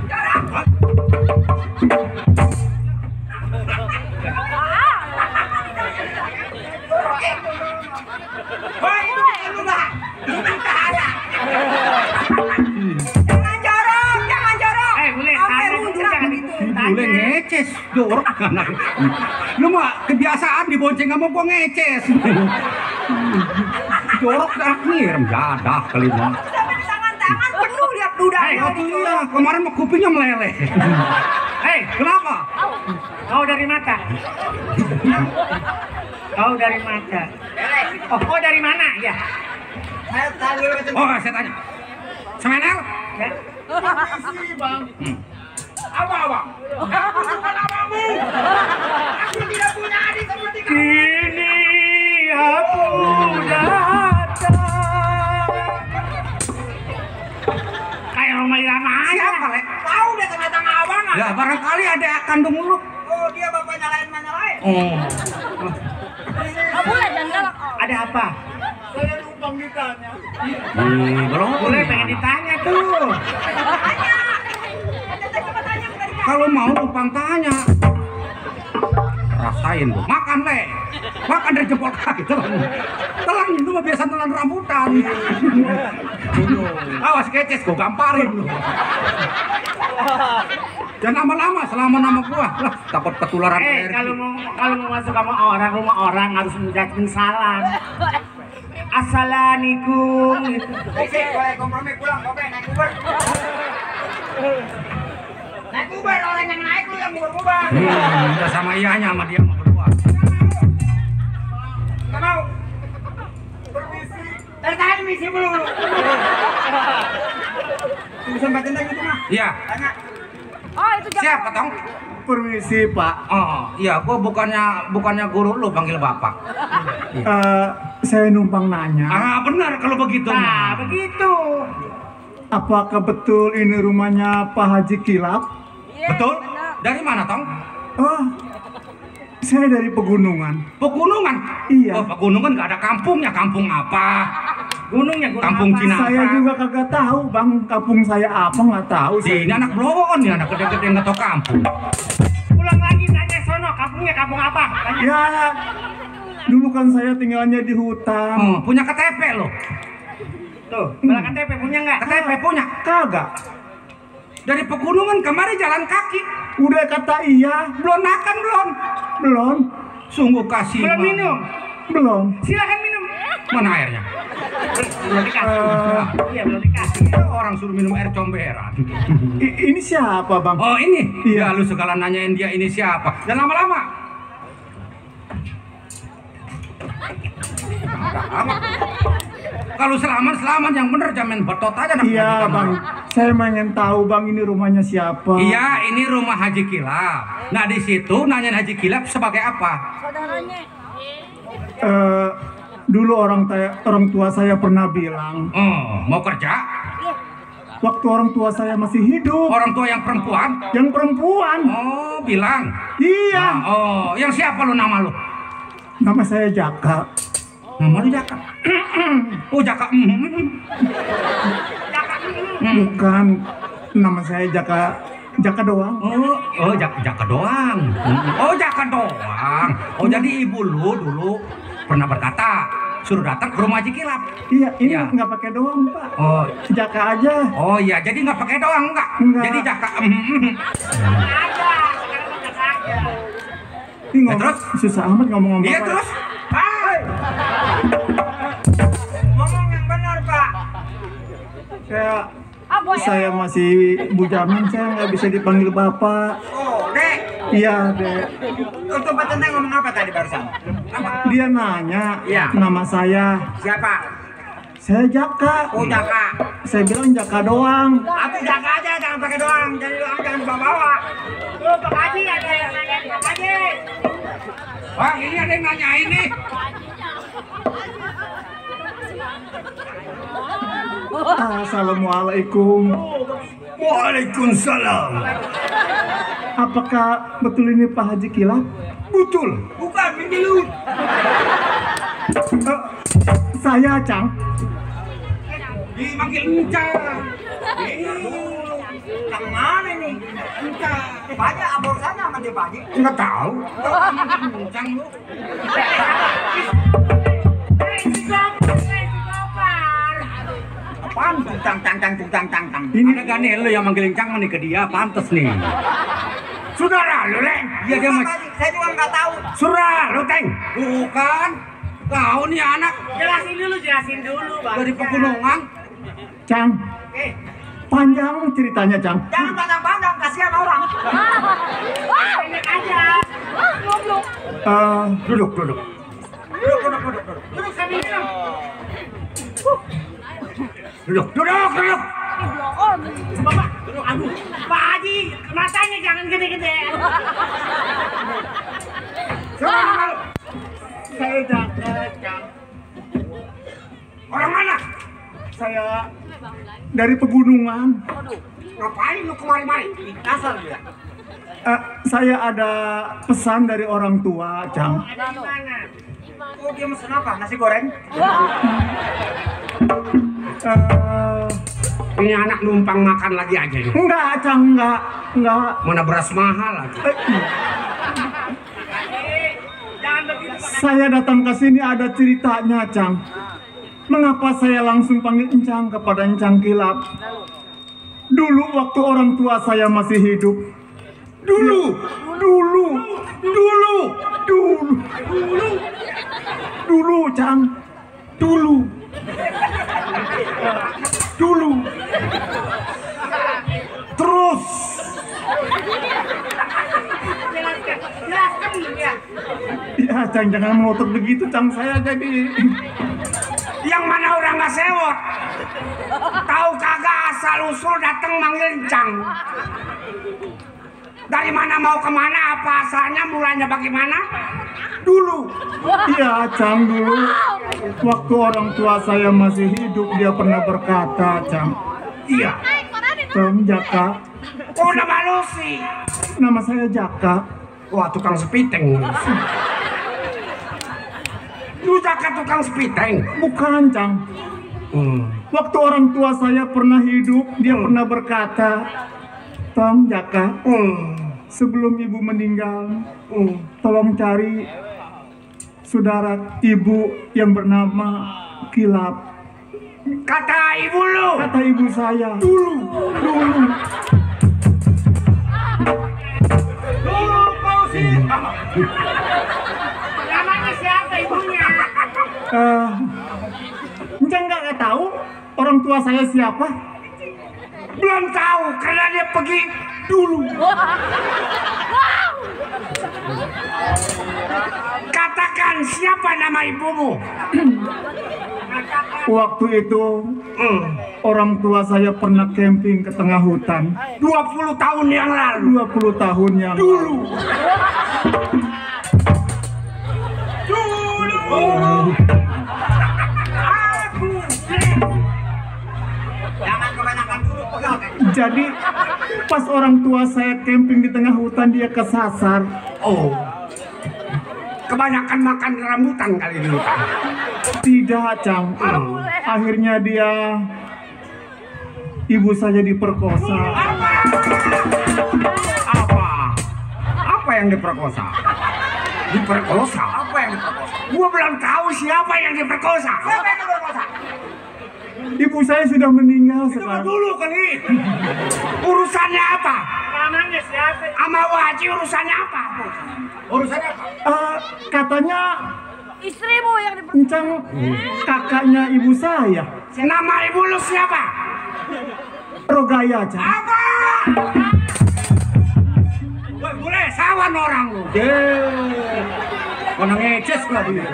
Jangan jorok. Bule, tanya dulu jangan gitu. Boleh ngeces, jorok. Lu mah kebiasaan dibonceng sama gua ngeces. Jorok dah ngirim jadah kelima. Sampai di tangan-tangan penuh lihat ludahnya. Iya, kemarin mah kupingnya meleleh. Kenapa? Kau dari mata. Kau dari mata. Oh, kau dari mana? Ya. Oh, saya tanya. Semenel? Ya. Apa, Bang? Aku tidak punya adik seperti kamu. Kini aku datang. Kayak Roma Irama aja. Siapa, Le? Tahu deh tengah-tengah abang. Ya, barangkali ada kandung lu. Oh, dia bapaknya lain. Oh. boleh jangan galak. Ada apa? Saya numpang ditanya. Belum. Boleh pengen ditanya tuh. Tanya. Kalau mau numpang tanya. Rasain lu. Makan, Le. Makan dari jempol kaki. Telan itu mah biasa telan rambutan. Awas keces, gua gamparin lu. Jangan lama-lama, selama nama gua. Lah, takut ketularan air. Kalau mau masuk sama orang, rumah orang harus mengucapkan salam. Assalamualaikum. Oke, boleh kompromi pulang, oke, naik Uber. Naik Uber, orang yang naik lu yang Uber. Udah sama iyanya sama dia mau berdua. Gak mau. Permisi. Tahan misi dulu. Sampai tentang itu mah. Iya. Tanya. Oh, itu jangan. Siapa, Tong? Permisi Pak, Oh, iya, gua bukannya guru lu panggil bapak. saya numpang nanya, Benar kalau begitu. Nah, begitu. apakah betul ini rumahnya Pak Haji Kilap? Iya, Betul? benar. Dari mana, Tong? Oh, saya dari pegunungan. Pegunungan? Iya. Oh, pegunungan nggak ada kampungnya. Kampung apa? Gunungnya gunung Kampung apa? Cina. Saya juga kagak tahu bang, kampung saya apa nggak tahu. Ini anak blowon nih, anak gede-gede nggak tahu kampung. Pulang lagi tanya sono, kampungnya kampung apa? Tanya. Ya, dulu kan saya tinggalnya di hutan. Oh, punya KTP lo? Tuh, bela KTP punya nggak? KTP punya? Kagak. Dari pegunungan kemari jalan kaki. Udah kata iya, Belum makan belum? belum, Sungguh kasih. Belum minum. belum. Silakan minum. Mana airnya? Belum dikasih. Iya, belum dikasih. Orang suruh minum air comberan. Ini siapa bang? Oh ini? Iya. Ya lu segala nanyain dia ini siapa. Jangan lama-lama. Kalau selaman yang bener jamin betot aja nak Iya di kamar. bang, saya pengen tahu bang ini rumahnya siapa? Iya, ini rumah Haji Kilap. Nah di situ nanyain Haji Kilap sebagai apa? Saudaranya. Dulu orang tua saya pernah bilang, Oh, mau kerja? waktu orang tua saya masih hidup, Orang tua yang perempuan? yang perempuan. Oh, bilang. Iya, Nah, oh, yang siapa lu nama lu? nama saya Jaka. Nama lu Jaka. Oh, Jaka. Bukan, nama saya Jaka doang. Oh, Jaka doang. Oh, Jaka doang. Oh, jadi ibu lu dulu pernah berkata, suruh datang ke rumah Haji Kilap. Iya, ini Iya. nggak pakai doang, Pak. Oh, Jaka aja. oh iya, jadi nggak pakai doang enggak? Enggak. Jadi Jaka. Ini Ya, terus? susah amat ngomong-ngomong. Iya Pak. terus? Hai. Ngomong yang benar, Pak. Saya masih bujangan, saya nggak bisa dipanggil Bapak. Oh, Dek. Iya, Dek. Untuk Pak Centeng ngomong apa tadi barusan? Apa? Dia nanya Iya. nama saya. Siapa? Saya Jaka. Oh, Jaka. Saya bilang Jaka doang. Aku Jaka aja, jangan pakai doang. Jadi doang jangan dibawa-bawa. Tuh, Pak Haji ada yang nanya Pak Haji. Wah, ini ada yang nanya ini. Assalamualaikum. Waalaikumsalam. Apakah betul ini Pak Haji Kilap? Betul. Bukan, Mindilut. Saya Cang. Dipanggil Encang. Yang mana nih? Banyak abor sana sama dia, Pak Haji. Enggak tahu. Encang lu. Apaan? Tang. Ada gak nih lu yang manggil Encang nih ke dia, pantes nih. Saudara lu, Leng. Iya dia mah. Saya juga nggak tahu. Surah lu, Teng. Bukan. Kau nih anak Jelasin dulu, Bang. dari pegunungan. Cang. Panjang ceritanya, Cang. Jangan pandang-pandang, kasihan orang. Enak aja. Duduk. Duduk sambil minum. Duduk. Bapak, aduh, Pak Haji, matanya jangan gede-gede. Saya Jaka, Cang. Orang mana? Saya dari pegunungan. Ngapain lu kemari-mari? Kasar dia. Saya ada pesan dari orang tua, Cang. Ada di mana? Oh, dia mesen apa? Nasi goreng? Ini anak numpang makan lagi aja nih. Enggak, Cang, enggak. Mana beras mahal lagi. Jangan begitu, Pak. Saya datang ke sini ada ceritanya, Cang. Mengapa saya langsung panggil Encang kepada Encang Kilap? Dulu waktu orang tua saya masih hidup. Dulu, Cang. Dulu. Terus Jelaskan ya. Ya, Cang, jangan melotot begitu, Cang. Saya jadi... Yang mana orang nggak sewot? Tahu kagak asal usul datang manggil Encang. Dari mana mau kemana? Apa asalnya? Mulanya bagaimana? dulu. Iya, Cang, dulu waktu orang tua saya masih hidup dia pernah berkata, Cang. Iya. Cang, Jaka. Oh, nama lu sih. Nama saya Jaka. Wah, tukang sepiteng. Lu Jaka tukang sepiteng? Bukan, Cang. Waktu orang tua saya pernah hidup, dia pernah berkata, Tong, Jaka, sebelum ibu meninggal, tolong cari saudara ibu yang bernama Kilap. Kata ibu lu? Kata ibu saya. Dulu. Namanya siapa ibunya? Encang nggak tahu orang tua saya siapa? Belum tahu karena dia pergi dulu. Katakan siapa nama ibumu? Waktu itu orang tua saya pernah camping ke tengah hutan. 20 tahun yang lalu. 20 tahun yang lalu. Jangan kebanyakan dulu pegang. Jadi pas orang tua saya camping di tengah hutan dia kesasar. Oh. Kebanyakan makan rambutan kali di hutan. Tidak, Cang. Akhirnya dia ibu saya diperkosa. Apa? Apa yang diperkosa? Diperkosa? Apa yang diperkosa? Gua belum tahu siapa yang diperkosa. Siapa yang berkosa? Ibu saya sudah meninggal Itu mah sekarang. dulu kali. Urusannya apa? Namanya siapa? Sama Waji urusannya apa? Urusannya apa? Katanya Istrimu yang Encang kakaknya ibu saya. Nama ibu lu siapa? Rogaya, Cang. Apa? Boleh sawan orang lu. Mana ngeces gak dia?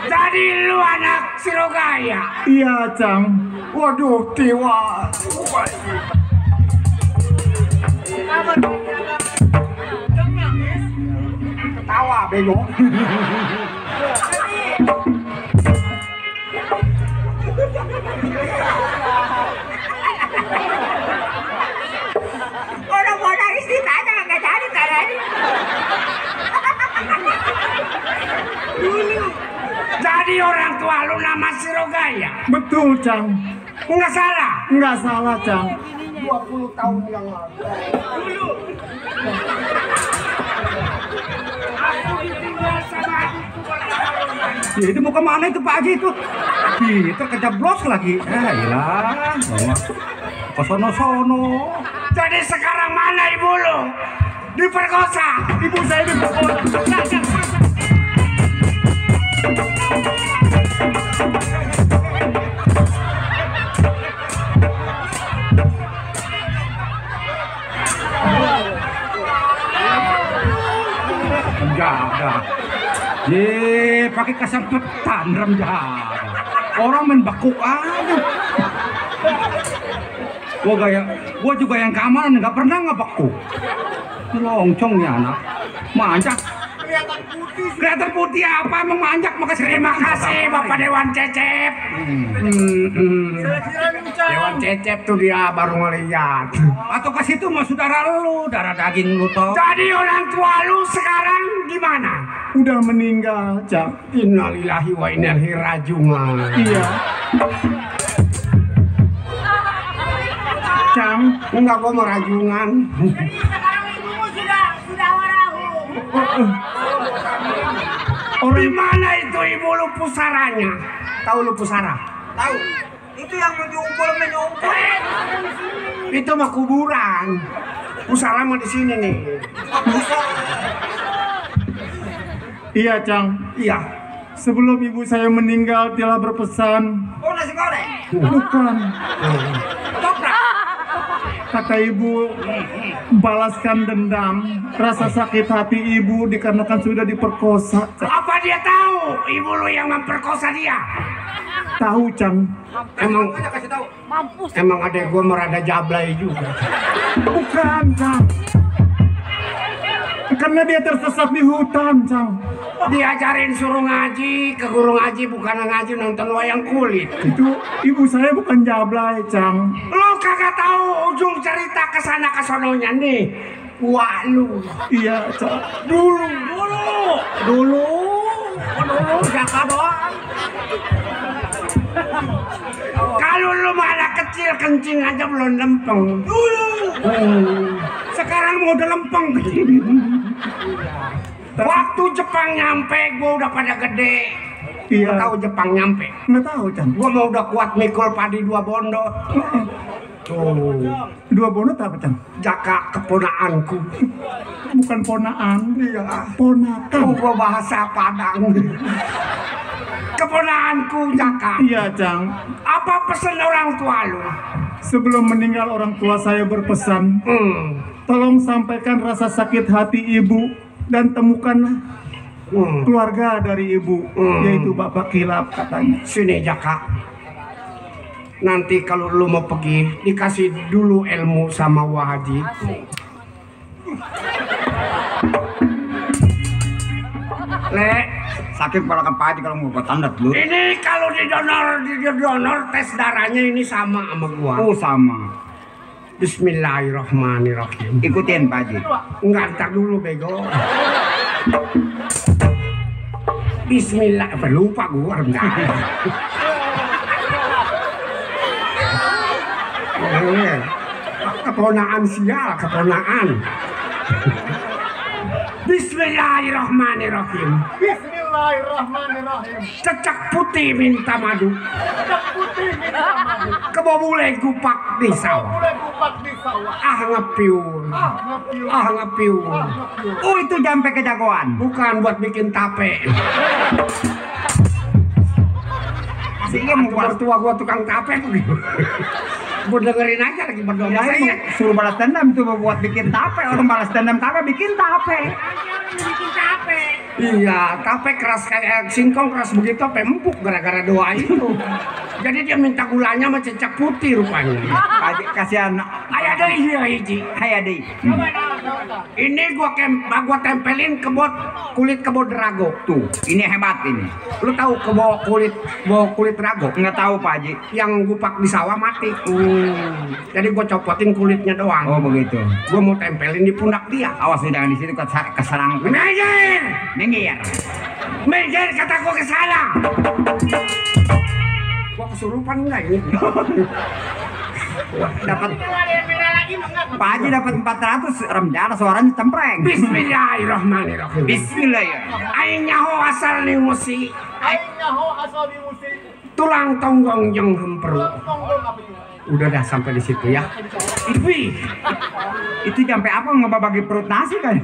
Jadi lu anak Sirogaya. Iya, Cang. Waduh, Tiwa. Ketawa, bego. Orang mau nangis ditanya nggak jadi kan? Jadi orang tua lu nama Sirogaya. Betul, Cang. Enggak salah. Nggak salah, Cang. 20 tahun yang lalu. Ya itu mau kemana itu Pak Haji itu? Kita kejeblos lagi. Ilah, ke sono-sono. Jadi sekarang mana ibu lu? Diperkosa. Ibu saya diperkosa. Jaga. Ye, pakai kesempetan rem jaga. Orang main bakuk aja. Gua juga yang keamanan nggak pernah ngebakuk. Loncong nih anak. Manjak. Kelihatan putih apa emang manjak maka Terima kasih Bapak Dewan Cecep. Dewan Cecep tuh dia baru ngeliat. Atau ke situ mah saudara lu, darah daging lu toh. Jadi orang tua lu sekarang gimana? Udah meninggal, Cang. Innalillahi wa inna ilaihi rajiun. Iya. Cang, Enggak, gua mau rajungan. Sekarang ibumu sudah warahu. Di mana itu ibu lu pusaranya? Tahu lu pusara? Tahu? Itu yang menyumpul. Itu mah kuburan. Pusara mah di sini nih. iya, Cang. Iya. Sebelum ibu saya meninggal, telah berpesan. Oh, nasi goreng. Bukan. Toprak. Kata ibu, balaskan dendam, rasa sakit hati ibu dikarenakan sudah diperkosa. Apa dia tahu ibu lu yang memperkosa dia? Tahu, Cang. Emang adek gua merada jablay juga. Bukan, Cang. Karena dia tersesat di hutan, Cang. Diajarin suruh ngaji, ke guru ngaji bukan ngaji nonton wayang kulit. Itu ibu saya bukan jablay, Cang. Lu kagak tahu ujung cerita kesana kesononya nih. Wah lu. Iya, Cang. Dulu jaka doang. Kalau lu mah anak kecil kencing aja belum lempeng. Sekarang mau udah lempeng. Waktu Jepang nyampe, gua udah pada gede. Iya. Tahu Jepang nyampe? Nggak tahu, Cang. Gua mau udah kuat mikul padi 2 bondo. Tuh, 2 bonot apa, Cang? jaka keponaanku. Bukan ponaan. Iya. Ponakan. Gua bahasa Padang. Keponaanku jaka. Iya, Cang. Apa pesan orang tua lu? Sebelum meninggal orang tua saya berpesan, tolong sampaikan rasa sakit hati ibu dan temukanlah keluarga dari ibu, yaitu Bapak Kilap katanya. Sini jaka. Nanti kalau lu mau pergi, dikasih dulu ilmu sama Wahaji. Le, Sakit kepala Pak Haji kalau mau buat tanda dulu. ini kalau didonor tes darahnya ini sama sama gua. Oh sama. Bismillahirrahmanirrahim. Ikutin Pak Haji. Enggak, ntar dulu bego. Bismillah, lupa gua enggak. Keponaan sial, keponaan. Bismillahirrahmanirrahim. Bismillahirrahmanirrahim. Cecak putih minta madu. Cecak putih minta madu. Kebobule gupak di sawah. Boleh gupak di sawah. Ah ngepiur. Ngepiur. Ah ngepiur. Oh itu jampe kejagoan. Bukan buat bikin tape. Sehingga membuat Mertua gua tukang tape begitu. Gua dengerin aja lagi berdoa ya, saya. suruh balas dendam itu buat bikin tape. Orang balas dendam kagak bikin tape. Bikin capek. Iya, tape keras kayak singkong keras begitu, sampai empuk gara-gara doa itu. Jadi dia minta gulanya sama cecak putih rupanya. Kasihan. Ayah deh iya hiji. Hai Adi. Ini gua tempelin kulit kebo drago. Tuh, ini hebat ini. Lu tahu kebo kulit drago? Nggak tahu Pak Haji. Yang gupak di sawah mati. Jadi gua copotin kulitnya doang. Oh begitu. Gua mau tempelin di pundak dia. Awas jangan di situ keserang. Minggir! Minggir. Minggir kataku ke sana. Gua kesurupan enggak ini? Dapat Kalau ada yang beda lagi mah enggak. Pak Haji dapat 400 remjana suaranya cempreng. Bismillahirrahmanirrahim. Bismillahirrahmanirrahim. Aing nyaho asal nih musi. Aing nyaho asal di musik. Tulang tonggong jeung hemperu. Tonggong apa itu? Udah dah sampai di situ ya. Ibi. Itu sampai apa ngebagi perut nasi kan?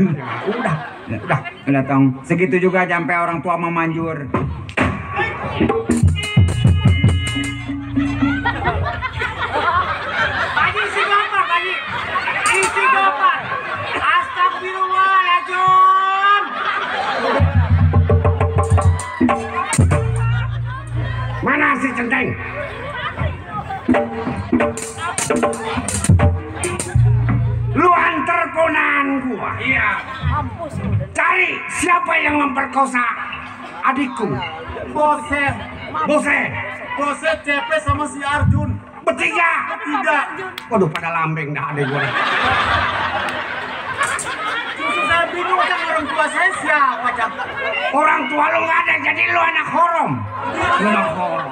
Udah tong. Segitu juga sampai orang tua memanjur. Haji si gopar, Haji. Isi gopar. Astagfirullahaladzim. Mana si centeng? Lu antar ponakan gua. Iya. Cari siapa yang memperkosa adikku. Bose. Bose. CP sama si Arjun. Bertiga. Waduh pada lambeng dah adek gua. Justru saya bingung kan orang tua saya siapa Cak? Orang tua lu nggak ada jadi lu anak horom. Lu anak horom.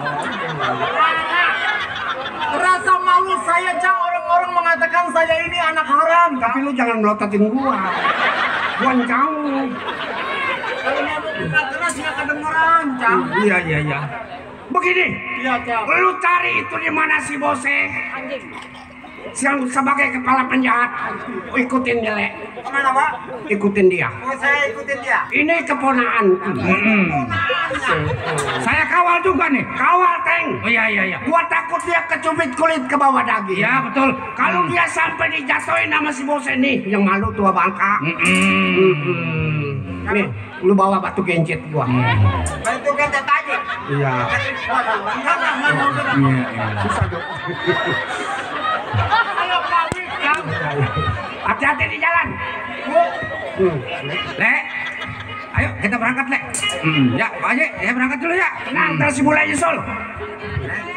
Rasa malu saya Cak, orang-orang mengatakan saya ini anak haram. Tapi lu jangan melototin gua. Gua jauh. Kalau nyamuk nggak keras nggak kedengeran Cak. Iya. Begini. Iya Cak. Lu cari itu di mana si Bose? Yang sebagai kepala penjahat. Ikutin dia, Le. Kemana Pak? Ikutin dia. Oh saya ikutin dia. Ini keponaanku. Saya kawal juga nih. Kawal, Teng. Oh iya. Gua takut dia kecubit kulit ke bawah daging. Ya betul. Kalau dia sampai dijatuhin sama si Bose nih, yang malu tua bangka. Nih, lu bawa batu gencet gua. Itu kan tadi. Iya. Hati-hati di jalan. Le. Ayo kita berangkat, Le. Ya, Pak Haji, saya berangkat dulu ya. Nanti si mulai nyusul.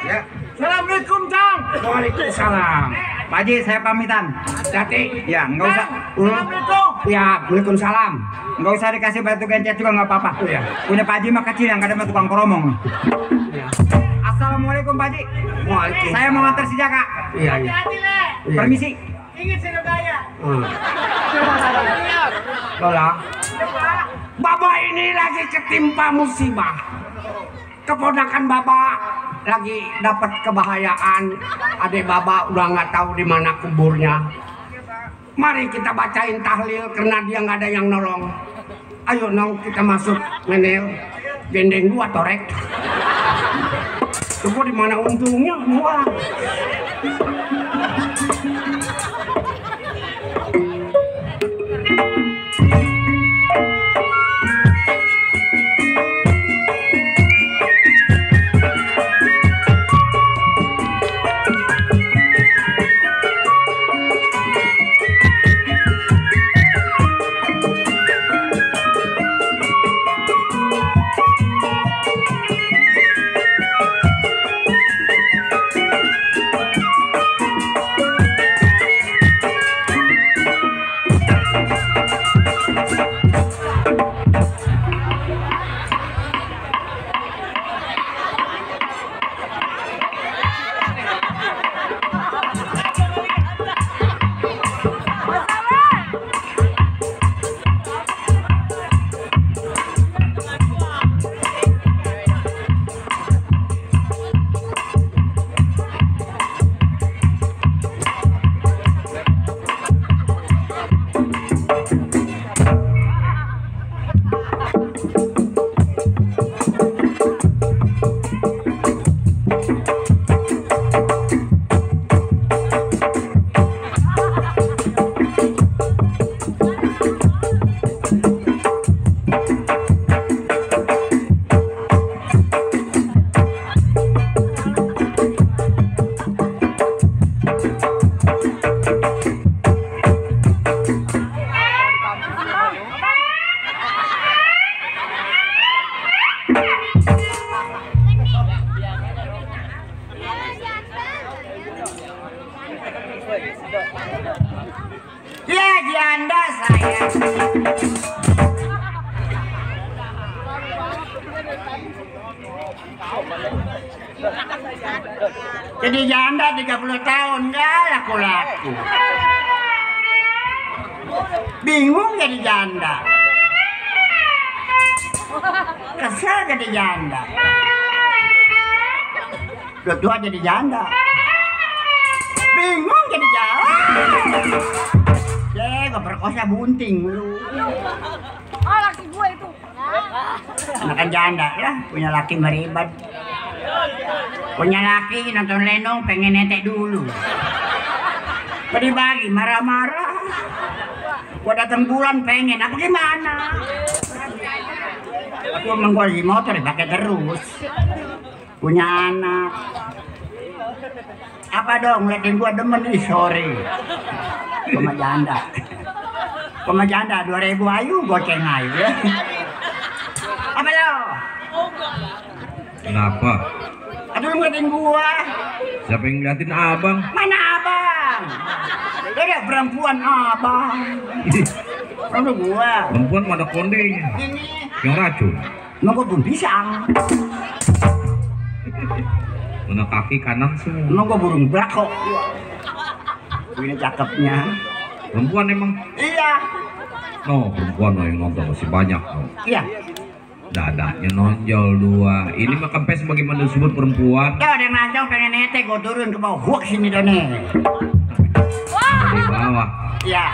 Ya. Assalamualaikum Cang. Waalaikumsalam. Pak Haji, saya pamitan. Hati. Ya, enggak usah. Assalamualaikum. Ya, waalaikumsalam. Enggak usah dikasih batu gencet juga enggak apa-apa. Iya. Punya Pak Haji mah kecil yang kadang tukang koromong. Iya. Assalamualaikum Pak Haji. Waalaikumsalam. Saya mau nganter si Jaka. Iya. Hati-hati, Le. Iya. Permisi. Ingat Senogaya. Lola. Bapak ini lagi ketimpa musibah. Keponakan Bapak lagi dapat kebahayaan. Adik Bapak udah nggak tahu di mana kuburnya. Mari kita bacain tahlil karena dia nggak ada yang nolong. Ayo nong kita masuk menel. Gendeng gua torek. Tunggu di mana untungnya gua. janda 30 tahun nggak laku-laku. Bingung jadi janda. Kesel jadi janda. Udah tua jadi janda. Bingung jadi janda. Gue perkosa bunting lu. Oh, laki gue itu. Anak janda lah, punya laki meribad. Punya laki nonton lenong pengen netek dulu. Bagi marah-marah. Gua datang bulan pengen, apa gimana? Aku emang gua di motor dipakai terus. Punya anak. Apa dong ngeliatin gua demen nih sorry. Koma janda 2000 ayu goceng ayu ya. Apa lo? Kenapa? Aduh lu ngeliatin gua. Siapa yang ngeliatin abang? Mana abang? Ada perempuan abang. Perempuan gua. Perempuan mana kondenya? Ini. Yang racun. Nunggu bun pisang. Mana kaki kanan semua. Nunggu burung blakok. Ini cakepnya. Perempuan emang? Iya. No, perempuan yang nonton masih banyak. No. Iya. Dadanya nonjol 2. Ini mah kempes bagaimana disebut perempuan? Tuh ada yang nancong pengen netek, gue turun ke bawah. Hook sini dah nih. Di bawah. Iya.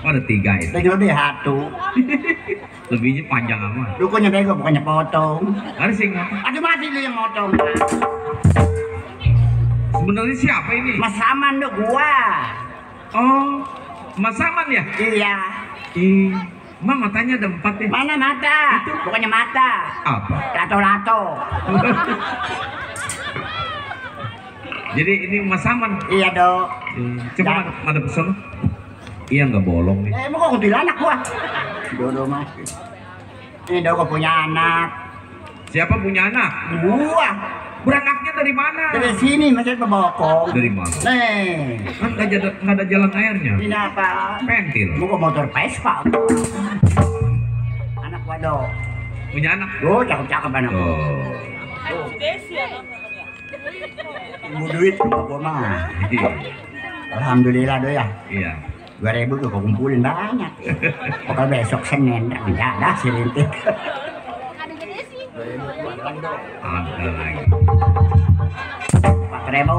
Oh, ada 3 itu. Lebih satu. Lebihnya panjang amat. Dukunya bego bukannya potong. Ada sih nggak? Aduh mati lu yang motong. Sebenarnya siapa ini? Mas Saman tuh gua. Oh, Mas Saman ya? Iya. Ih, Mak matanya ada 4 ya? Mana mata? Itu bukannya mata. Apa? Lato-lato. Jadi ini Mas Saman? Iya dok. Coba ada pesan. Iya nggak bolong nih. Emang kok kuntilanak gua? Dodo mas. Ini dok punya anak. Siapa punya anak? Gua. Beranaknya dari mana? Dari sini masih pebokong. Dari mana? Nih. Kan nggak ada jalan airnya. Ini apa? Pentil. Gua motor Vespa. Anak gua dok. Punya anak? Oh cakep-cakep anak. Oh. Ibu duit sama gua mah. Iya. Alhamdulillah dok ya. Iya. 2000 tuh kau kumpulin banyak. Pokoknya besok Senin enggak ada si rintik. Ada lagi. 4.000.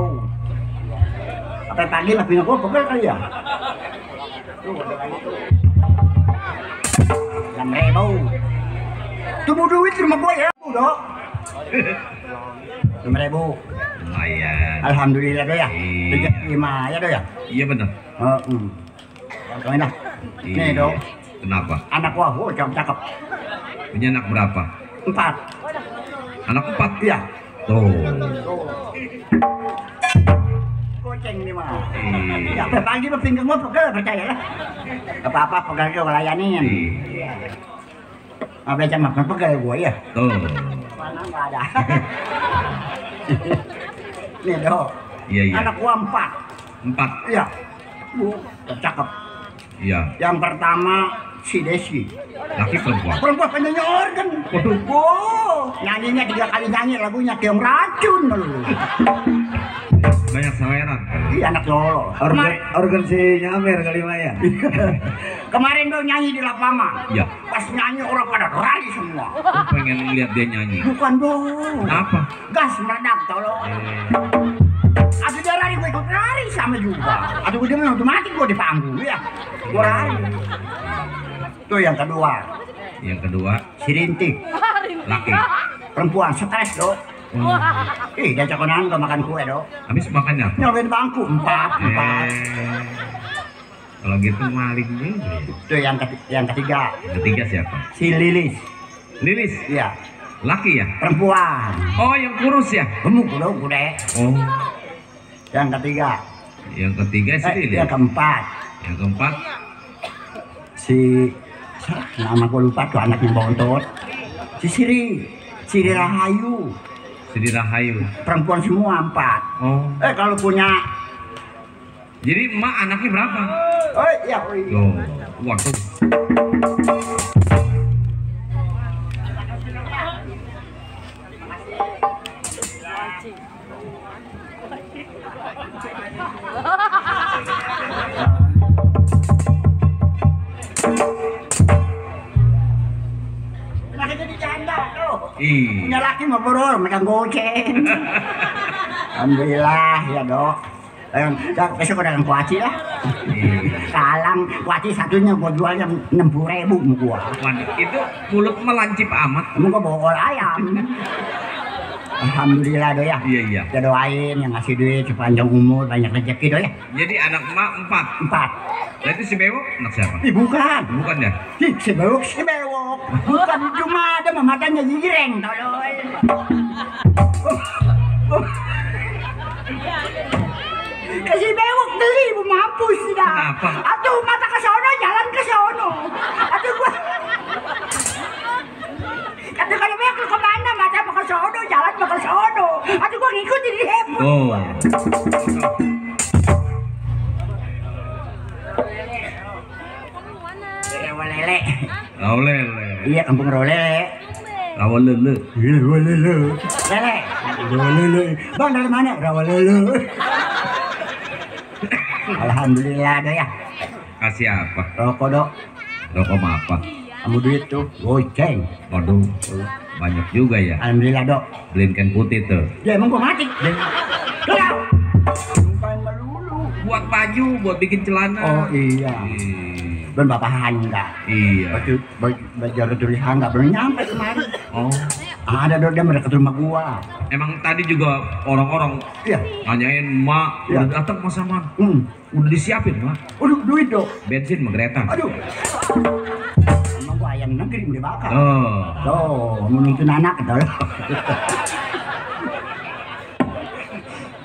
Apa pagi lah punya gua pegel kali ya? Tuh ada lagi tuh. 6.000. Tunggu duit di rumah gua ya, Dok. 5.000. Lumayan. Alhamdulillah deh ya. Iya. 5 ya deh ya. Iya benar. Kau dah. Nih dok. Kenapa? Anak gua, cakep. Punya anak berapa? 4. Anak 4? Iya. Tuh. Goceng nih mah. Iya. Ya pagi mah pinggang gua pegel percaya lah. Apa-apa pegel gua layanin. Iya. Apa aja mah pegel gua ya. Tuh. Mana enggak ada. Nih dok. Iya iya. Anak gua 4. 4. Iya. Cakep. Iya. Yang pertama si Desi. Laki perempuan. Perempuan penyanyi organ. Waduh. Oh, nyanyinya 3 kali nyanyi lagunya Keong Racun lu. Banyak saweran. Iya anak Lolo. Organ si Nyamer kali Maya. Kemarin dong nyanyi di lapangan. Iya. Pas nyanyi orang pada lari semua. Aku pengen lihat dia nyanyi. Bukan dong. Apa? Gas meledak tolong. Aduh dia lari, gue ikut lari sama juga. Aduh dia memang otomatis gue di panggung ya. Gue lari. Tuh yang kedua. Yang kedua, Si Rintik. laki. Perempuan stres dok. Ih dia cakonan gak makan kue dok. Habis makannya? Nyolokin bangku 4. Kalau gitu maling juga. Tuh yang ketiga. Yang ketiga siapa? Si Lilis. Lilis. Iya. Laki ya? Perempuan. Oh, yang kurus ya? Gemuk dong kude. Oh. Yang ketiga. Yang ketiga si Lilis. Yang keempat. Yang keempat Si nama gue lupa tuh anaknya bontot. Si Siri Rahayu. Sri Rahayu. Perempuan semua 4. Oh. Kalau punya. Jadi emak anaknya berapa? Oh iya. Loh, waduh. Punya laki mau bro, megang goceng. Alhamdulillah ya dok. Besok dagang kuaci lah. Kalang kuaci satunya gua jualnya 60.000 gua. Waduh, itu mulut melancip amat. Emang gua bawa ayam. Alhamdulillah do ya. Iya. Kita doain yang ngasih duit sepanjang umur, banyak rezeki do ya. Jadi anak emak 4. Berarti si Bewok anak siapa? Bukan. Bukan ya? Si bewok. Bukan cuma ada matanya gireng tolol. Kasih bewok geli mampus dah. Kenapa? Atuh mata ke sono jalan ke sono. Atuh gua. Kata kalau bewok lu kemana mata mau ke sono jalan mau ke sono. Atuh gua ngikutin di heboh. Oh. Rawalele. Rawalele. Iya kampung Rawalele. Rawalele. Rawalele. Lele. Rawalele. Bang dari mana? Rawalele. Alhamdulillah do ya. Kasih apa? Rokok dok. Rokok mah apa? Kamu duit tuh goceng. Waduh, banyak juga ya. Alhamdulillah dok. Beliin kan putih tuh. Ya emang gua mati. Keluar. Buat baju, buat bikin celana. Oh iya. Dan bapak hangga. Iya. Baju dulu hangga belum nyampe kemarin. Oh. Ada dok dia mendekat rumah gua. Emang tadi juga orang-orang Iya. nanyain mak, Iya. udah datang mas Saman. Hmm. Udah disiapin mak. Aduh duit dok. Bensin sama kereta. Aduh. Emang gua ayam negeri mau dibakar. Oh. Tuh, menuntun anak dok.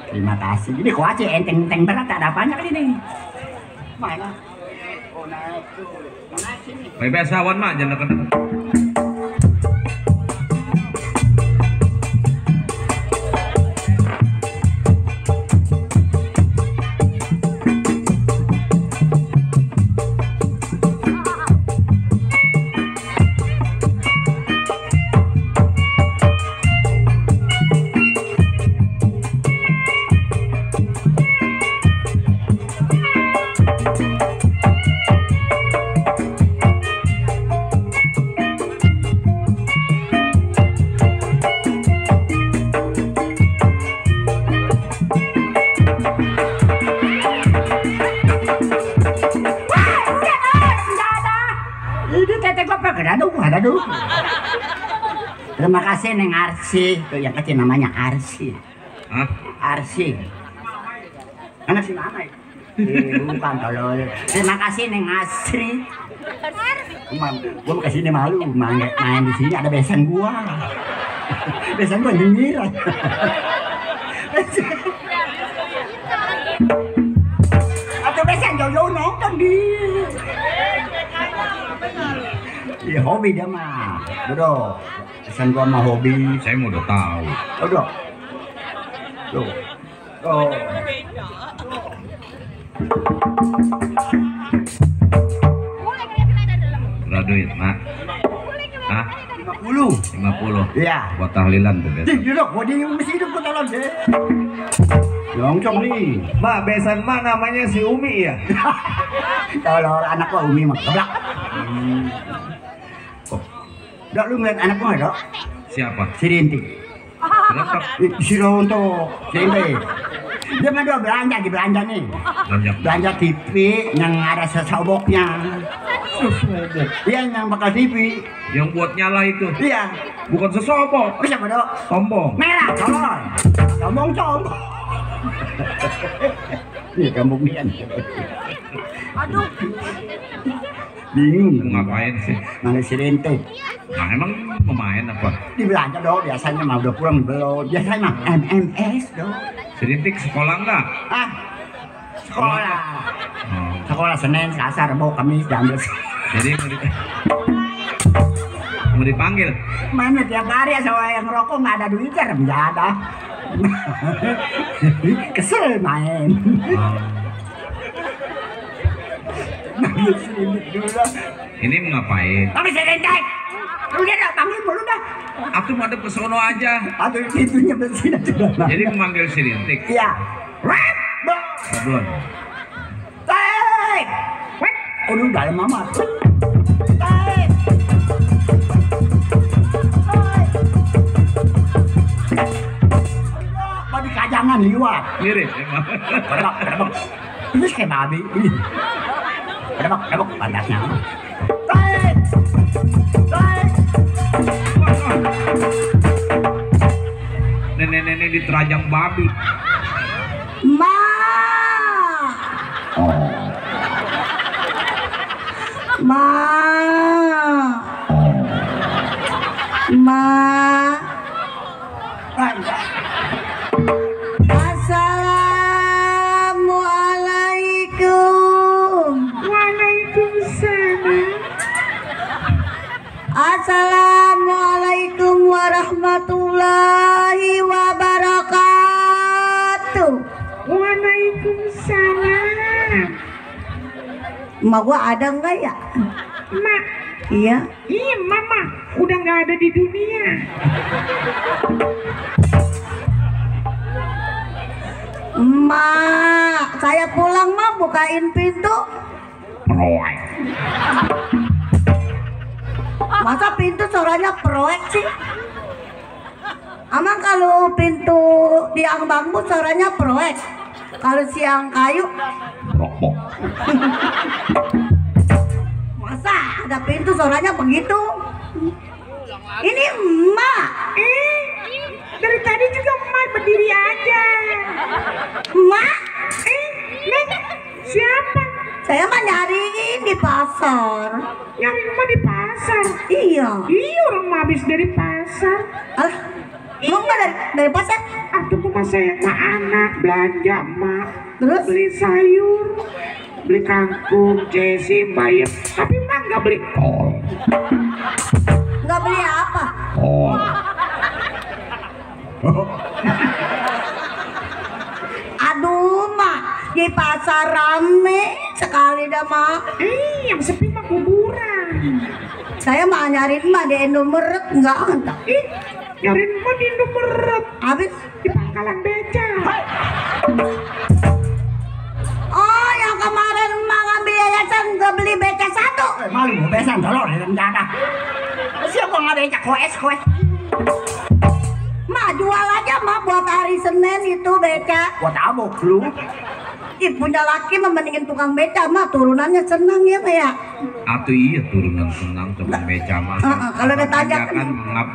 Terima kasih. Ini kuaci enteng berat ada banyak ini. Mana? Oh naik tuh. Naik sini. Bebas awan mak, jangan deket. Ada dulu. Terima kasih Neng Arsi. Tuh yang kecil namanya Arsi. Hah? Arsi. Anak si mama itu. Bukan tolol. Terima kasih Neng Asri. Gua kesini malu main di sini ada besan gua. Besan gua nyinyiran. Atau besan jauh-jauh nonton di. Iya hobi dia mah. Dodo. Pesan gua mah hobi. Saya mau udah tahu. Dodo. Tuh. Oh. Berapa duit mak? Hah? 50. 50. Iya. Buat tahlilan tuh besok. Duduk, gua di mesti hidup gua tolong deh. Yongcong nih. Mak, besan mak namanya si Umi ya? Kalau anak gua Umi mah keblak. Dok, lu ngeliat anak gua nggak, Dok? Siapa? Si Rintik. Kenapa? Si Ronto, si Rintik. Dia mah dia belanja di belanja nih. Belanja TV yang ada sesoboknya. Iya, yang bakal TV. Yang buat nyala itu. Iya. Bukan sesobok. Bisa apa, Dok? Tombong. Merah, color. Tombong. Nih, kampung Mian. Aduh. Bingung. Ngapain sih? Mana si Rintik? Nah emang pemain apa? Di belanja dong, biasanya mah udah pulang belum. Biasanya mah MMS dong. Serintik sekolah enggak? Ah, sekolah. Oh. Sekolah Senin, Selasa, Rabu, Kamis, jam 12. Jadi mau dipanggil? Mana tiap hari sama yang rokok nggak ada duitnya, nggak ada. Kesel main. Ini mau ngapain? Tapi saya rentek. Udah dah, panggil mulu dah. Aku mau ada pesono aja. Atau pintunya bersih sudah. Jadi memanggil si Rintik. Iya. Sablon. Tek. Aduh, dalam mama. Tek. Jangan liwat. Mirip emang. Berebak. Ini kayak babi. Berebak pantatnya. Tarik. Nenek-nenek diterajang babi. Ma. Assalamualaikum. Waalaikumsalam. Assalamualaikum warahmatullahi wabarakatuh. Waalaikumsalam. Emak gua ada nggak ya? Mak, Iya. iya mama udah nggak ada di dunia. Emak, saya pulang mah bukain pintu. Masa pintu suaranya proyek sih? Emang kalau pintu tiang bambu suaranya proyek. Kalau siang kayu, masa ada pintu suaranya begitu? Ini emak. Dari tadi juga emak berdiri aja. Emak, Neng, siapa? saya mah nyariin di pasar. Nyari emak di pasar. Iya. Iya, orang mah habis dari pasar. Alah, emang nggak dari pasar? Aduh, mama saya mah anak belanja emak. Terus? Beli sayur, beli kangkung, jesi, bayam. Tapi emak nggak beli kol. Nggak beli apa? Aduh, mak, di pasar rame sekali dah, mak. Yang sepi mah kuburan. Saya mah nyariin mah di Indomaret nggak ada. Nyariin emak di Indomaret. Habis? Di pangkalan beca. Oh, yang kemarin emak ngambil yayasan nggak beli beca satu. Malu besan tolong rendah dah. Siapa nggak becak koes. Mak jual aja mak buat hari Senin itu beca. Buat abok lu. Ih, punya laki mah mendingin tukang beca mah turunannya senang ya, Mak ya. Atau iya turunan senang sama beca mah. Kalau ditanya kan ngap.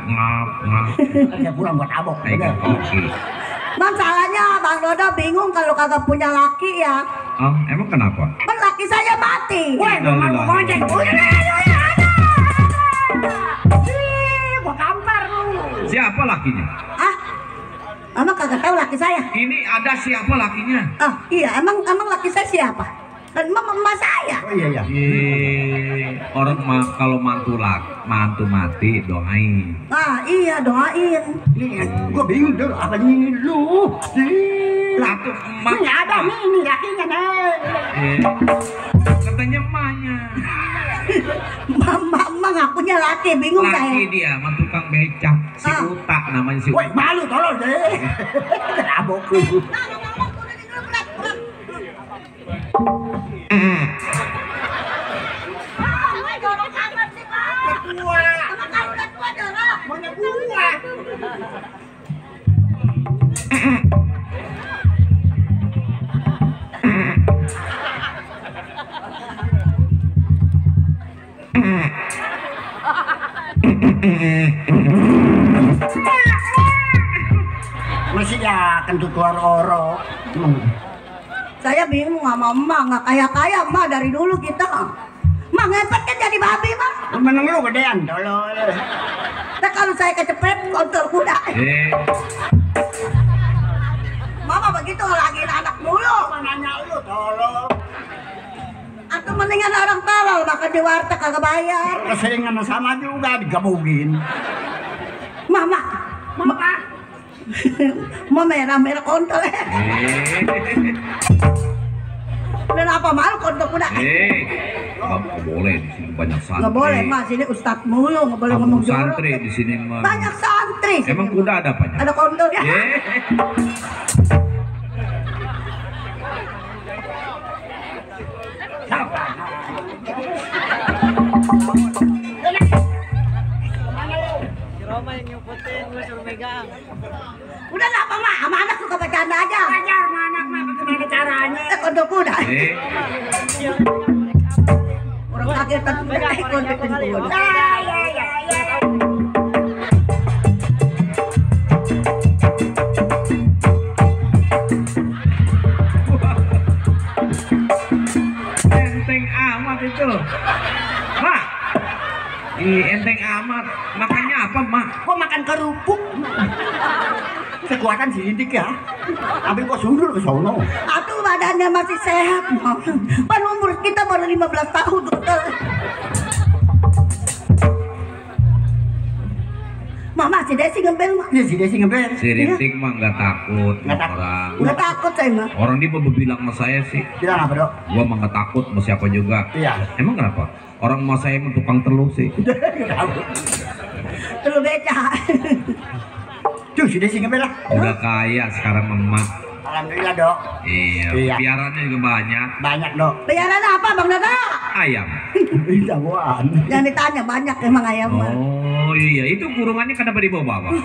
Dia pulang buat abok. Kayak koki. Masalahnya Bang Dodo bingung kalau kagak punya laki ya. Oh, emang kenapa? Kan laki saya mati. Woi, mau ngojek. Gua kampar lu. Siapa lakinya? Ah, emang kagak tahu laki saya? Ini ada siapa lakinya? Ah, iya, emang laki saya siapa? Kan emak saya. Oh iya. Orang kalau mantu mati doain. Ah, iya doain. Gua bingung dulu apa ini lu. Satu emak. Ini ada nih lakinya nih. Katanya emaknya. Mama ngakunya laki, bingung Laki saya. dia, sama tukang becak. Si Uta namanya si Woi, Uta. malu tolong deh. Abok lu. Masih ya kentut keluar oro. Saya bingung sama emak, nggak kaya emak dari dulu kita. Emak ngepet kan jadi babi mah. Meneng lu gedean tolong. Nah kalau saya kecepet kontrol kuda. Mama begitu lagi anak mulu. Nanya lu tolong. Atau mendingan orang tolol makan di warteg kagak bayar. Keseringan sama juga digabungin. Mama. Mau merah kontol. Dan apa malu kontol kuda? Nggak boleh di sini banyak santri. Nggak boleh mas, ini ustadz mulu, nggak boleh ngomong jorok. Santri di sini mah. Banyak santri. Emang kuda ada banyak? Ada kontol ya. Roma yang nyuputin. Udah nggak apa mah, sama anak suka bercanda aja. Ajar sama anak mah bagaimana caranya? Untuk kuda. Eh, Orang sakit kan ikut kuda. enteng amat itu. Mak, enteng amat. Makannya apa, Mak? Kok makan kerupuk? Sekuatan si Indik ya. Ambil kok sundul ke sono. Atuh badannya masih sehat. Pan umur kita baru 15 tahun, dokter. Mama si Desi ngembel mah. Ini si Desi ngebel. Si Rintik mah nggak takut Nggak sama takut. orang. Nggak takut saya mah. Orang dia bilang sama saya sih, Bilang apa, Dok? gua mah nggak takut sama siapa juga. Iya. Emang kenapa? Orang mau saya mah tukang telur sih. Terus beca. Tuh si Desi ngebel lah. Udah kaya sekarang emak. Alhamdulillah, Dok. Iya, Iya. piarannya juga banyak. Banyak, Dok. Bayaran apa Bang Dada? Ayam. Jagoan. Jangan ditanya banyak emang ayam mah. Oh iya, itu kurungannya kenapa dibawa-bawa?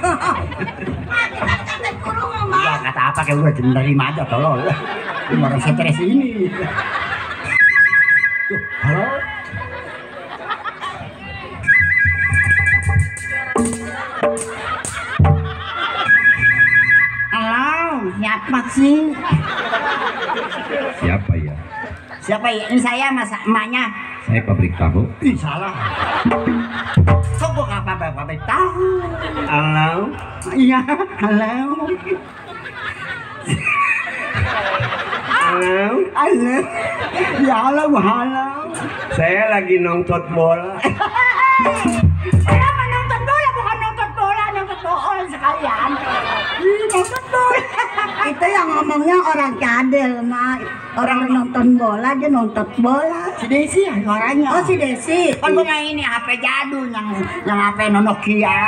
Ya kata apa kayak udah nerima aja tolol. Ini orang stres ini. Tuh, halo. Halo, siapa sih? Siapa ya? Siapa ya? Ini saya mas emaknya. Saya pabrik tahu. Ih, salah. Kok gua nggak apa-apa tahu? Halo. Iya, halo. Halo. Halo. Ya halo, halo. Saya lagi nonton bola. Saya mah nonton bola, bukan nonton bola, nonton bola sekalian. Ih, nonton bola. Itu yang ngomongnya orang cadel mah. Orang nonton bola dia nonton bola. Si Desi ya suaranya. Oh si Desi. Kan punya ini HP jadul yang HP Nokia.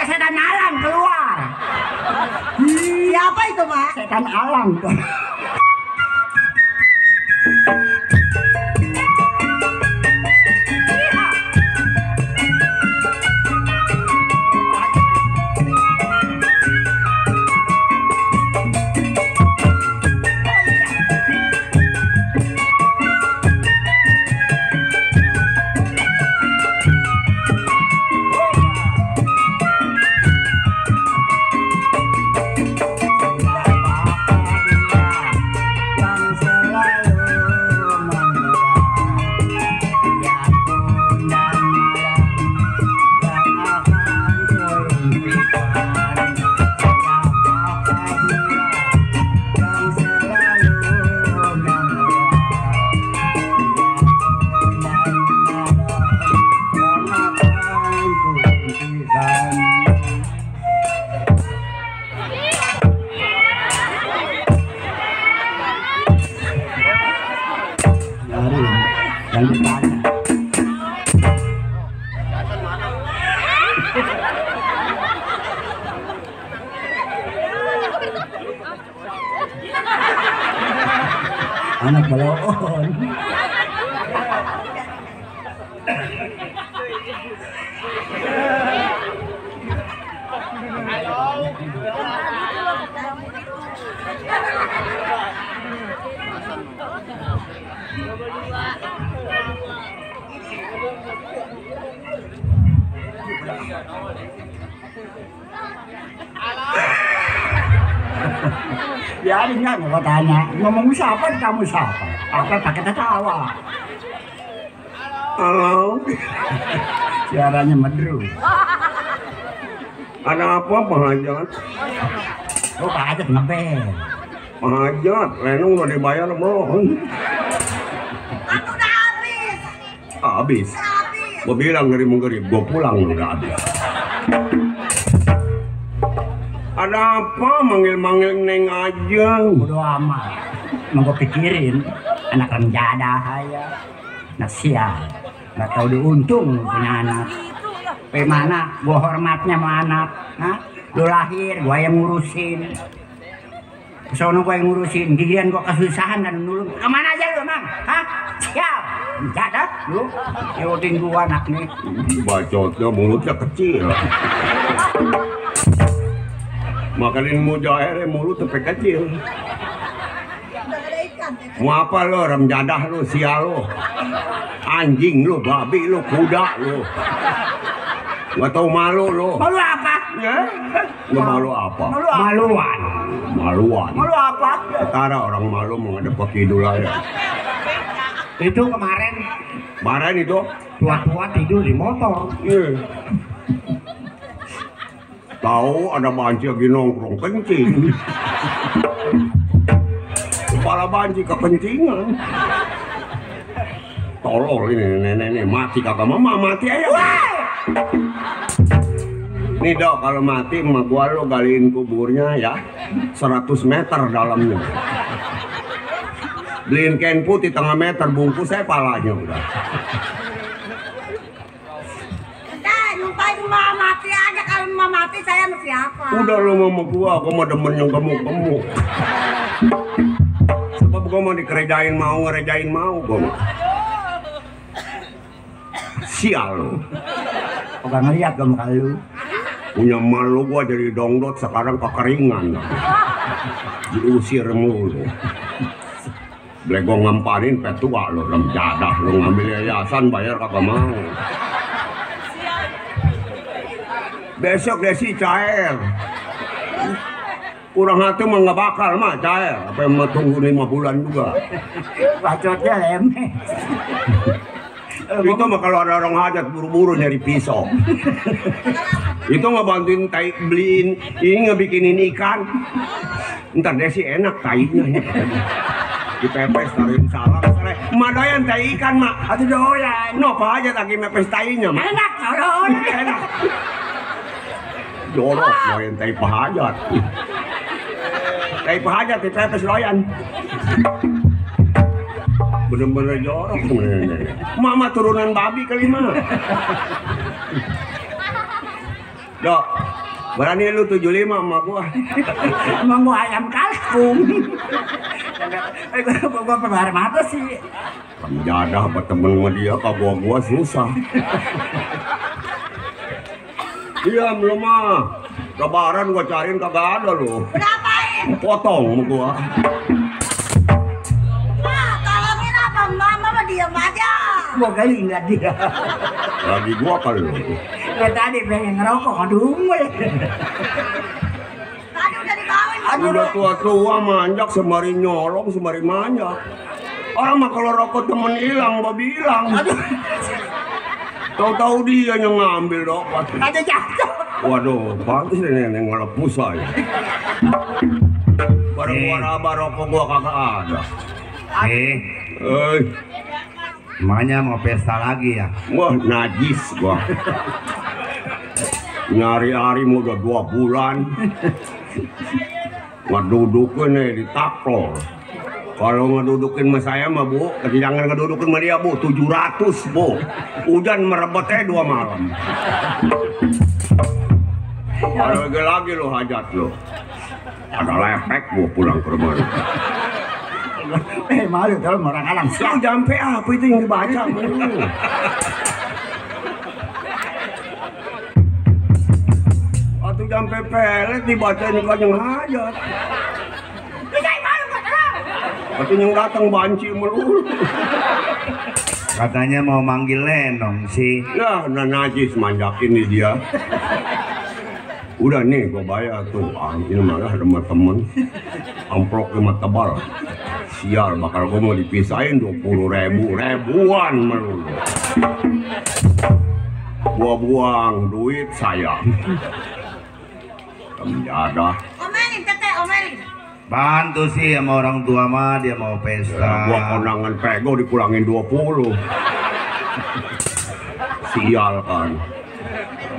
Setan alam keluar. Siapa itu Mak? Setan alam. Yang ditanya. Anak balon. Ya enggak mau tanya, ngomong siapa kamu siapa? Apa pakai tertawa? Halo, Suaranya medru. ada apa Pak Hajat? Oh Pak Hajat ngebel. Pak Hajat, Lenung udah dibayar belum? Aku udah habis. Habis. Gua bilang ngerib-ngerib, gua pulang udah habis. Ada apa manggil-manggil Neng aja? Bodo amat. Mau gue pikirin anak renjada ya. Nah sial. Gak tau diuntung punya anak. Bagaimana gue hormatnya sama anak? Hah? Lu lahir, gue yang ngurusin. Sono gue yang ngurusin, giliran gue kesusahan dan nulung. Kemana aja lu emang? Hah? Sial. Renjada lu. Yautin gue anak nih. Bacotnya mulutnya kecil. Makanin mujair mulut tapi kecil. Mau apa lo, remjadah lo, sial lo, anjing lo, babi lo, kuda lo. Gak tau malu lo. Malu apa? Ya? Gak malu apa? Maluan. Maluan. Malu apa? Setara orang malu menghadap ke kidul aja. Itu kemarin Kemarin itu? tua-tua tidur di motor. Iya. Tahu ada banci lagi nongkrong kencing. Kepala banci kekencingan. Tolol ini nenek mati kagak mama mati aja. Nih dok kalau mati emak gua lo galiin kuburnya ya 100 meter dalamnya. Beliin kain putih tengah meter bungkus saya palanya udah. Lupain emak mati aja, kalau emak mati saya sama siapa? Udah lo mama gua mah demen yang gemuk-gemuk. Sebab gua mau dikerejain mau ngerejain mau gua. Sial lo. Gak ngeliat gak muka lu. Punya malu gua jadi dongdot sekarang kekeringan. Diusir mulu. Blegong ngampanin petua lo dalam jadah lo ngambil yayasan bayar kagak mau. Besok Desi cair. Kurang hati mah nggak bakal mah cair. Apa yang mau tunggu 5 bulan juga. Bacotnya lemeh. Itu mah kalau ada orang hajat buru-buru nyari pisau. Itu ngebantuin tai beliin ini ngebikinin ikan. Ntar Desi enak tainya. Dipepes taruhin salam sore. Madayan tai ikan mak. Aduh doyan. No Pak Hajat lagi mepes tainya mak. Enak doyan. Enak. Jorok loyan tai Pak Hajat. Tai Pak Hajat dipepes loyan. Bener-bener jorok sebenarnya. Mama turunan babi kali mah. Dok, berani lu 75 sama gua. Emang gua ayam kalkung. Gua perbar mata sih. Jadah bertemen sama dia kagak gua susah. Diam lu mah. Lebaran gua cariin kagak ada lu. Ngapain? Potong sama gua. Mak, tolongin apa? Mama mah diam aja. Gua kali ingat dia. Lagi gua kali lu. Gua tadi pengen ngerokok, aduh mul. Tadi udah dibawain. Udah tua-tua manjak sembari nyolong sembari manjak. Orang mah kalau rokok temen hilang gua bilang. Tahu-tahu dia yang ngambil rokok. Ada jatuh. Waduh, pantas nenek ngelepus saya. Barang gua raba rokok gua kagak ada. Emaknya mau pesta lagi ya? Wah, najis gua. Nyari-hari mau udah 2 bulan. Ngedudukin nih di taklor. Kalau ngedudukin sama saya mah bu, jangan ngedudukin sama dia bu, 700 bu. Hujan merebetnya 2 malam. Kalau lagi lo hajat lo. Ada lepek bu pulang ke rumah. Malu kalau orang alam Lu siap. jampe apa itu yang dibaca? Atau jampe pelet dibacain kan yang hajat. Katanya yang datang banci melulu. Katanya mau manggil Lenong sih. Ya, nah najis manjakin nih dia. Udah nih gua bayar tuh. Ini malah ada sama temen. Amplopnya mah tebal. Sial, bakal gua mau dipisahin 20.000 ribuan melulu. Gua buang duit saya. Menjadah. Omelin, teteh, omelin. Bantu sih sama orang tua mah, dia mau pesta. Gua kondangan pego dipulangin 20. Sial kan.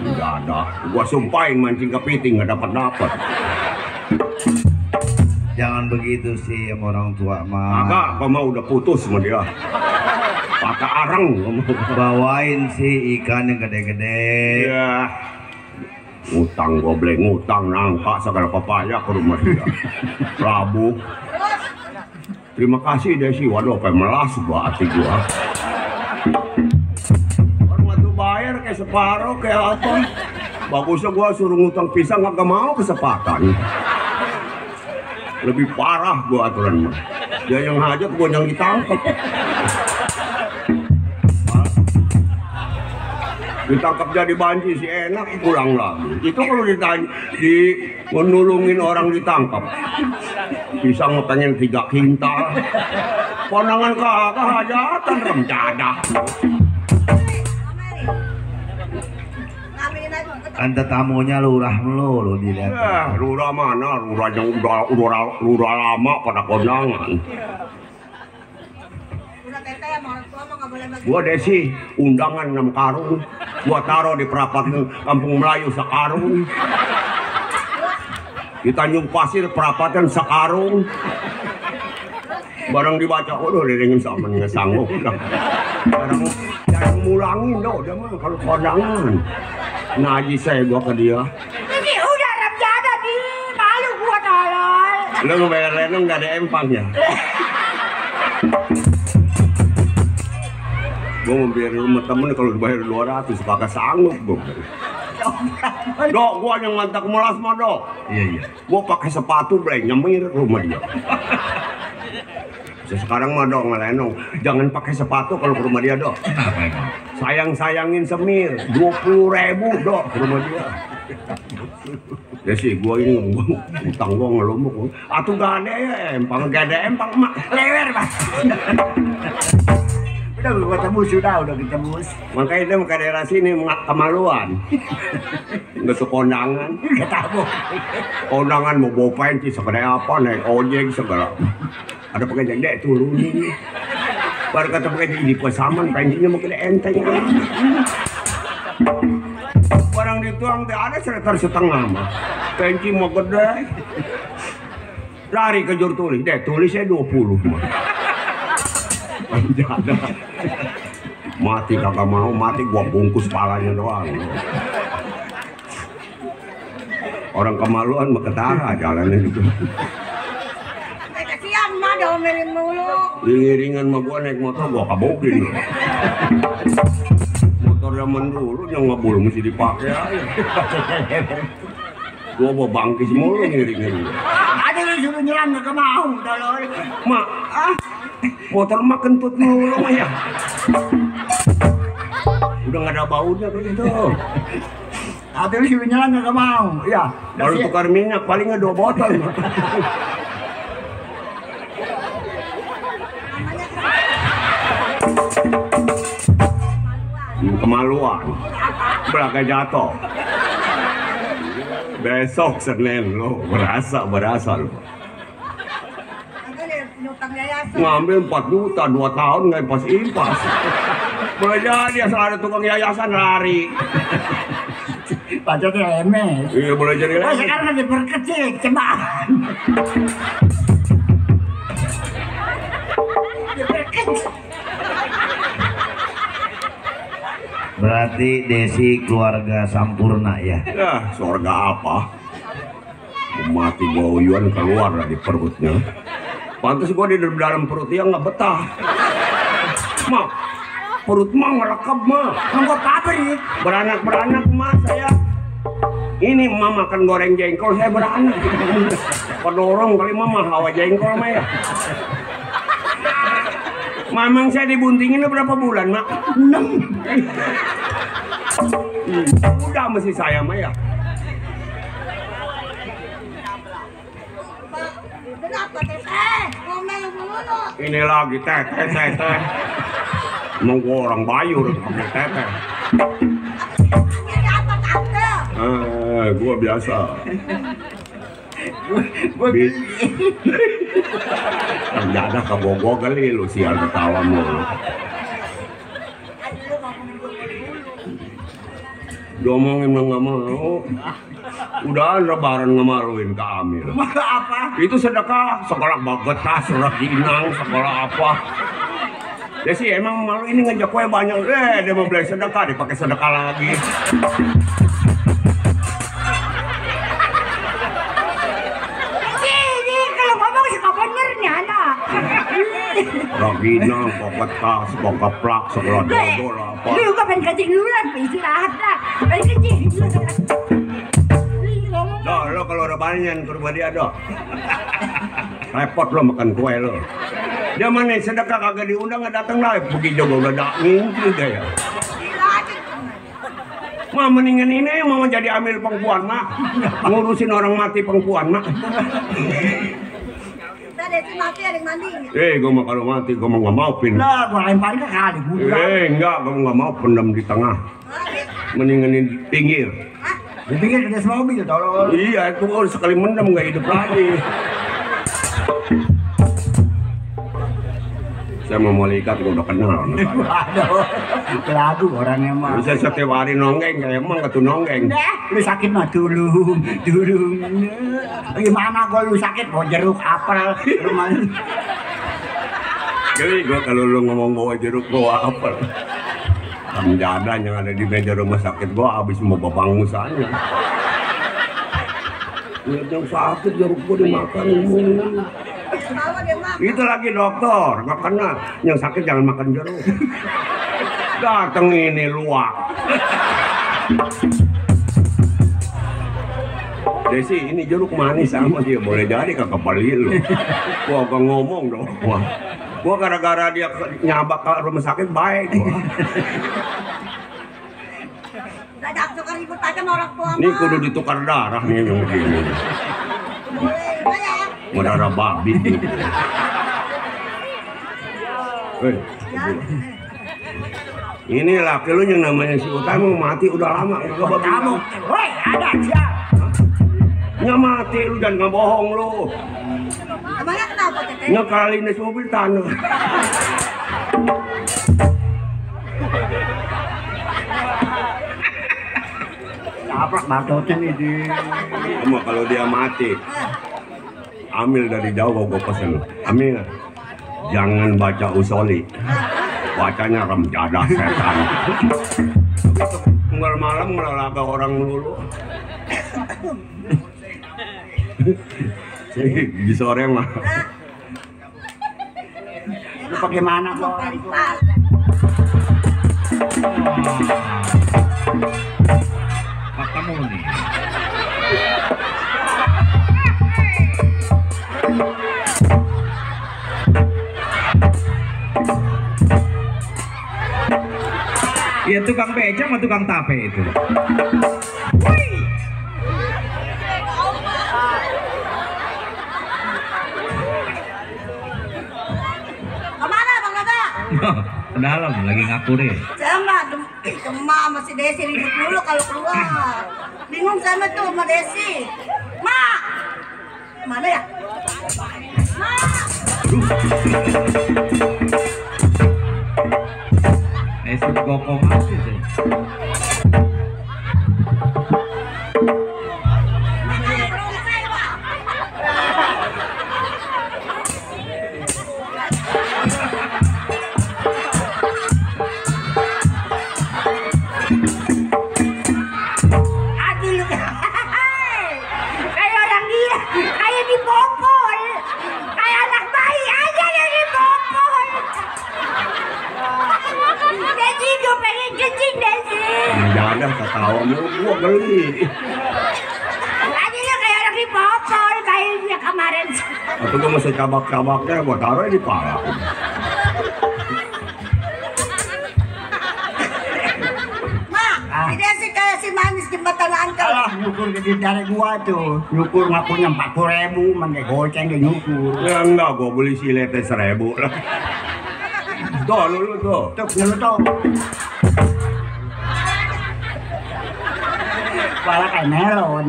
Menjadah. Gua sumpahin mancing kepiting nggak dapat. Jangan begitu sih sama orang tua mah. Agak, gua mau udah putus sama dia. Pakai areng. Bawain sih ikan yang gede-gede. Iya. Ngutang gobleng, ngutang nangka segala papaya ke rumah dia. Rabu. Terima kasih Desi. Waduh, apa melas gua hati gua. Orang itu bayar kayak separuh kayak apa? Bagusnya gua suruh ngutang pisang nggak mau kesempatan. Lebih parah gua aturan mah. Dia yang hajat gua yang ditangkap. Ditangkap jadi banci sih enak, pulang lagi. Itu kalau ditanya menulungin orang ditangkap, pisang pengen 3 kintal, kondangan kagak hajatan remjadah. Anda tamunya lurah melulu dilihat. Lurah mana? Lurah yang udah lama pada kondangan. Gua Desi undangan 6 karung, gua taruh di perapatan Kampung Melayu sekarung, di Tanjung Pasir perapatan sekarung. Barang dibaca, udah dengan sama nggak sanggup. Barang jangan mulangin dong, dia mah kalau kondangan. Ngaji saya gua ke dia. Ini udah remjada di malu gua tolol. Lu ngebayar Lenong nggak ada empangnya. Gue mau biar rumah temen kalau dibayar 200 kagak sanggup gue. Dok, gue yang mantak melas mah dok. Iya. Gue pakai sepatu bleng nyemir rumah dia. Sekarang mah dok ngelenong, jangan pakai sepatu kalau ke rumah dia dok. Sayangin semir 20.000 dok ke rumah dia. Ya sih, gue ini utang gue ngelumuk. Atuh gak ada ya empang, gak ada empang mak lewer mas. Udah kita tembus. Makanya dia ke daerah sini kemaluan. Nggak tuh kondangan. Ketemu. Kondangan mau bawa penci segala apa, naik ojek segala. Ada pakai dek turunin. Baru kata pakai di pesaman pencinya mungkin enteng. Barang dituang ada setengah mah. Penci mau gede. Lari ke juru tulis, dek tulisnya 20 mah. Jadah. Mati kagak mau, mati gua bungkus palanya doang. Orang kemaluan mah ketara jalannya gitu. Kasihan mah diomelin mulu. Iringan mah gua naik motor gua kabogin. Motor zaman dulu yang ngebul mesti dipakai aja. Gua bawa bangkis mulu ngiringin. Ada lu suruh nyelam gak mau, tolol. Mak, motor mah kentut mulu mah ya. Udah nggak ada baunya begitu. Ada lu suruh nyelam gak mau, ya. Kalau tukar minyak palingnya 2 botol. Kemaluan, belakang jatuh. Besok Senin lo berasa lo. Ngambil 4 juta 2 tahun nggak impas. Boleh jadi asal ada tukang yayasan lari. Pacarnya lemes. Iya boleh jadi lagi. Sekarang lagi berkecil, cobaan. Berarti Desi keluarga sampurna ya? Ya, surga apa? Mati goyuan keluar dari perutnya. Pantas gua di dalam perut dia nggak betah. Mak, perut mah ngelekap mah. Nggak pabrik. Beranak mah saya. Ini mama makan goreng jengkol saya beranak. Kedorong kali mama hawa jengkol mah ya. Mamang saya dibuntingin berapa bulan, Mak? 6. Udah masih saya mah ya. Kenapa teteh? Ngomel mulu. Ini lagi teteh. Emang gua orang Bayu udah pakai teteh. Ini apa tante? Gua biasa. Gua beli. Ternyata kebogo kali lu sial ketawa mulu. Diomongin nggak mau. Udah lebaran ngemaluin ke Amir. Apa? Itu sedekah sekolah bagetas, sekolah dinang, sekolah apa. Dia sih emang malu ini ngajak kue banyak. Dia mau beli sedekah, dipakai sedekah lagi. Ini kalau ngomong suka benernya anak. Ragina, bagetas, bageplak, sekolah dodol apa. Lu juga pengen kencing duluan, istirahat lah. Pengen kencing. Dah, lo kalau ada banyak ke rumah dia dah. Repot lo makan kue lo. Dia mana sedekah kagak diundang nggak datang lah. Pergi juga udah datang juga ya. Mah mendingan ini mau jadi amil pengpuan mak. Ngurusin orang mati pengpuan mak. Tadi si mati ada yang mandi. Gue mah kalau mati gue nggak mau pin. Lah, gua lemparin ke kali gua. Enggak, gue nggak mau pendam di tengah. Mendingan di pinggir. Dipikir ada mobil tolong. Iya, itu kalau sekali mendam nggak hidup lagi. Saya mau malaikat gue udah kenal. Aduh, lagu orangnya mah. Bisa setiap hari nonggeng, kayak emang ketu nonggeng. Lu sakit mah tulung. Gimana gua lu sakit mau jeruk apel rumah. Jadi gue kalau lu ngomong bawa jeruk bawa apel. Jadan yang ada di meja rumah sakit gua habis mau babang musanya. Lihat yang sakit jeruk gua dimakan mulu. Itu lagi dokter, nggak kena. Yang sakit jangan makan jeruk. Dateng ini luak. Desi ini jeruk manis sama dia boleh jadi kakak beli lu. Gua gak ngomong dong. Gua gara-gara dia nyabak ke rumah sakit baik gua. Dadak tukar ribut aja sama orang tua. Ini kudu ditukar darah nih yang begini. Boleh, bayar. Mau darah babi. Ini laki lu yang namanya si Utai mau mati udah lama. Kamu, woi ada siap. Nggak mati lu dan nggak bohong lu. Emangnya kenapa teteh? Ngekalin di mobil tanah. Apa batotnya ini? Cuma kalau dia mati, ambil dari jauh gue pesen. Amil, jangan baca usoli, bacanya remjadah setan. Tunggal malam melalaga orang melulu. Di sore mah. Lu bagaimana kok? Kamu nih. Ya tukang beca sama tukang tape itu. Kemana Bang Dada? Ke dalam lagi ngaku deh. Saya mah demam masih Desi ribut dulu kalau keluar. Bingung sama tuh sama Desi. Ma, mana ya? Ma. Esok gokong aja deh. Kayak orang gila, kayak dibopol, kayak anak bayi aja dia dibopol. Desi gue pengen kencing Desi. Jangan ketawa mulu, gua beli. Tadi lu kayak orang dibopol kayaknya kemarin. Atau gua masih cabak-cabaknya, gua taruh di pala. dia sih kayak si manis jembatan angkel. Alah, nyukur gede dari gua tuh. Nyukur ngakunya 40.000, mangke goceng dia nyukur. Ya enggak, gua beli siletnya 1.000 lah. Tuh, lu tuh. Tuh, lu tuh. Kepala kayak melon.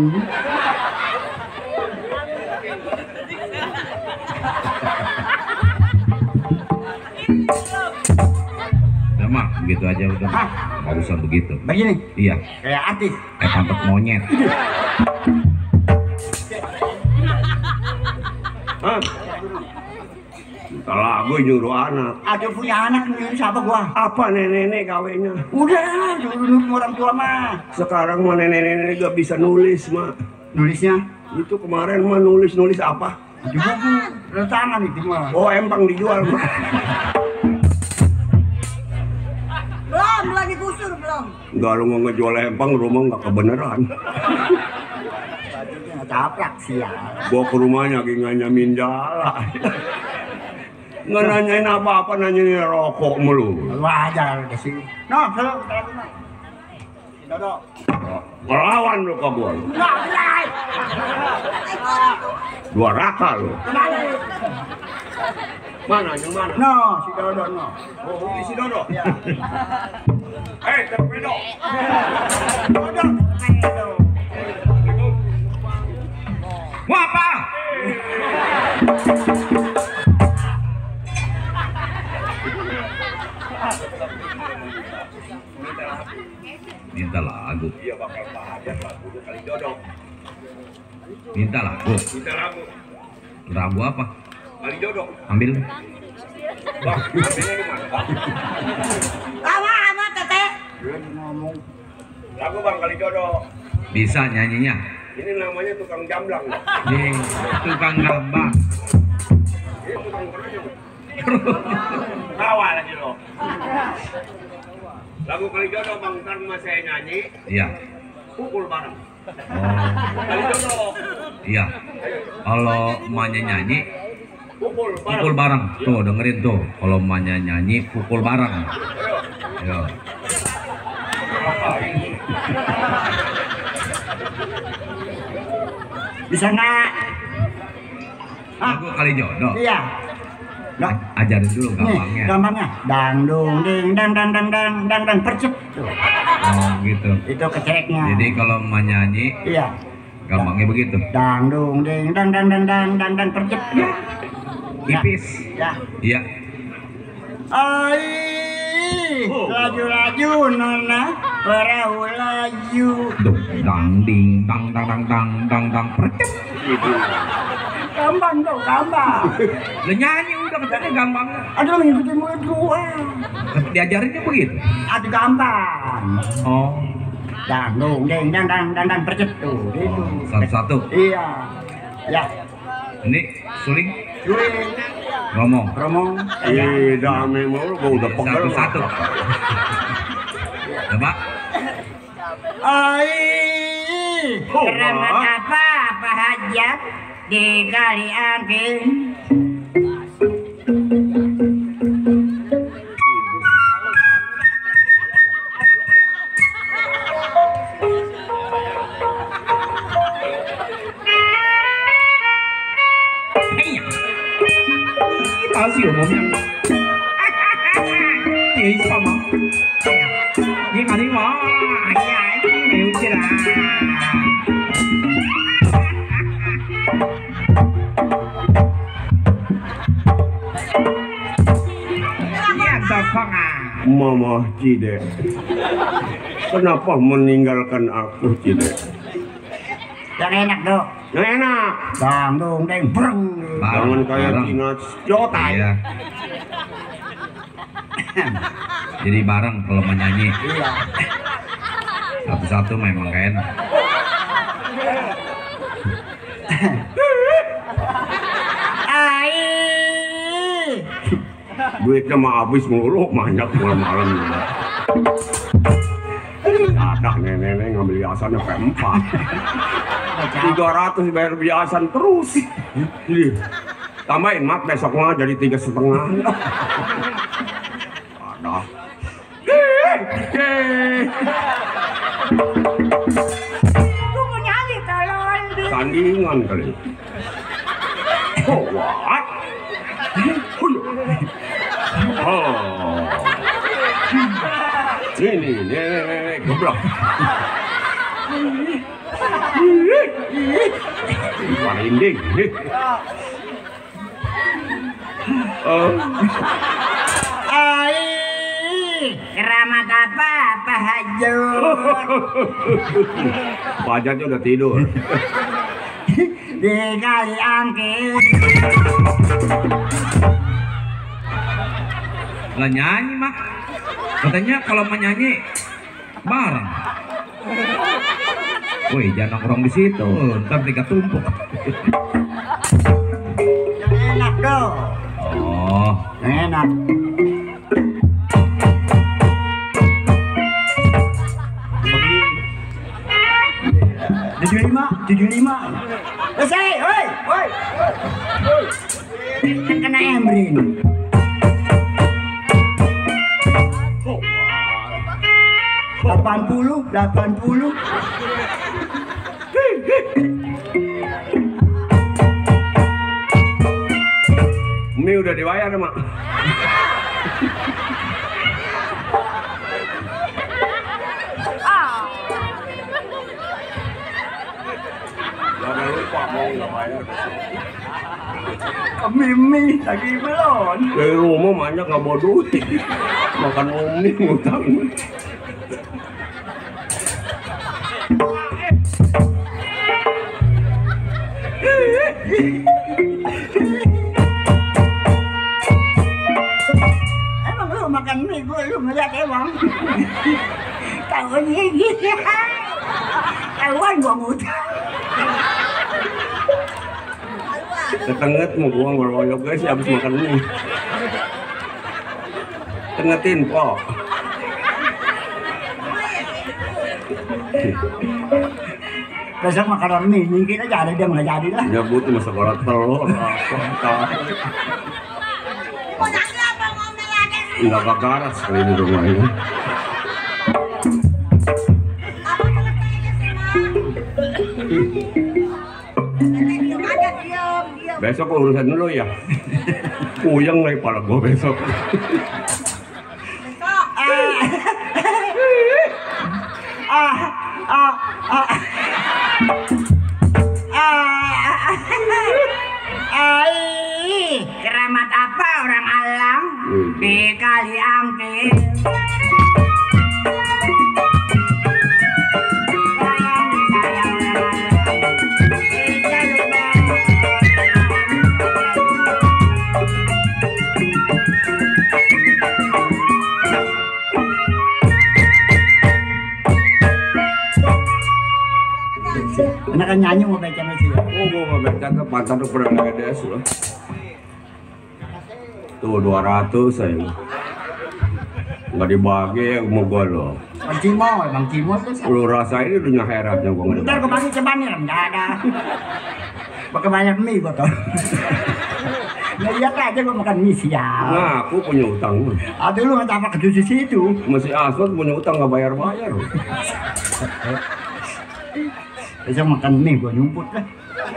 Udah mah, begitu aja udah. Nggak usah begitu. Begini, Iya, kayak artis. kayak pampet monyet. Hah? Kalau gue nyuruh anak. Ada punya anak nih, siapa gua? Apa nenek-nenek kawinnya? Udah, dulu orang tua mah. Sekarang mah nenek-nenek gak bisa nulis mah. Nulisnya Itu kemarin mah nulis apa? di buku, tangan itu mah. Oh, empang dijual mah. Belum digusur belum. Enggak, lu mau ngejual empang rumah nggak kebeneran. Bajunya caprak sih ya. Bawa ke rumahnya lagi nganyamin jala. Nggak nanyain apa-apa, nanyain rokok mulu. Wajar deh sih. No, kalau Dodo. Melawan lu ke gua. Nggak berai. Dua raka lu. Mana yang mana? No, si Dodo no. Oh, ini si Dodo. Ya. Torpedo. Dodo. Mau apa? Minta lagu. Iya, bakal bahagia lagu kali Dodo. Minta lagu. Minta lagu. Lagu apa? Kali Dodo. Ambil. Bang, ambilnya di mana, Bang? Lama teteh. Ngomong. Lagu Bang kali Dodo. Bisa nyanyinya. Ini namanya tukang jamblang. Nih, tukang gambar. Ini tukang kerja. Tawa lagi lo. Lagu kali Dodo Bang, ntar mas saya nyanyi, Iya. pukul bareng. Oh, Kali Dodo, iya. Kalau emaknya nyanyi, pukul bareng. pukul bareng. Tuh, dengerin tuh. Kalau emaknya nyanyi, pukul bareng. Ayo. Bisa nggak? Lagu kali jodoh. Iya. Nggak. Ajarin dulu Nih, gampangnya. gampangnya. Dang dong ding dang dang dang dang dang dang percep. Tuh. Oh, gitu. Itu kecereknya. Jadi kalau emak nyanyi, Iya. gampangnya begitu. Dang dong ding dang dang dang dang dang dang percep. Ya. Tipis. Ya. Iya. Ai, laju-laju nona, perahu laju. Duh, dang ding dang dang dang dang dang dang percep. Gampang tuh, gampang. Lah nyanyi udah katanya gampang. Aduh, ngikutin mulut gua. Diajarinnya begitu. Aduh, gampang. Oh, Dang dong ding dang dang dang dang percep tuh. Itu. satu-satu. Iya. Ya. Ini suling Suling. ngomong. Romo. Ih, damai mulu, gua udah pegel. Satu-satu. Coba. Ai. Keramat apa hajat di kali angin. Tahu sih umumnya. Ini sama. Ini kali wah, ya ini lucu lah. Iya tokong ah. Mama Cide, kenapa meninggalkan aku Cide? Yang enak dong. Yang enak, Dang dong deng breng. jangan kayak Cina Jotai. Iya. Jadi bareng kalau menyanyi. Iya. Satu-satu memang gak enak. Ai. Duitnya mah habis mulu, banyak malam-malam. Ada nenek-nenek ngambil hiasannya sampai 4. 300 bayar biasan terus. Ih, tambahin mat besok mah jadi 3,5. Ada. Lu mau nyanyi tolong. Tandingan kali. Oh, what? Oh. Ini, goblok. Merinding. Keramat apa Pak Hajur? Pak Hajatnya udah tidur. Di kali angkir. Lah nyanyi mak. Katanya kalau menyanyi bareng. Woi jangan nongkrong di situ, ntar tiga tumpuk. Enak dong. Oh, Enak. 75. Selesai, woi. Kena embrin. Oh, 80. Mie udah dibayar mak. Jangan lupa mau nggak bayar. Mimi lagi belon. Dari rumah banyak nggak bawa duit. Makan mie ngutang. Emang lu makan mie, lu ngeliat emang. Tahuan gitu. Tahuan gua ngutang. Ketenget mau gua ngeroyok guys habis makan mie. Tengetin po. Besok makanan mie, mungkin aja ada dia nggak jadi lah. Nyebut masa sekolah telur apa. Nggak kagaras kali di rumah ini. Besok gua urusan dulu ya. Puyeng lagi kepala gua besok. Keramat apa orang alam di kali angkir. Enak kan nyanyi mau baca masih ya? Oh, gua nggak baca ke pantat tuh pernah ledes loh. Tuh 200 saya. Nggak dibagi sama gua loh. Bang Cimo tuh. Lu rasain ini dunia heratnya gua nggak Ntar dibagi. kemarin cebanir, nggak ada. Pakai banyak mie gua tuh. Lihat aja gua makan mie siang. Nah, aku punya utang. Aduh lu nggak apa ke situ. Masih asal punya utang nggak bayar-bayar. Besok makan mie gua nyumput lah.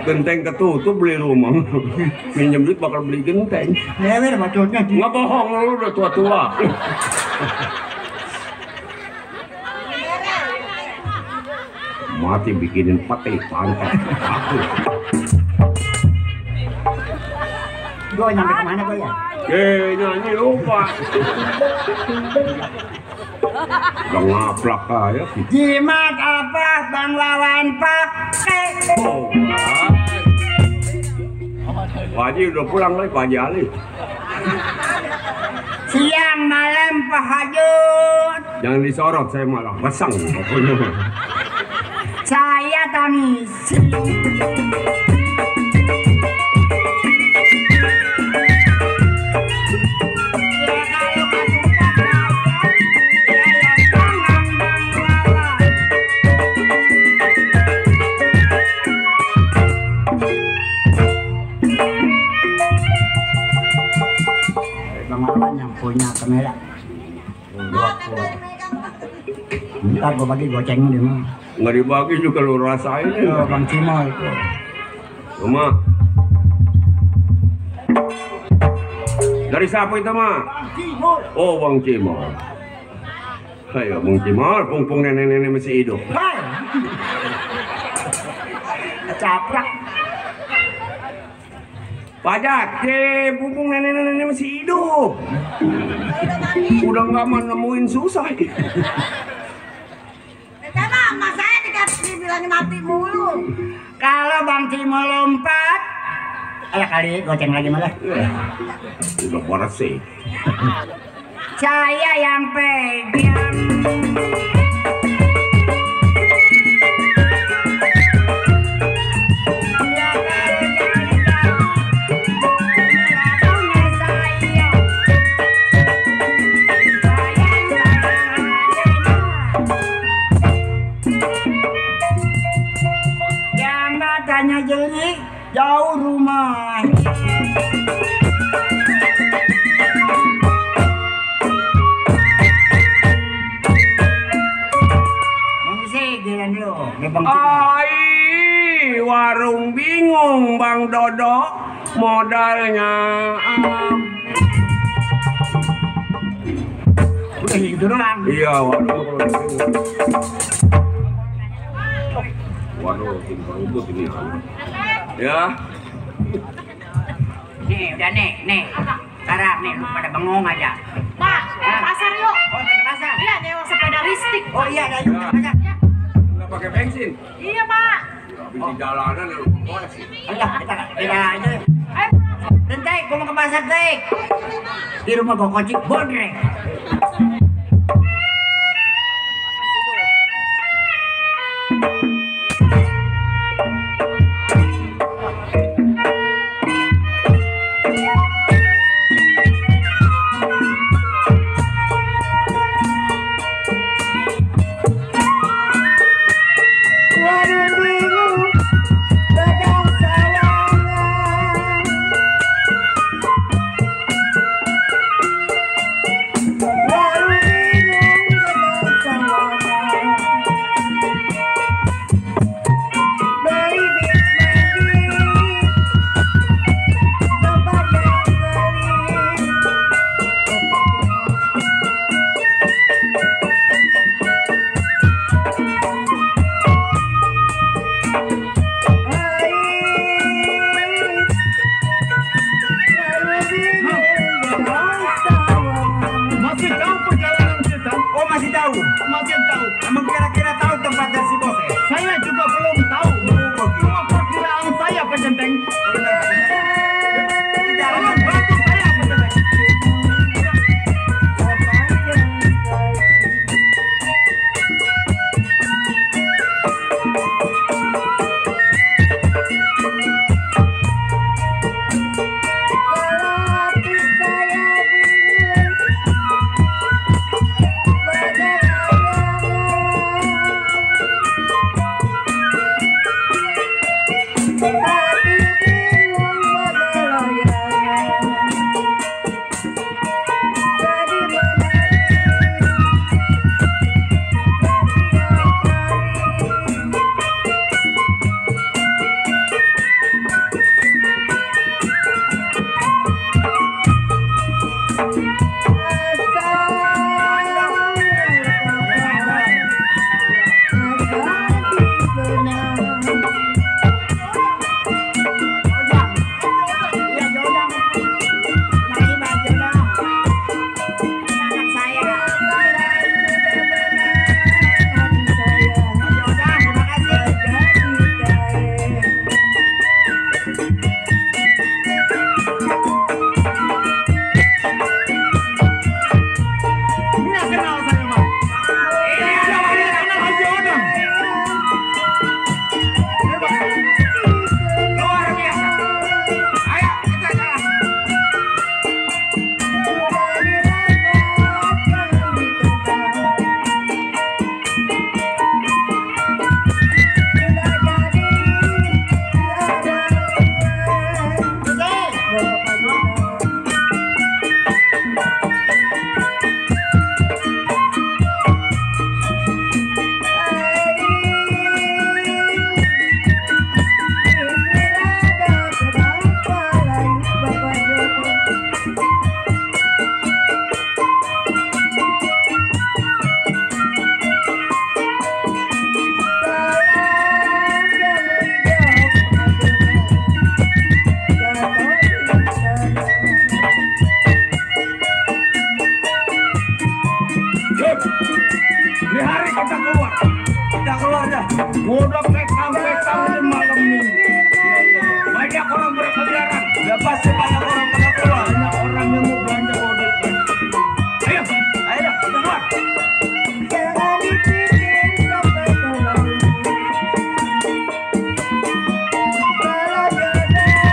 Genteng ketutup beli rumah. Minjem duit bakal beli genteng. Lewer bacotnya. Nggak bohong lu udah tua-tua. Mati bikinin pate pangkat. Aku. Gua nyampe kemana gua ya? Nyanyi lupa. Udah ngaplak aja. Jimat apa Bang Wawan pakai? Oh, Pak Haji udah pulang lagi Pak Haji Ali. Siang malam Pak Hajut. Jangan disorot saya malah pasang pokoknya. Saya tangisi. Bang Wawan yang punya kamera. ntar gua bagi goceng dia mah. Nggak dibagi juga lu rasain ya. Bang Cimol itu. Cuma dari siapa itu mah? Oh Bang Cimol. Ayo Bang Cimol, pung nenek-nenek masih hidup. Hai. Caprak. Pajak, pung nenek-nenek masih hidup. Udah nggak mau nemuin susah. Coba mas saya dibilangin mati mulu. Kalau Bang Cimol lompat, ayo kali goceng lagi malah. Udah parah sih. Saya yang pegang. Yang badannya jeli, jauh rumah. Ai, warung bingung Bang Dodo, modalnya Udah gitu doang. iya waduh. Waduh, timbang itu ini ya. Nih, udah nih. Sekarang nih, lu pada bengong aja. Pak, ke pasar yuk. Oh, ke pasar? Iya, nyewa sepeda listrik. Oh iya, ayo ke pasar. Nggak pakai bensin. Iya, Pak. Habis di jalanan lu ngores. Ayo, kita aja. Ayo. Rentek, gua mau ke pasar, Tek. Di rumah gua kocik bodrek. Gua udah petang-petang di malam minggu. Banyak orang berkeliaran. Ya pasti banyak orang pada keluar. Banyak orang yang mau belanja bodek. Ayo, Ayo, keluar. Jangan dipikir sampai terlalu. Kalau jodoh ada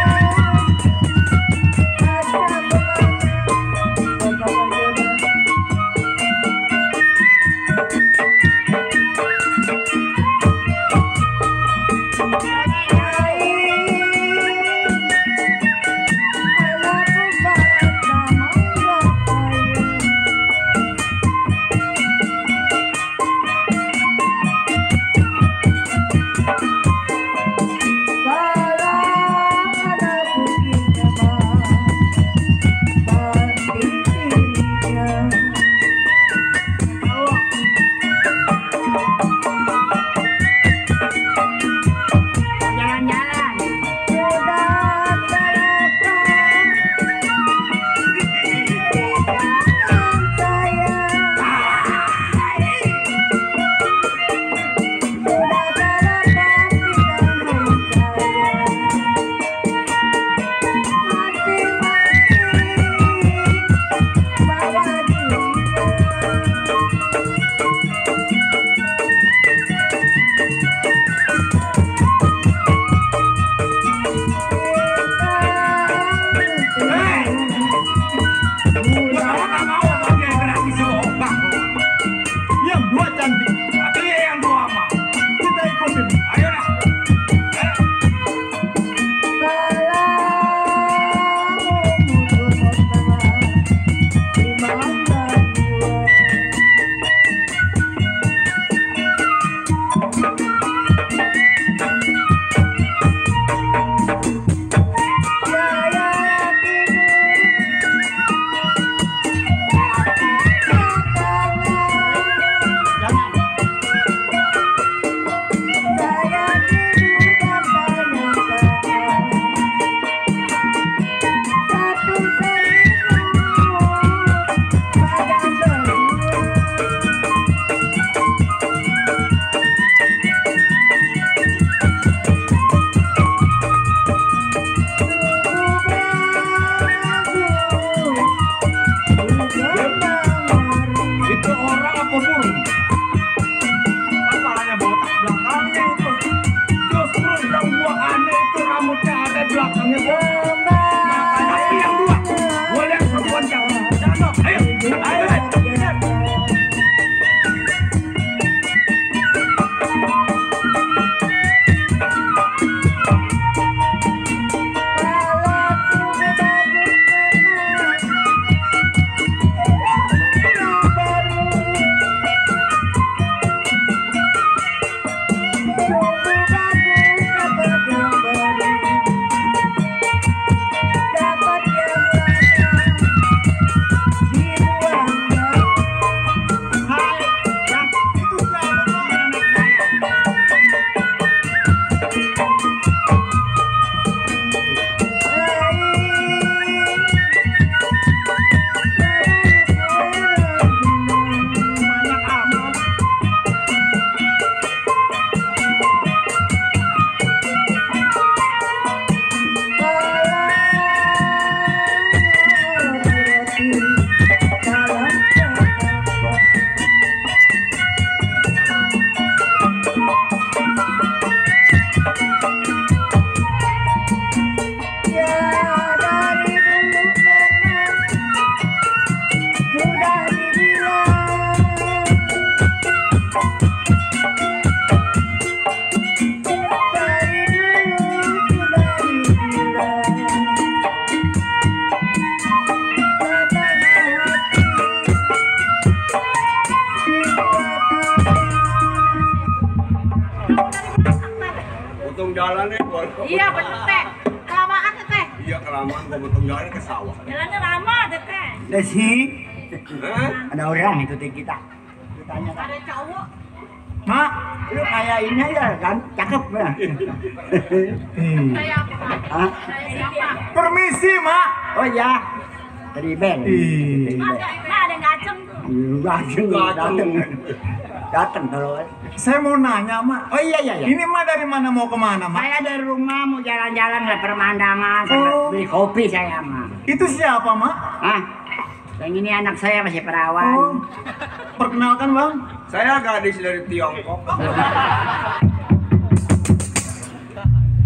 jalannya gua. Iya bener teh. Kelamaan teh. Iya kelamaan gua potong jalannya ke sawah. Jalannya lama teh. Desi, ada orang ikutin kita. Ditanya, Ada cowok. Mak, lu kayak ini aja kan, cakep ya. Kayak apa? Hah? Kayak siapa? Permisi, Mak. Oh ya, dari band. Ada ngaceng tuh. Gaceng, dateng. Datang terus. Saya mau nanya, Mak. Oh iya. Ini Mak dari mana mau kemana, Mak? Saya dari rumah mau jalan-jalan lihat pemandangan, sambil beli kopi saya, Mak. Itu siapa, Mak? Ah, yang ini anak saya masih perawan. Perkenalkan, Bang. Saya gadis dari Tiongkok.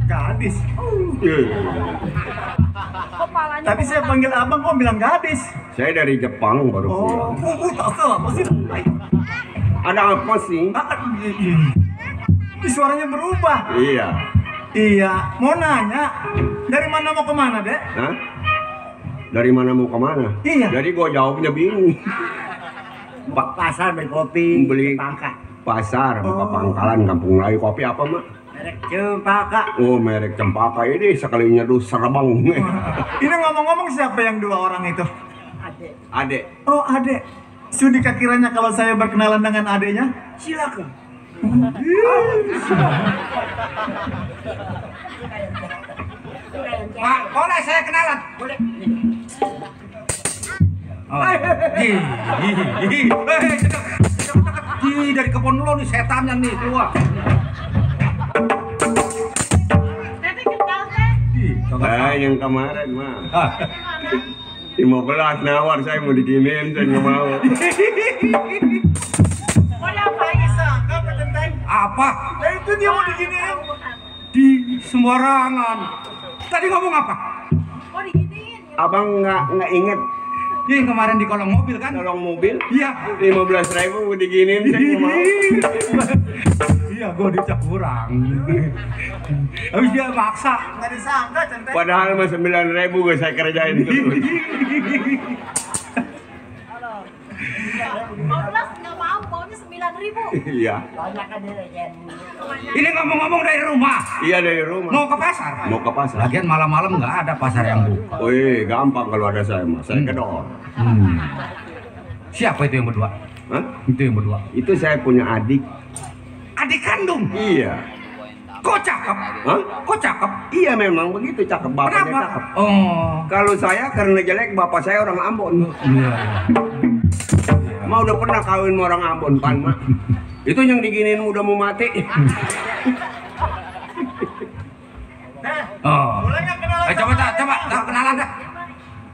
Gadis. Iya. Tadi saya panggil abang, kok bilang gadis? Saya dari Jepang baru Oh, pulang. tak salah, apa sih? Ada apa sih? Ini suaranya berubah. Iya. Iya, mau nanya, dari mana mau kemana, Dek? Hah? Dari mana mau kemana? Iya. Jadi gua jawabnya bingung. Pak Pasar beli kopi, beli Cempaka. pasar, buka pangkalan, kampung Melayu. Kopi apa, Mak? Merek Cempaka. Oh, merek Cempaka ini sekalinya dus serebang. Ini ngomong-ngomong siapa yang dua orang itu? Adek. Oh, adek. Sudikah kiranya kalau saya berkenalan dengan adeknya? Silakan. Pak, boleh saya kenalan? Boleh. Oh. Dari kebun lo nih setannya nih keluar. Tete kenal teh. Yang kemarin, Mak. Ah. 15 nawar saya mau diginiin, saya nggak mau. Mau diapain? Apa? Nah, itu dia mau diginiin. Di sembarangan. Tadi ngomong apa? Mau diginiin? Abang nggak inget Yang kemarin di kolong mobil kan? tolong mobil? Iya. 15.000 mau diginiin, saya nggak mau. Iya, gue dicap kurang. Habis dia maksa. Nggak disangka, Centeng. Padahal mah 9.000 gue saya kerjain terus. 15 nggak mau, maunya 9.000. Iya. Banyak kan dia Jen. Ini ngomong-ngomong dari rumah. Iya dari rumah. Mau ke pasar? Mau ke pasar. Lagian malam-malam nggak ada pasar yang buka. Wih, gampang kalau ada saya mah. Saya kedor. Siapa itu yang berdua? Hah? Itu yang berdua. Itu saya punya adik. Adik kandung. Iya. Kok cakep? Hah? Kok cakep? Iya memang begitu cakep, bapaknya Kenapa? cakep. Oh. Kalau saya karena jelek, bapak saya orang Ambon. Iya. Mau udah pernah kawin sama orang Ambon kan, Mak? Itu yang diginiin udah mau mati. Oh. Boleh nggak kenalan? Coba kenalan dah.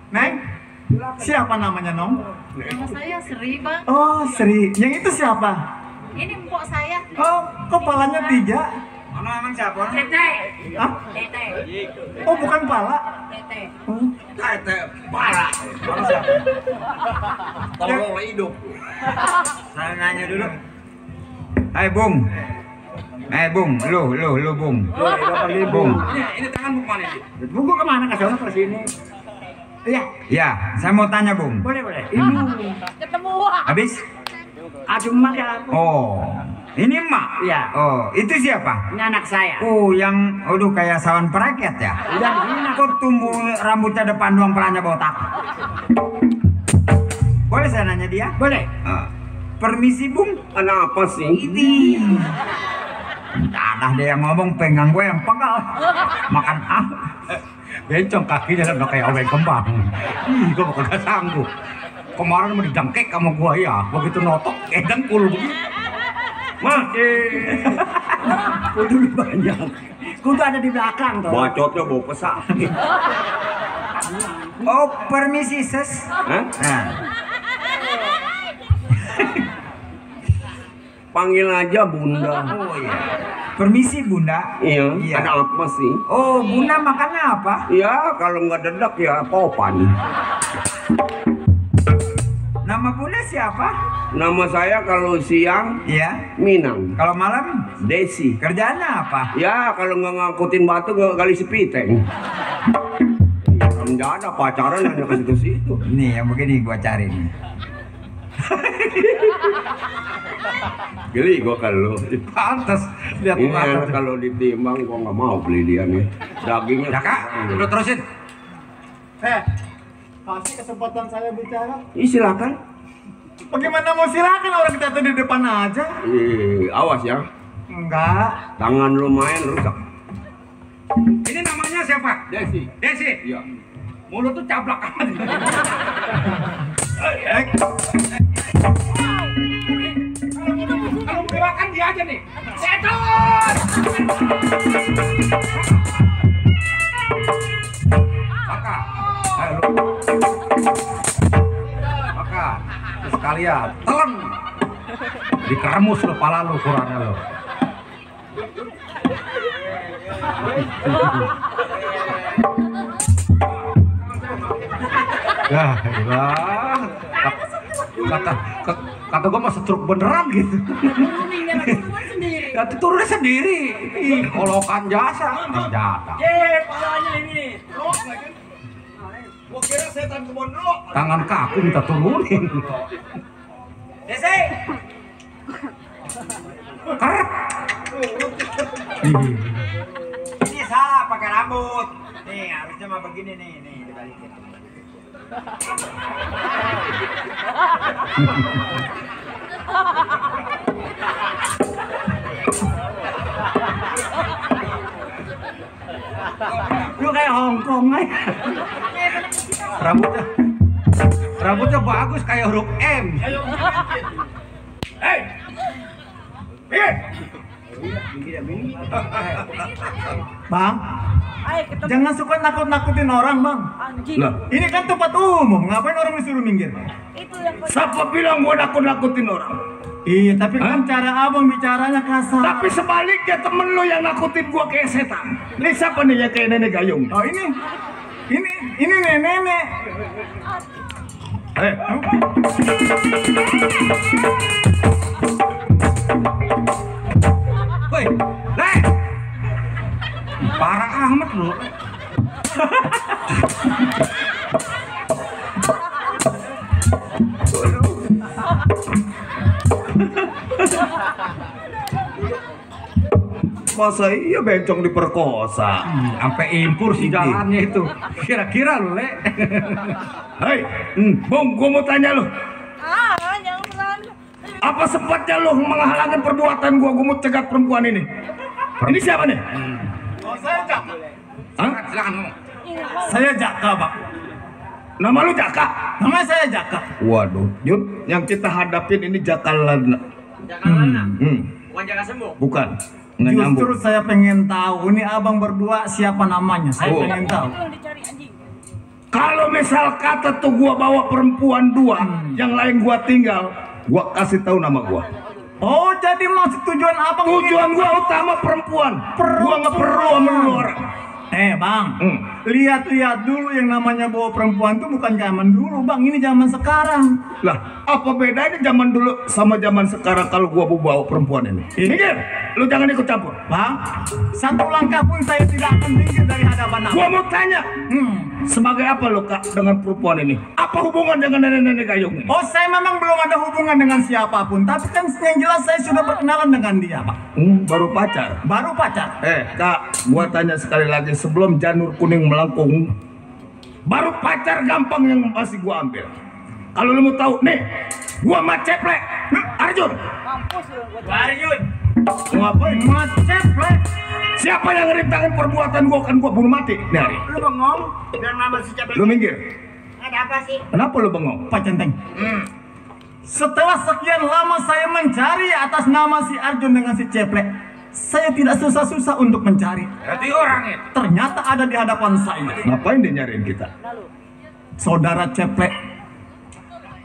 Neng, siapa namanya, Nong? Nama saya Sri, Bang. Oh, Sri. Yang itu siapa? Ini empok saya. Oh, kepalanya 3. Mana emang siapa? Tete. Hah? Tete. Oh, bukan pala. Tete. Oh. Tete, parah. Tolong hidup. Saya nanya dulu. Hai Bung. Lu Bung. Bung. Ini tangan mau kemana ini? Buku kemana? Ke sana ke sini. Iya, Ya, saya mau tanya Bung. boleh. Ibu. Ketemu. Habis? Aduh, mak ya aku. Oh, ini Mak. Iya. Oh, itu siapa? Ini anak saya. Oh, yang kayak sawan peraket ya? Udah begini aku. Kok tumbuh rambutnya depan doang, pelanya botak? Boleh saya nanya dia? Boleh. Permisi Bung. Ada apa sih? Ini. Tanah dia yang ngomong, pengang gue yang pegal. Makan Bencong kakinya udah kayak obeng kembang. Ih, gua bakal gak sanggup. Kemarin mau didangkek sama gua ya, begitu notok kayak dengkul begitu. Kudu banyak. Kudu ada di belakang tuh. Bacotnya bau pesak. Oh, permisi ses. Hah? Nah, Panggil aja Bunda. oh iya. Permisi Bunda. Iya. Iya. Ada apa sih? Oh, Bunda makannya apa? Ya kalau nggak dedak ya popan. Nama Bunda siapa? Nama saya kalau siang Iya. Minang. Kalau malam Desi. kerjaannya apa? Ya kalau nggak ngangkutin batu nggak gali sepiteng. Nggak ada pacaran hanya ke situ-situ. Nih yang begini gua cari nih. Geli gua kalau Pantes lihat ini muka. kalau ditimbang gua nggak mau beli dia nih. Dagingnya. Ya kak, lu terusin. Kasih kesempatan saya bicara. Ih, silakan. Bagaimana mau silakan, orang kita tuh di depan aja. Awas ya. Enggak. Tangan lu main rusak. Ini namanya siapa? Desi. Desi. Iya. Mulut tuh cablak amat. dia aja nih. Setan. Maka, ayo lu. Maka, sekalian, telan. Dikeremus lu pala lu ukurannya lu. Ya, ilah. Kata gua mah stroke beneran gitu. Ya turunnya sendiri. Ih, kolokan jasa. Jata. Palanya ini. Gua kira setan kebon dulu. Tangan kaku minta turunin. Desi. Kerep. Ini salah pakai rambut. Nih harusnya mah begini nih dibalikin. Lu kayak Hongkong aja. Rambutnya bagus kayak huruf M. Hei. Bang, jangan suka nakut-nakutin orang, Bang. Lah, Ini kan tempat umum, ngapain orang disuruh minggir? siapa bilang gua nakut-nakutin orang? Iya, tapi kan cara abang bicaranya kasar. Tapi sebaliknya temen lu yang nakutin gua kayak setan. Ini siapa nih yang kayak nenek gayung? Oh ini nenek. Woi, Le. Parah amat lu. Masa iya bencong diperkosa? Sampai impur sih jalannya itu. Kira-kira lu, Le. Hei, Bung, gua mau tanya lu. Jangan berani. Apa sempatnya lu menghalangi perbuatan gua mau cegat perempuan ini? Ini siapa nih? Oh, saya Jaka. Hah? Silakan. Saya Jaka, Bang. Nama lu Jaka? Namanya saya Jaka. Waduh, Jun, yang kita hadapin ini Jakalan. Bukan Jaka sembuh. Bukan. Nggak Justru nyambung. saya pengen tahu ini abang berdua siapa namanya. Saya Oh. pengen tahu. Kalau misal kata tuh gua bawa perempuan dua, yang lain gua tinggal, gua kasih tahu nama gua. Oh, jadi maksud tujuan abang Tujuan gua utama perempuan. Gua nggak perlu sama lu orang. Bang, lihat-lihat dulu yang namanya bawa perempuan itu bukan zaman dulu, Bang. Ini zaman sekarang. Lah, apa bedanya zaman dulu sama zaman sekarang kalau gua bawa perempuan ini? Minggir, lu jangan ikut campur. Bang, satu langkah pun saya tidak akan minggir dari hadapan abang. Gua mau tanya, sebagai apa lu Kak dengan perempuan ini? Apa hubungan dengan nenek-nenek gayung ini? Oh, saya memang belum ada hubungan dengan siapapun, tapi kan yang jelas saya sudah berkenalan dengan dia, Pak. Baru pacar. Baru pacar. Kak, gua tanya sekali lagi sebelum janur kuning melengkung, baru pacar gampang yang masih gua ambil. Kalau lu mau tahu, nih, gua maceplek, Arjun. Arjun. Mau ngapain? Maceplek. Siapa yang ngerintangin perbuatan gua kan gua bunuh mati. Nih, Ari. Lu bengong biar nama si Capek. Lu minggir. Ada apa sih? Kenapa lu bengong? Pak Centeng. Setelah sekian lama saya mencari atas nama si Arjun dengan si Ceplek, saya tidak susah-susah untuk mencari. Berarti orang itu. Ternyata ada di hadapan saya. Ngapain dia nyariin kita? Saudara Ceplek.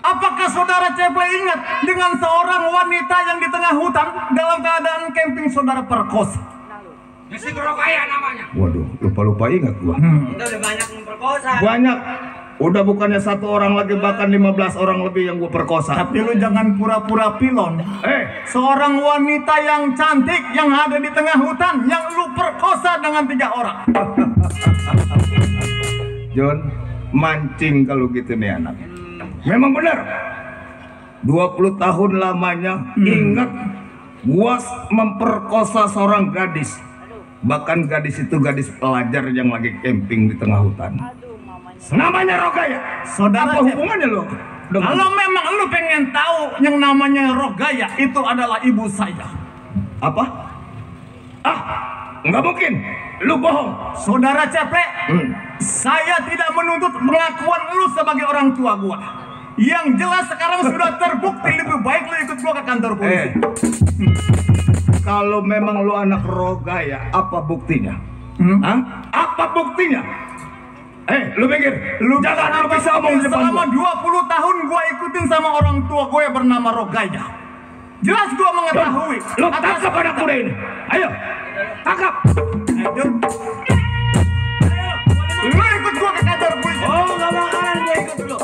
Apakah saudara Ceplek ingat dengan seorang wanita yang di tengah hutan dalam keadaan camping saudara perkosa? Mesti Rogaya namanya. Waduh, lupa-lupa ingat gua. Kita udah banyak memperkosa. Banyak. Udah bukannya satu orang lagi, bahkan 15 orang lebih yang gua perkosa. Tapi lu jangan pura-pura pilon. Seorang wanita yang cantik yang ada di tengah hutan yang lu perkosa dengan 3 orang. John, mancing kalau gitu nih anak. Memang benar. 20 tahun lamanya ingat gua memperkosa seorang gadis. Bahkan gadis itu gadis pelajar yang lagi camping di tengah hutan. Namanya Rogaya. Saudara Apa hubungannya lo? Kalau memang lu pengen tahu yang namanya Rogaya, itu adalah ibu saya. Apa? Nggak mungkin. Lu bohong. Saudara Ceplek, saya tidak menuntut pengakuan lu sebagai orang tua gua. Yang jelas sekarang sudah terbukti, lebih baik lu ikut gua ke kantor polisi. Kalau memang lu anak Rogaya, apa buktinya? Hah? Apa buktinya? Lu pikir, lu jangan bisa omong depan Selama 20 tahun gua ikutin sama orang tua gue yang bernama Rogaya. Jelas gua mengetahui. Lu tangkap anak muda ini. Ayo, tangkap. Lu ikut gua ke kantor polisi. Oh, gak bakalan gue ikut lu.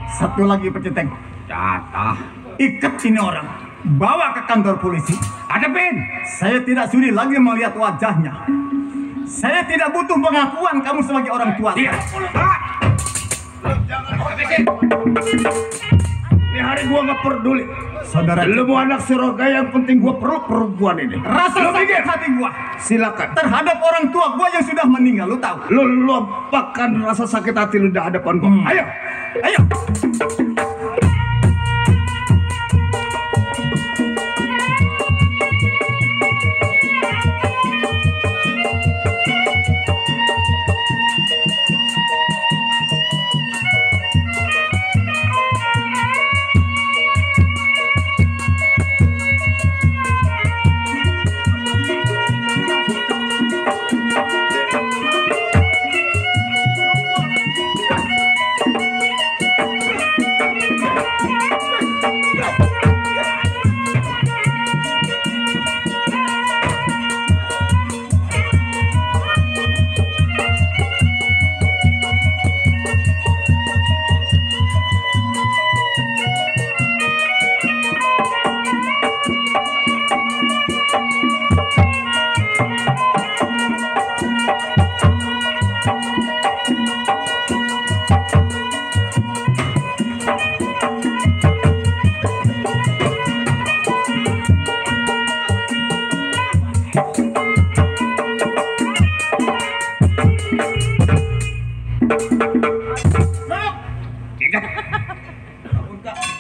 Satu lagi peceteng. Jatah. Ikat ini orang. Bawa ke kantor polisi. Hadapin. Saya tidak sudi lagi melihat wajahnya. Saya tidak butuh pengakuan kamu sebagai orang tua. Dia. Ini hari gua nggak peduli. Saudara, Lu mau anak si Rogaya, yang penting gua perlu perempuan ini. rasa Lu sakit pikir? hati gua Silakan. terhadap orang tua gua yang sudah meninggal, lu tahu? Lu lupakan rasa sakit hati lu di hadapan gua. Ayo. Ayo.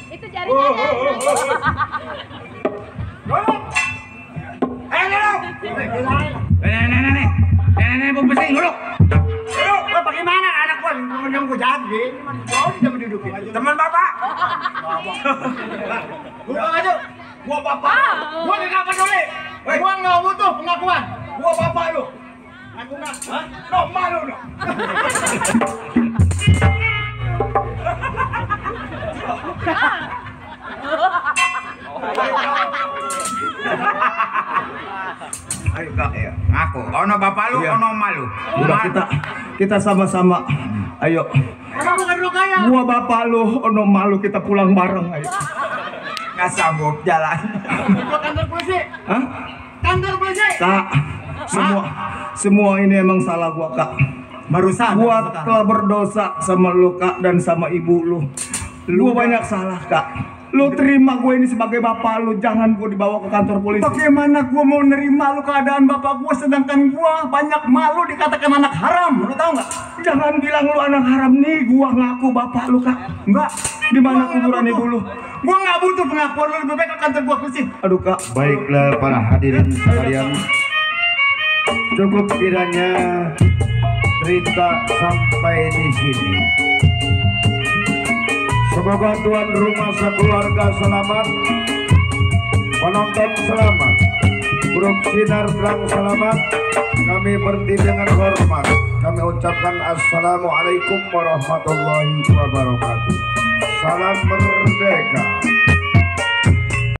Itu jaringan. Nenek mau pesing dulu. Lo bagaimana anak gua menunggu jadi? Mau dia mendudukin. Teman bapak. Bukan aja. Gua bapak. Gua enggak peduli. Gua enggak butuh pengakuan. Gua bapak lu. Ngaku enggak? Hah? No, malu no. Ayo kak ya. Aku, ono bapak lu, Iya. ono malu. Udah kita sama-sama. Ayo. Gua bapak lu, ono malu kita pulang bareng. Ayo. Nggak sanggup jalan. Kantor polisi. Hah? Kantor polisi. Kak, semua ini emang salah gua kak. Barusan. Gua telah berdosa sama lu kak dan sama ibu lu. Lu banyak salah kak. Lu terima gue ini sebagai bapak lu, jangan gue dibawa ke kantor polisi. Bagaimana gua mau nerima lu keadaan bapak gua sedangkan gua banyak malu dikatakan anak haram, lu tahu nggak? Jangan bilang lu anak haram nih, gua ngaku bapak lu kak. Enggak. Di mana kuburan ibu lu? Gua nggak butuh pengakuan lu, lebih baik ke kantor gua polisi. Aduh kak, Baiklah para hadirin sekalian, cukup kiranya cerita sampai di sini. Semoga tuan rumah sekeluarga selamat, penonton selamat, grup sinar terang selamat. Kami berhenti dengan hormat. Kami ucapkan assalamualaikum warahmatullahi wabarakatuh. Salam merdeka.